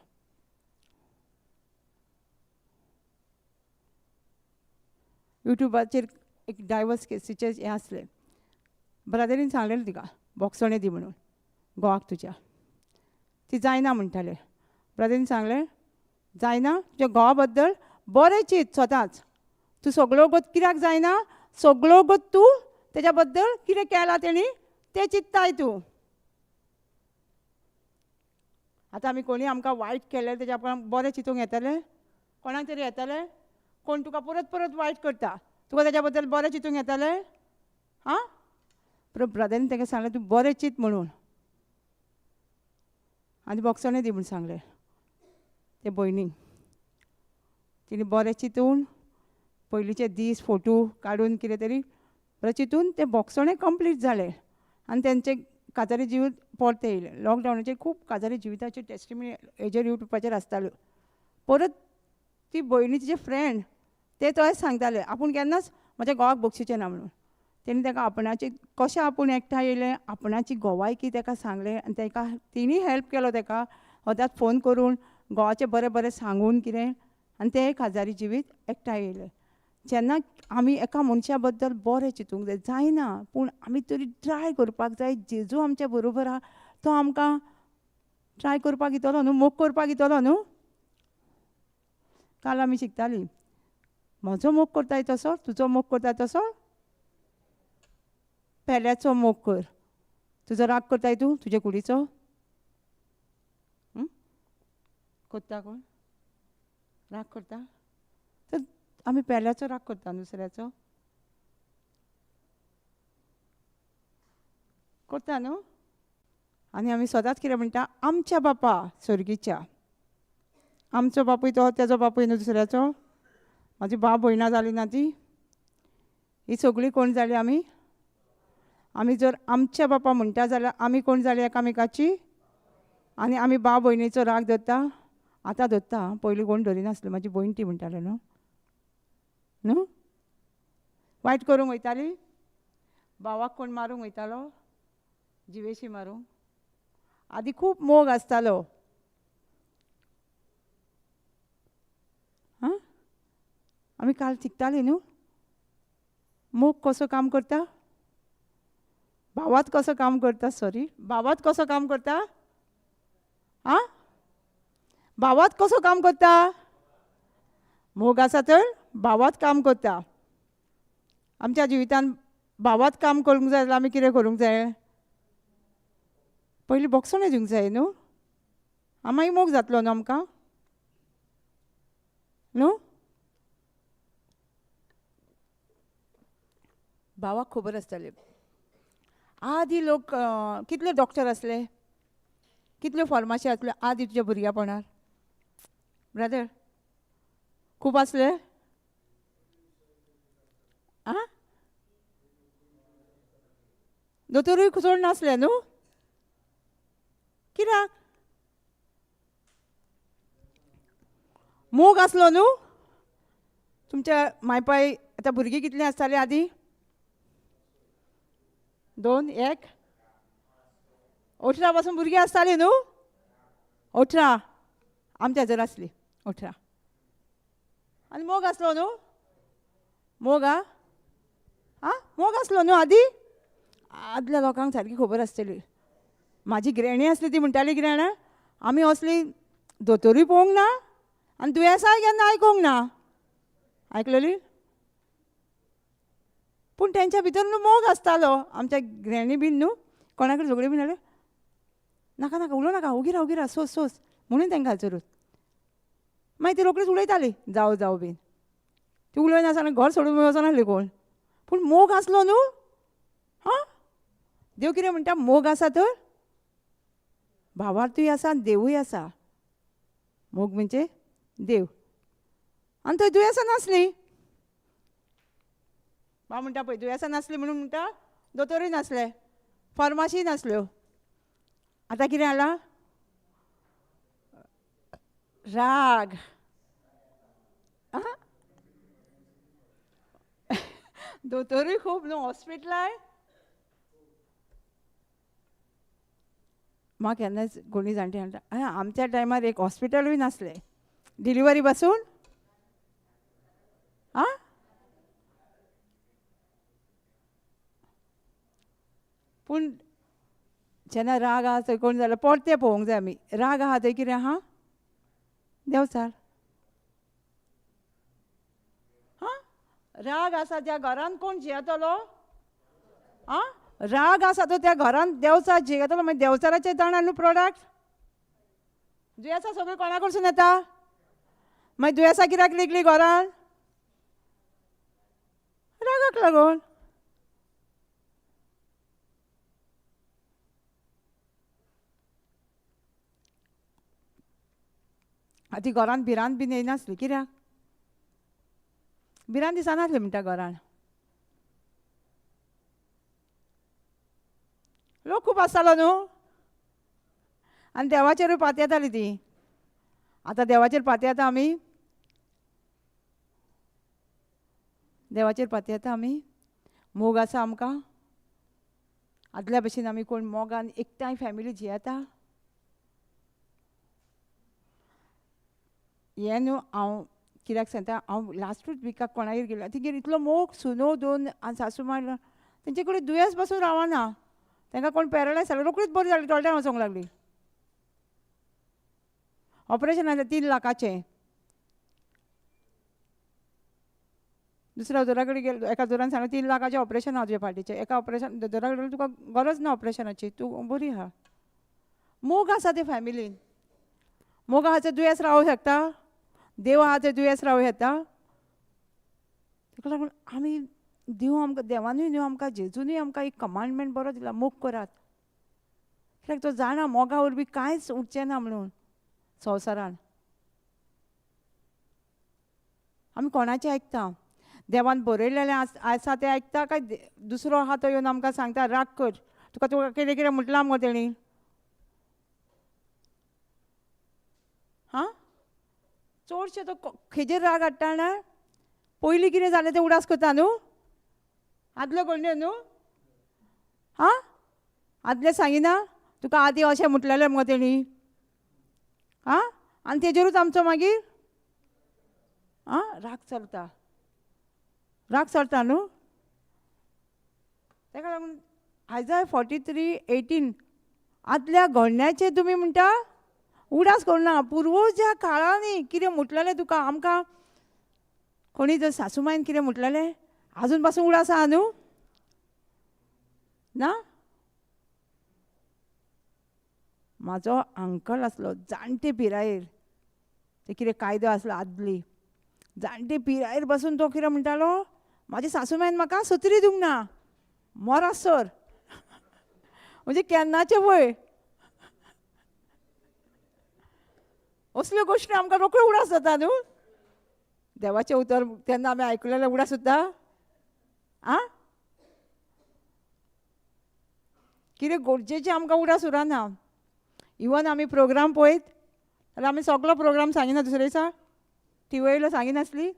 युट्यूबाचेर एक डायवर्स केसीचें हें आसलें, ब्रदरीन सांगलेलें तिका भोगसणें दी म्हणून घोवाक तुज्या, ती जायना म्हणटालें. ब्रदरीन सांगलें जायना तुज्या घोवा बद्दल बरें चिंत स्वताच, तूं सगळो गोत कित्याक जायना, सगळो गोत तूं तेज्या बद्दल कितें केलां तेणी तें चिंत्ताय तूं. आतां आमी कोणी आमकां वायट केलें तेज्या आपण बरें चिंतूंक येतलें? कोणाक तरी येतलें? कोण तुका परत परत वायट करता तुका तेज्या बद्दल बरें चिंतूंक येतलें? आं, पूण ब्रदरीन तेका सांगलें तूं बरें चिंत म्हणून, आनी भोगसणें दी म्हूण सांगलें ते भयणीक. तिणें बरें चिंतून पयलींचे दीस फोटो काडून कितें तरी चिंतून तें बोगसणें कंप्लीट जालें आनी तेंचें काजारी जिवीत परतें येयलें. लॉकडावनाचेर खूब काजारी जिविताच्यो टेस्टिमनी हेजेर युट्यूबाचेर आसताल्यो. परत ती भयणी तिचे फ्रेंड ते तोय सांगताले आपूण केन्नाच म्हज्या घोवाक बक्षिचें ना म्हणून. तेणी ताका आपणाची कशें आपूण एकठांय येयलें आपणाची गोवायकी ताका सांगलें आनी ताका तेणी हेल्प केलो ताका सदांच फोन करून घोवाचें बरें बरें सांगून कितें आनी ते काजारी जिवीत एकठांय येयलें. जेन्ना आमी एका मनशा बद्दल बरें चिंतूंक जाय, जायना पूण आमी तरी ट्राय करपाक जाय. जेजू आमच्या बरोबर आहा तो आमकां ट्राय करपाक दितलो न्हू, मोग करपाक दितलो न्हू. काल आमी शिकतालीं म्हजो मोग करताय तसो तुजो मोग करताय तसो पेल्याचो मोग कर. तुजो राग करताय तूं तुजे कुडीचो करता कोण राग करता तर आमी पेल्याचो राग करता दुसऱ्याचो करता न्हू. आनी आमी सदांच कितें म्हणटा आमच्या बापा सर्गीच्या, आमचो बापूय तो तेजो बापूय न्हू दुसऱ्याचो. म्हाजी बाप भयणां जाली ना ती, ही सगळीं कोण जाली आमी? आमी जर आमच्या बापा म्हणटा जाल्यार आमी कोण जाली एकामेकाची? आनी आमी बाप भयणीचो राग धरता, आतां धरता, पयलीं कोण धरिनासलो. म्हाजी भयण ती म्हणटाले न्हू न्हू वायट करूंक वयताली, भावाक कोण मारूंक वयतालो, जिवेशी मारूंक. आदी खूब मोग आसतालो. आं आमी काल शिकताली न्हू मोग कसो काम करता, भावात कसो काम करता, सॉरी भावात कसो काम करता, आं भावात कसो काम करता. मोग आसा तर भावात काम करता. आमच्या जिवितान भावात काम करूंक जाय जाल्यार आमी कितें करूंक जाय? पयलीं बोगसणें दिवंक जाय न्हू, आं मागीर मोग जातलो न्हू आमकां न्हू. भावाक खबर आसताली. आदी लोक कितले डॉक्टर आसले, कितल्यो फार्मासी आसल्यो आदी तुज्या भुरग्यापणार ब्रदर? खूब आसले आं, दोतोरूय चड नासले न्हू. कित्याक? मोग आसलो न्हू. तुमच्या मायपाय आतां भुरगीं कितलीं आसतालीं आदी? 2, 1, 18 पासून भुरगीं आसतालीं न्हू. 18 आमच्या जर आसली 18. आनी मोग आसलो न्हू, मोग आं आं मोग आसलो न्हू आदी. आदल्या लोकांक सारकी खबर आसतली. म्हाजी ग्रेणी आसली ती म्हणटाली कितें जाणा, आमी असली दोतोरूय पळोवंक ना आनी दुयेंसांय केन्ना आयकूंक ना. आयकलेली? पूण तेंच्या भितर न्हू मोग आसतालो. आमच्या ग्रेणी बीन न्हू कोणाकडे झगडी बीन जाल्यार नाका नाका उलोव नाका, ओगी राव ओगी राव, सोस सोस म्हणून तांकां जरूर. मागीर ती रोखडीच उलयताली जावं जावं बीन. ती उलयनासतना घर सोडून वचनासली कोण, पूण मोग आसलो न्हू. हां देव कितें म्हणटा, मोग आसा तर भावार्थूय आसा देवूय आसा. मोग म्हणजे देव. आनी थंय दुयेंसां नासलीं. बा म्हणटा पळय दुयेंसां नासलीं म्हणून म्हणटा दोतोरूय नासले, फार्मासीय नासल्यो. आतां कितें जालां? राग. दोतोरूय खूब न्हू हॉस्पिटलाय. म्हाका केन्नाच कोणी जाणटे म्हणटा आमच्या टायमार एक हॉस्पिटलूय नासलें, डिलिव्हरी पासून आं. पूण जेन्ना राग आहा थंय कोण जाल्यार परतें पळोवंक जाय आमी. राग आहा थंय कितें आहा? देंवचार. हां राग आसा त्या घरान कोण जियेतलो? आं राग आसा तो त्या घरान देंवचार जियेतलो. मागीर देंवचाराचें जाणा न्हू प्रोडक्ट. दुयेंसां सगळीं कोणा कडसून येता? मागीर दुयेंसां कित्याक लिगली घरान? रागाक लागून. आतां घरान भिरांत बीन येयनासली कित्याक? भिरांत दिसनासली म्हणटा घरान. लोक खूब आसतालो न्हू, आनी देवाचेरूय पातयेताली ती. आतां देवाचेर पातयेता आमी, देवाचेर पातयेता आमी, मोग आसा आमकां. आदल्या भशेन आमी कोण मोगान एकठांय फॅमिली जियेता. हें न्हू हांव कित्याक सांगता, हांव लास्टूच विकाक कोणागेर गेलो, तिगेर इतलो मोग, सुनो दोन आनी सासू माय, तेंचे कडेन दुयेंस बसून रावना. तांकां कोण पॅरलायज जालो, रोखडीच बरी जाली, टॉयलेटान वचोंक लागली. ऑपरेशन जालें 3 लाखाचें. दुसऱ्या दोतोरा कडेन गेलो, एका दोतोरान सांगलें 3 लाखाचें ऑपरेशन आहा तुज्या फाटीचें. एका ऑपरेशन दोतोरा कडेन तुका गरज ना ऑपरेशनाची, तूं बरी आहा. मोग आसा ते फॅमिलीन, मोग आहा ते दुयेंस रावंक शकता, देव आहा ते दुयेंस रावंक शकता. ताका लागून आमी देव आमकां, देवानूय न्हू आमकां, जेजूनय आमकां एक कमांडमेंट बरो दिला, मोग करात. कित्याक तो जाणा मोगा वरवीं कांयच उरचें ना म्हणून संवसारान. आमी कोणाचें आयकता? देवान बरयलेलें आसा तें आयकता काय दुसरो आहा तो येवन आमकां सांगता राग कर, तुका तुका कितें कितें म्हटलां मगो तेणी? हां, चडशें तो खेजेर राग हाडटा ना, पयलीं कितें जालें तें उडास करता न्हू, आदल्यो घडण्यो न्हू. हां, आदलें सांगिना तुका आदीं अशें म्हटलेलें मगो तेणी. हां, आनी तेजेरूच आमचो मागीर आं राग चलता, राग चलता न्हू. ताका लागून आयजाय 43:18 आदल्या घडण्याचें तुमी म्हणटा उडास करुना, पुर्वज्या काळांनी कितें म्हटलेलें तुका, आमकां कोणी जर सासूमायन कितें म्हटलेलें आजून पासून उडास आहा न्हू ना. म्हाजो अंकल आसलो जाणटे पिरायेर, ते कितें कायदो आसलो आदली, जाणटे पिरायेर बसून तो कितें म्हणटालो, म्हाजी सासूमायन म्हाका सत्री दिवंक ना मरासर. म्हणजे केन्नाचें वय. असल्यो गोश्टी आमकां रोखड्यो उडास जाता न्हू. देवाचें उतर तेन्ना आमी आयकलेलें उडास सुद्दां. आं, कितें गरजेचें आमकां उडास उरना. इवन आमी प्रोग्राम पळयत जाल्यार आमी सगलो प्रोग्राम सांगिना, दुसरे दिसा टिवयलो सांगिनासली.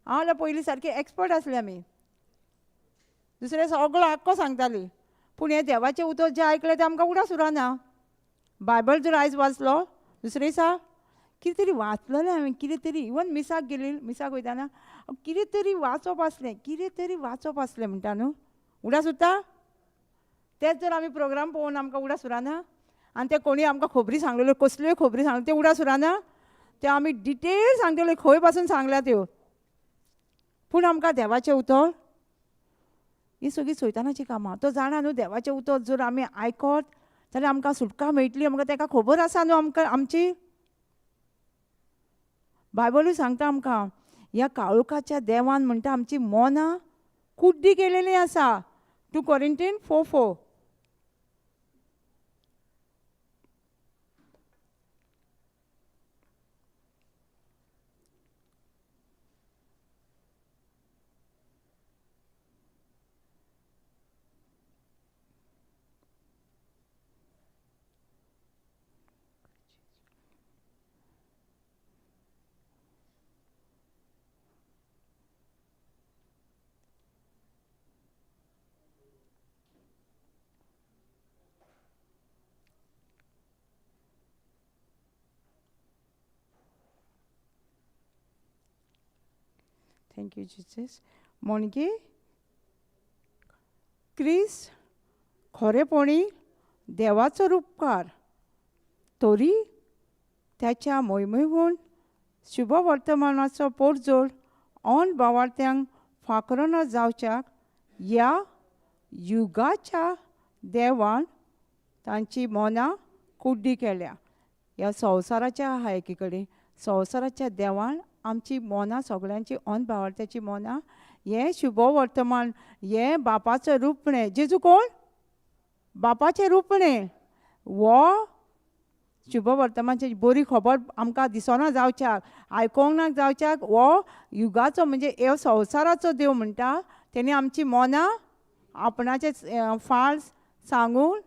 हांव जाल्यार पयलीं सारकी एक्सपर्ट आसली आमी, दुसरे सगलो आख्खो सांगताली. पूण हें देवाचें उतर जें आयकलें तें आमकां उडास उरना. बायबल जर आयज वाचलो दुसरे दिसा कितें तरी वाचलेलें हांवें, कितें तरी इवन मिसाक गेली, मिसाक वयताना कितें तरी वाचप आसलें, कितें तरी वाचप आसलें म्हणटा न्हू, उडास उरता. तेच जर आमी प्रोग्राम पळोवन आमकां उडास उरना, आनी ते कोणी आमकां खबरी सांगलेल्यो, कसल्योय खबरी सांगल्यो त्यो उडास उरना, त्यो आमी डिटेल सांगतल्यो, खंय पासून सांगल्या त्यो. पूण आमकां देवाचें उतर ही सगळीं सैतानाचीं कामां. तो जाणा न्हू देवाचें उतर जर आमी आयकत जाल्यार आमकां सुटका मेळटली, आमकां ताका खबर आसा न्हू. आमकां आमची बायबलूय सांगता आमकां, ह्या काळोखाच्या देवान म्हणटा आमची मनां कुड्डी केलेली आसा. 2 Corinthians 4:4. Thank you Jesus. म्हणजे क्रिस खरेपणी देवाचो रुपकार तरी त्याच्या मोहिमेहून शुभवर्तमानाचो पोटजोड ऑन भावार्थ्यांक फाकरना जावच्याक ह्या युगाच्या देवान तांची मनां कुड्डी केल्या. ह्या संवसाराच्या आहा एकी कडेन, संवसाराच्या देवान आमची मनां सगळ्यांची ऑन भावार्थ्याची मनां हें शुभवर्तमान हें बापाचो रुपणें. जेजू कोण? बापाचें रुपणें. हो शुभ वर्तमानची बरी खबर आमकां दिसना जावच्याक, आयकोंक ना जावच्याक, हो युगाचो म्हणजे हो संवसाराचो देव म्हणटा तेणी आमची मनां आपणाचे फाल्स सांगून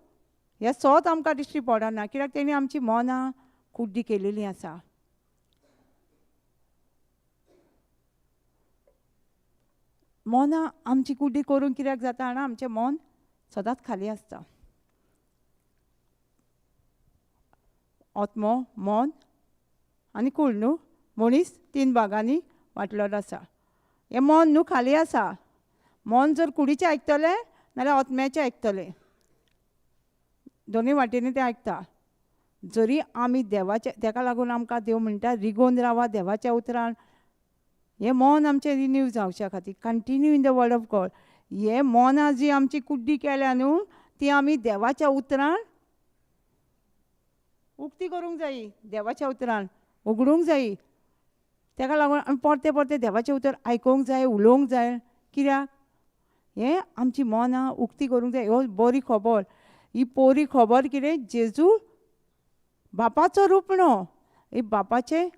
हें सोत आमकां दिश्टी पडना, कित्याक तेणी आमची मनां कुड्डी केलेली आसा. मनां आमची कुड्डी करूंक कित्याक जाता जाणा, आमचें मन सदांच खाली आसता. आत्मो, मन आनी कूड न्हू, मनीस 3 भागांनी वांटलेलो आसा. हें मन न्हू खाली आसा. मन जर कुडीचें आयकतलें नाल्यार आत्म्याचें आयकतलें, दोनूय वाटेनी तें आयकता. जरी आमी देवाचे, तेका लागून आमकां देव म्हणटा रिगोवन रावा देवाच्या उतरान. हें मन आमचें रिन्यू जावच्या खातीर continue in the word of God. हें मनां जी आमची कुड्डी केल्या न्हू ती आमी देवाच्या उतरान उक्ती करूंक जायी, देवाच्या उतरान उगडूंक जायी. तेका लागून आमी परतें परतें देवाचें उतर आयकोंक जाय, उलोवंक जाय. कित्याक हें आमची मनां उक्ती करूंक जाय. हो बरी खबर, ही बरी खबर कितें, जेजू बापाचो रूप न्हू, ही बापाचें.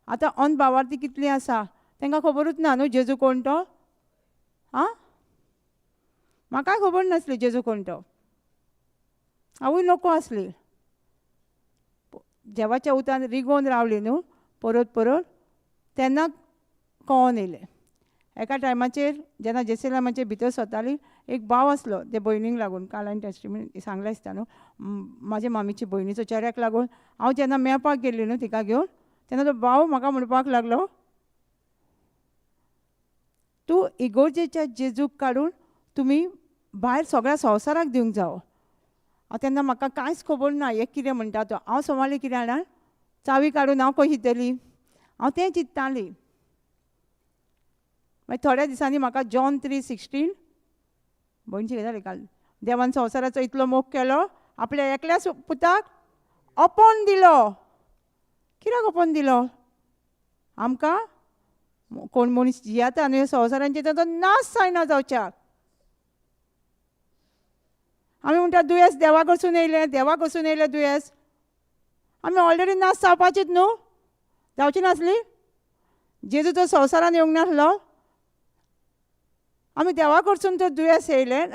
आतां अनभावार्थी कितलीं आसा तांकां खबरूच ना न्हू जेजू कोण तो. आं, म्हाकाय खबर नासली जेजू कोण तो, हांवूय नको आसली. देवाच्या उतरान रिगोवन रावली न्हू परत परत, तेन्ना कळोन येयलें. एका टायमाचेर जेन्ना जेसेलामाचेर भितर सरताली, एक भाव आसलो ते भयणीक लागून, काल हांवें टेस्टिमनी सांगलें आसता न्हू, म्हाजे मामीची भयणीचो चेड्याक लागून हांव जेन्ना मेळपाक गेल्ली न्हू तिका घेवन, तेन्ना तो भाव म्हाका म्हणपाक लागलो, तूं इगोर्जेच्या जेजूक काडून तुमी भायर सगळ्या संवसाराक दिवंक जावो. हांव तेन्ना म्हाका कांयच खबर ना हें कितें म्हणटा तो. हांव समजलें कितें जाणा, चावी काडून हांव खंय शितली, हांव तें चिंत्ताली. मागीर थोड्या दिसांनी म्हाका जॉन 3:16 भयण शिकयताली काल, देवान संवसाराचो इतलो मोग केलो आपल्या एकल्याच पुताक अपोन दिलो. कित्याक अपोन दिलो? आमकां कोण मनीस जियेता न्हू संवसारांचेर ताचो नाश जायना जावच्याक. आमी म्हणटा दुयेंस देवा कडसून येयलें, देवा कडसून येयलें दुयेंस, आमी ऑलरेडी नाश जावपाचीच न्हू, जावची नासली? जेजू तर संवसारान येवंक नासलो, आमी देवा कडसून तर दुयेंस येयलें.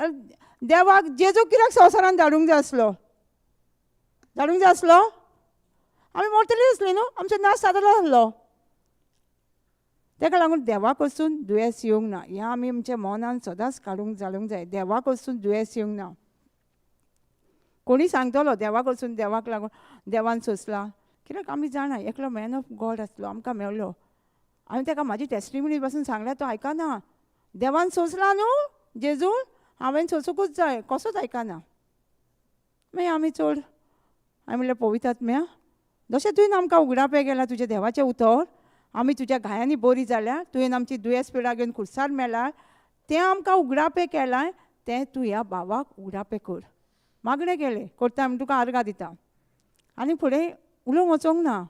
देवाक जेजू कित्याक संवसारान धाडूंक जाय आसलो? धाडूंक जाय आसलो? आमी मरतली आसली न्हू, आमचो नाश जातलो आसलो. ताका लागून देवा कडसून दुयेंस येवंक ना हें आमी आमच्या मनान सदांच काडूंक जालूंक जाय. देवा कडसून दुयेंस येवंक ना. कोणी सांगतलो देवा कडसून, देवाक लागून देवान सोंसला, कित्याक आमी जाणा एकलो मॅन ऑफ गॉड आसलो, आमकां मेळ्ळो. हांवें ताका म्हाजी टेस्टिमनी पासून सांगल्या, तो आयकना. देवान सोंसला न्हू जेजू, हांवें सोंसूंकूच जाय, कसोच आयकना. मागीर आमी चड हांवें म्हणलें पवित्र आत्म्या, जशें तुवें आमकां उगडापें केलां तुजें देवाचें उतर, आमी तुज्या घायांनी बरी जाल्या, तुवें आमची दुयेंस पिडा घेवन खुर्सार मेला, तें आमकां उगडापें केलां, तें तूं ह्या भावाक उगडापें कर. मागणें केलें करता म्हण तुका आर्गां दिता. आनी फुडें उलोवंक वचोंक ना,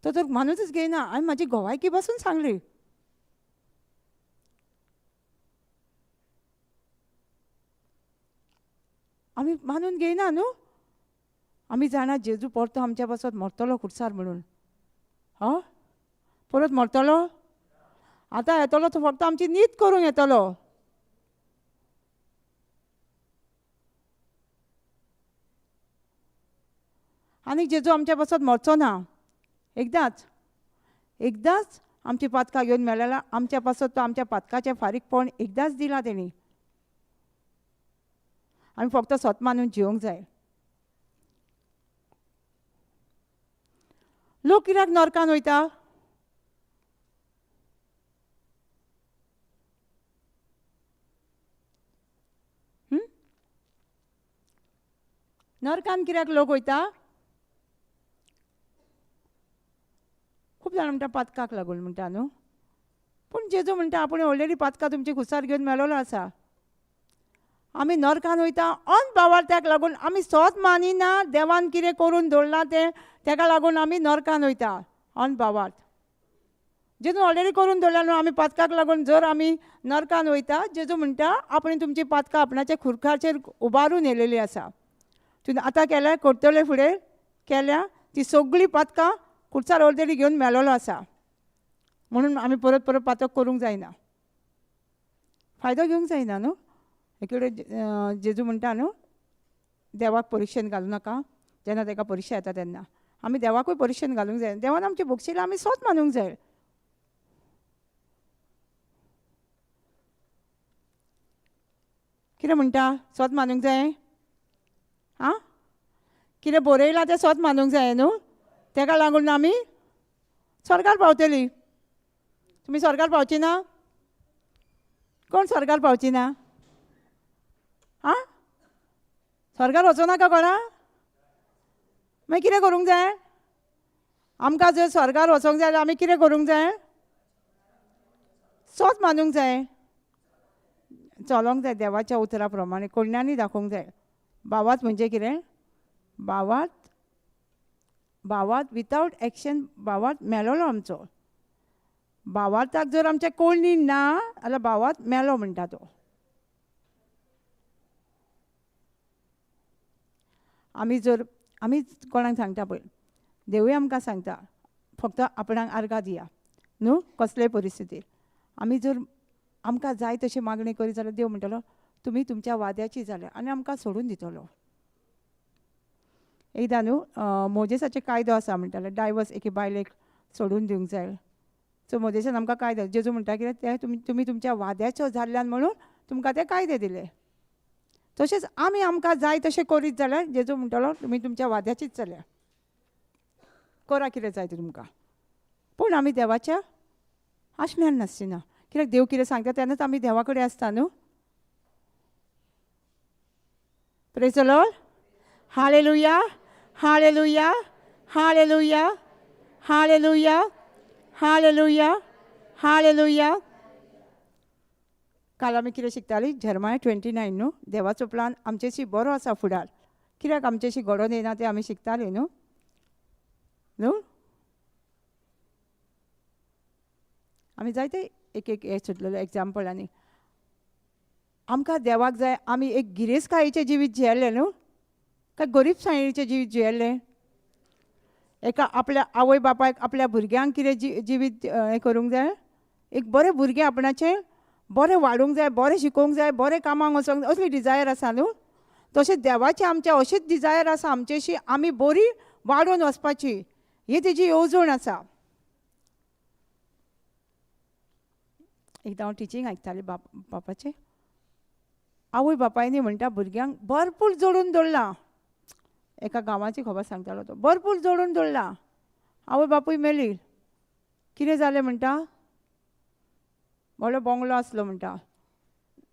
तो तर मानूच घेयना. हांवें म्हाजी गोवायकी बसून सांगली. आमी मानून घेयना न्हू, आमी जाणा जेजू परतो आमच्या पासत मरतलो खुर्सार म्हणून, ह परत मरतलो, आतां येतलो तो फक्त आमची नीत करूंक येतलो. आनी जेजू आमच्या पासत मरचो ना, एकदांच एकदांच आमची पातकां घेवन मेलेला, आमच्या पासत तो आमच्या पातकाचें फारीकपण एकदांच दिलां तेणी. आमी फक्त सत मानून जिवंक जाय. लोक कित्याक नरकान वयता? नरकान कित्याक लोक वयता? खूब जाणां म्हणटा पातकाक लागून म्हणटा न्हू, पूण जेजू म्हणटा आपूण ऑलरेडी पातकां तुमची खुर्सार घेवन मेलोलो आसा. आमी नरकान वयता अनभावार्थ्याक लागून, आमी सोत मानिना देवान कितें करून दवरलां तें, तेका लागून आमी नरकान वयता अनभावार्थ. जेजून ऑलरेडी करून दवरला न्हू, आमी पातकाक लागून जर आमी नरकान वयता, जेजू म्हणटा आपणें तुमची पातकां आपणाच्या खुर्खाचेर उबारून येयलेली आसा, तुवें आतां केलें करतलें फुडें. केल्या ती सगळीं पातकां खुर्सार ऑलरेडी घेवन मेलोलो आसा. म्हणून आमी परत परत पातक करूंक जायना, फायदो घेवंक जायना न्हू. एकेडे जेजू म्हणटा न्हू, देवाक परिक्षेन घालूं नाका, जेन्ना ताका परिक्षा येता तेन्ना आमी देवाकूय परिक्षेन घालूंक जाय. देवान आमची बक्षिलां आमी सोत मानूंक जाय. कितें म्हणटा? सोत मानूंक जाय. आं, कितें बरयलां तें सोत मानूंक जाय न्हू. तेका लागून आमी स्वर्गार पावतली. तुमी स्वर्गार पावची ना? कोण स्वर्गार पावची ना? आं, स्वर्गार वचो नाका कोणा? मागीर कितें करूंक जाय? आमकां जर स्वर्गार वचोंक जाय जाल्यार आमी कितें करूंक जाय? सोत मानूंक जाय, चलोंक जाय देवाच्या उतरा प्रमाणे, कोण्यांनी दाखोवंक जाय. भावात म्हणजे कितें? भावात, भावात वितावट एक्शन भावात मेलोलो आमचो. भावार्थाक जर आमच्या कोणी ना जाल्यार भावात मेलो म्हणटा तो. आमी जर आमी कोणाक सांगता पळय, देवूय आमकां सांगता फक्त आपणाक आर्गां दिया न्हू, कसलेय परिस्थितीर. आमी जर आमकां जाय तशी मागणी करीत जाल्यार देव म्हणटलो तुमी तुमच्या वाद्याची जाल्या, आनी आमकां सोडून दितलो. एकदां न्हू मोजेसाचे कायदो आसा म्हणटाले, डायवर्स एके बायलेक सोडून दिवंक जाय. सो मोजेसान आमकां कायदो, जेजू म्हणटा कितें ते तुमी तुमच्या वाद्याचो जाल्ल्यान म्हणून तुमकां ते कायदे दिले. तशेंच आमी आमकां जाय तशें करीत जाल्यार जेजू म्हणटलो तुमी तुमच्या वाद्याचीच जाल्या, करा कितें जाय तें तुमकां. पूण आमी देवाच्या आशण्यान नासची ना, कित्याक देव कितें सांगता तेन्नाच आमी देवा कडेन आसता न्हू. Praise the Lord. Hallelujah, hallelujah, hallelujah, hallelujah, hallelujah, hallelujah. काल आमी कितें शिकताली? जेरमाया 29 न्हू. देवाचो प्लान आमचेशी बरो आसा फुडार, कित्याक आमचेशी घडोवन येना तें आमी शिकताली न्हू. न्हू आमी जायते एक एक हें सोदलेलो एग्जाम्पल. आनी आमकां देवाक जाय आमी एक गिरेस्तकायेचें जिवीत जियेलें न्हू, काय गरीबसाणेचें जिवीत जियेलें? एका आपल्या आवय बापायक आपल्या भुरग्यांक कितें जिवीत हें करूंक जाय, एक बरें भुरगें आपणाचें बरें वाडूंक जाय, बरें शिकोवंक जाय, बरें कामाक वचोंक जाय, असली डिजायर आसा न्हू. तशेंच देवाचें आमचें अशीच डिजायर आसा आमचेशी आमी बरी वाडोवन वचपाची, ही तेजी येवजण आसा. एकदां हांव टिचींग आयकतालें बापाचें. आवय बापायनी म्हणटा भुरग्यांक भरपूर जोडून दवरलां. एका गांवाची खबर सांगतालो तो, भरपूर जोडून दवरलां. आवय बापूय मेली, कितें जालें म्हणटा, व्हडलो बंगलो आसलो म्हणटा.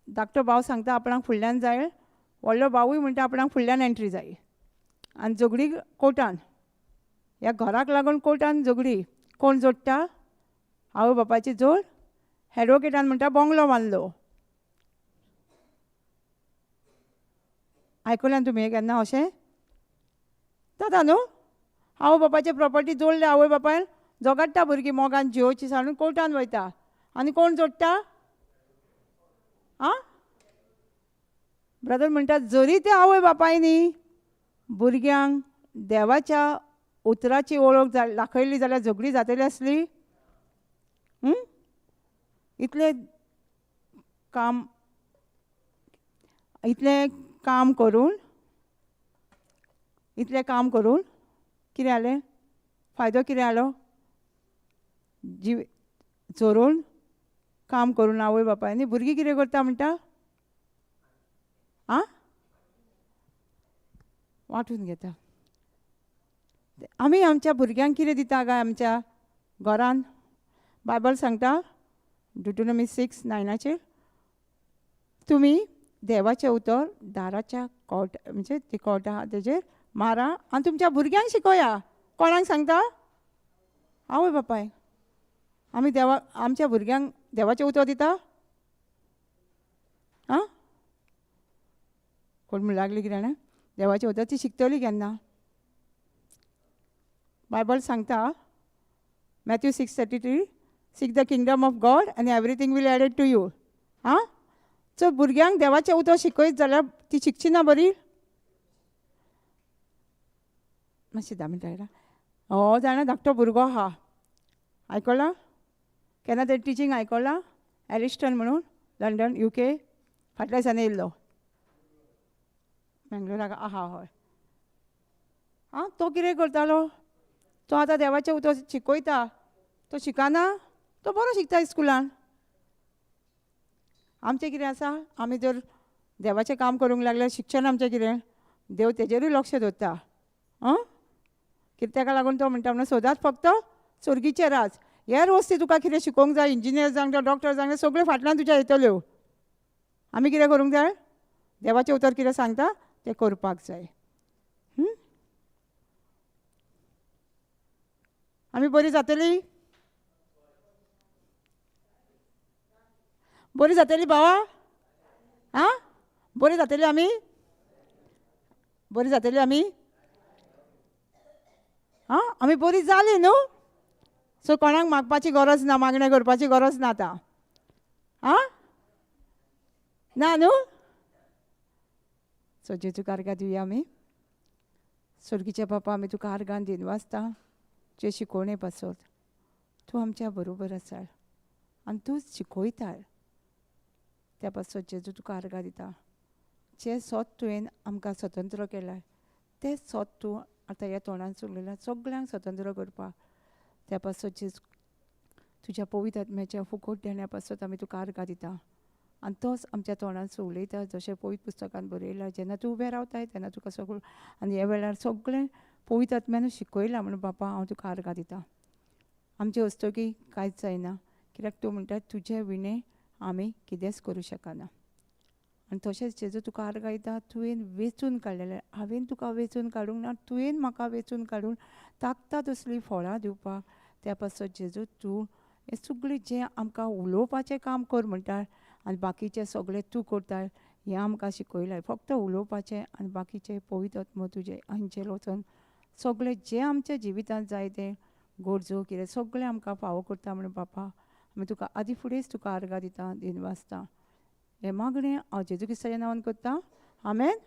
धाकटो भाव सांगता आपणाक फुडल्यान जाय, व्हडलो भावूय म्हणटा आपणाक फुडल्यान एंट्री जाय. आनी झगडी कोर्टान, ह्या घराक लागून कोर्टान झगडी. कोण जोडटा? आवय बापायची जोड. एडवोकेटान म्हणटा बंगलो बांदलो. आयकल्यान तुमी हें केन्ना अशें जाता न्हू? आवय बापायचे प्रॉपर्टी जोडले आवय बापायन, झगडटा भुरगीं मोगान जियोची सांडून कोर्टान वयता. आनी कोण जोडटा? आं, ब्रदर म्हणटा जरी ते आवय बापायनी भुरग्यांक देवाच्या उतराची वळख दाखयली जाल्यार झगडी जातली आसली. इतलें काम, इतलें काम करून, इतलें काम करून कितें जालें? फायदो कितें जालो? जीव चोरून काम करून आवय बापायनी भुरगीं कितें करता म्हणटा? आं, वांटून घेता. आमी आमच्या भुरग्यांक कितें दिता काय आमच्या घरान? बायबल सांगता ड्युटोनॉमी 6:9, तुमी देवाचें उतर दाराच्या कोट म्हणजे ती कोट आहा तेजेर मारा आनी तुमच्या भुरग्यांक शिकोया. कोणाक सांगता? आवय बापाय. आमी देवा आमच्या भुरग्यांक देवाचें उतर दिता? आं, कोण म्हणूं लागली कितें जाणा, देवाचें उतर ती शिकतली केन्ना? बायबल सांगता Matthew 6:33, seek the kingdom of God आनी everything will added to you. आं, सो भुरग्यांक देवाचें उतर शिकयत जाल्यार ती शिकची ना बरी? मातशें 10 मिनटां येयला. हो जाणा, धाकटो भुरगो आहा, आयकलां केन्ना तरी टिचींग आयकलां? एलिस्टन म्हणून, लंडन, युके, फाटल्या दिसांनी येयल्लो बेंगलोराक आहा. हय, आं, तो कितें करतालो? तो आतां देवाचें उतर शिकयता. तो शिकना, तो बरो शिकता स्कुलान. आमचें कितें आसा, आमी जर देवाचें काम करूंक लागल्यार शिक्षण आमचें कितें, देव तेजेरूय लक्ष दवरता. आं, कितें ताका लागून तो म्हणटा म्हणून, सोदात फक्त स्वर्गीचें राज, हेर वस्ती तुका कितें शिकोवंक जाय, इंजिनियर जावंक जाय, डॉक्टर जावंक जाय, सगळ्यो फाटल्यान तुज्या येतल्यो. आमी कितें करूंक जाय? देवाचें उतर कितें सांगता तें करपाक जाय. आमी बरी जातली, बरी जातली बाबा. आं, बरी जातली आमी, बरी जातली आमी. आं, आमी बरी जाली न्हू? सो कोणाक मागपाची गरज ना, मागणें करपाची गरज ना आतां. आं, ना न्हू? सो जेजूक आर्गां दिवया आमी. स्वर्गीचे बापा, आमी तुका आर्गान दिनवासता जे शिकोवणे पासत. तूं आमच्या बरोबर आसा आनी तूंच शिकयता, त्या पासत जेजू तुका आर्गां दिता. जें सोत तुवें आमकां स्वतंत्र केलां, तें सोत तूं आतां ह्या तोंडान उलयलां सगळ्यांक स्वतंत्र करपाक, त्या पासत जेजू तुज्या पवित्र आत्म्याच्या फुकट देण्या पासत आमी तुका आर्गां दिता. आनी तोच आमच्या तोंडान उलयता, जशें पवित्र पुस्तकान बरयलां, जेन्ना तूं उबें रावताय तेन्ना तुका सगळो आनी ह्या वेळार सगळें पवित्र आत्म्यानूच शिकयलां म्हणून बापा हांव तुका आर्गां दिता. आमचे हस्तुकी कांयच जायना, कित्याक तूं म्हणटा तुजे विणे आमी कितेंच करूं शकना. आनी तशेंच जेजू तुका आर्गां दिता, तुवें वेंचून काडलेलें, हांवें तुका वेंचून काडूंक ना, तुवें म्हाका वेंचून काडून ताकता तसलीं फळां दिवपाक. त्या पासत जेजू तूं हें सगळें जें आमकां उलोवपाचें काम कर म्हणटा आनी बाकीचें सगळें तूं करता हें आमकां शिकयलां. फक्त उलोवपाचें आनी बाकीचें पवित्र आत्मो तुजें हांचेर वचोन सगळें जें आमच्या जिवितांत जाय तें गरजो कितें सगळें आमकां फावो करता म्हणून बापा आमी तुका आदी फुडेंच तुका आर्गां दिता, दिनवासता. हें मागणें हांव जेजू क्रिस्ताच्या नांवान करता, आमेन.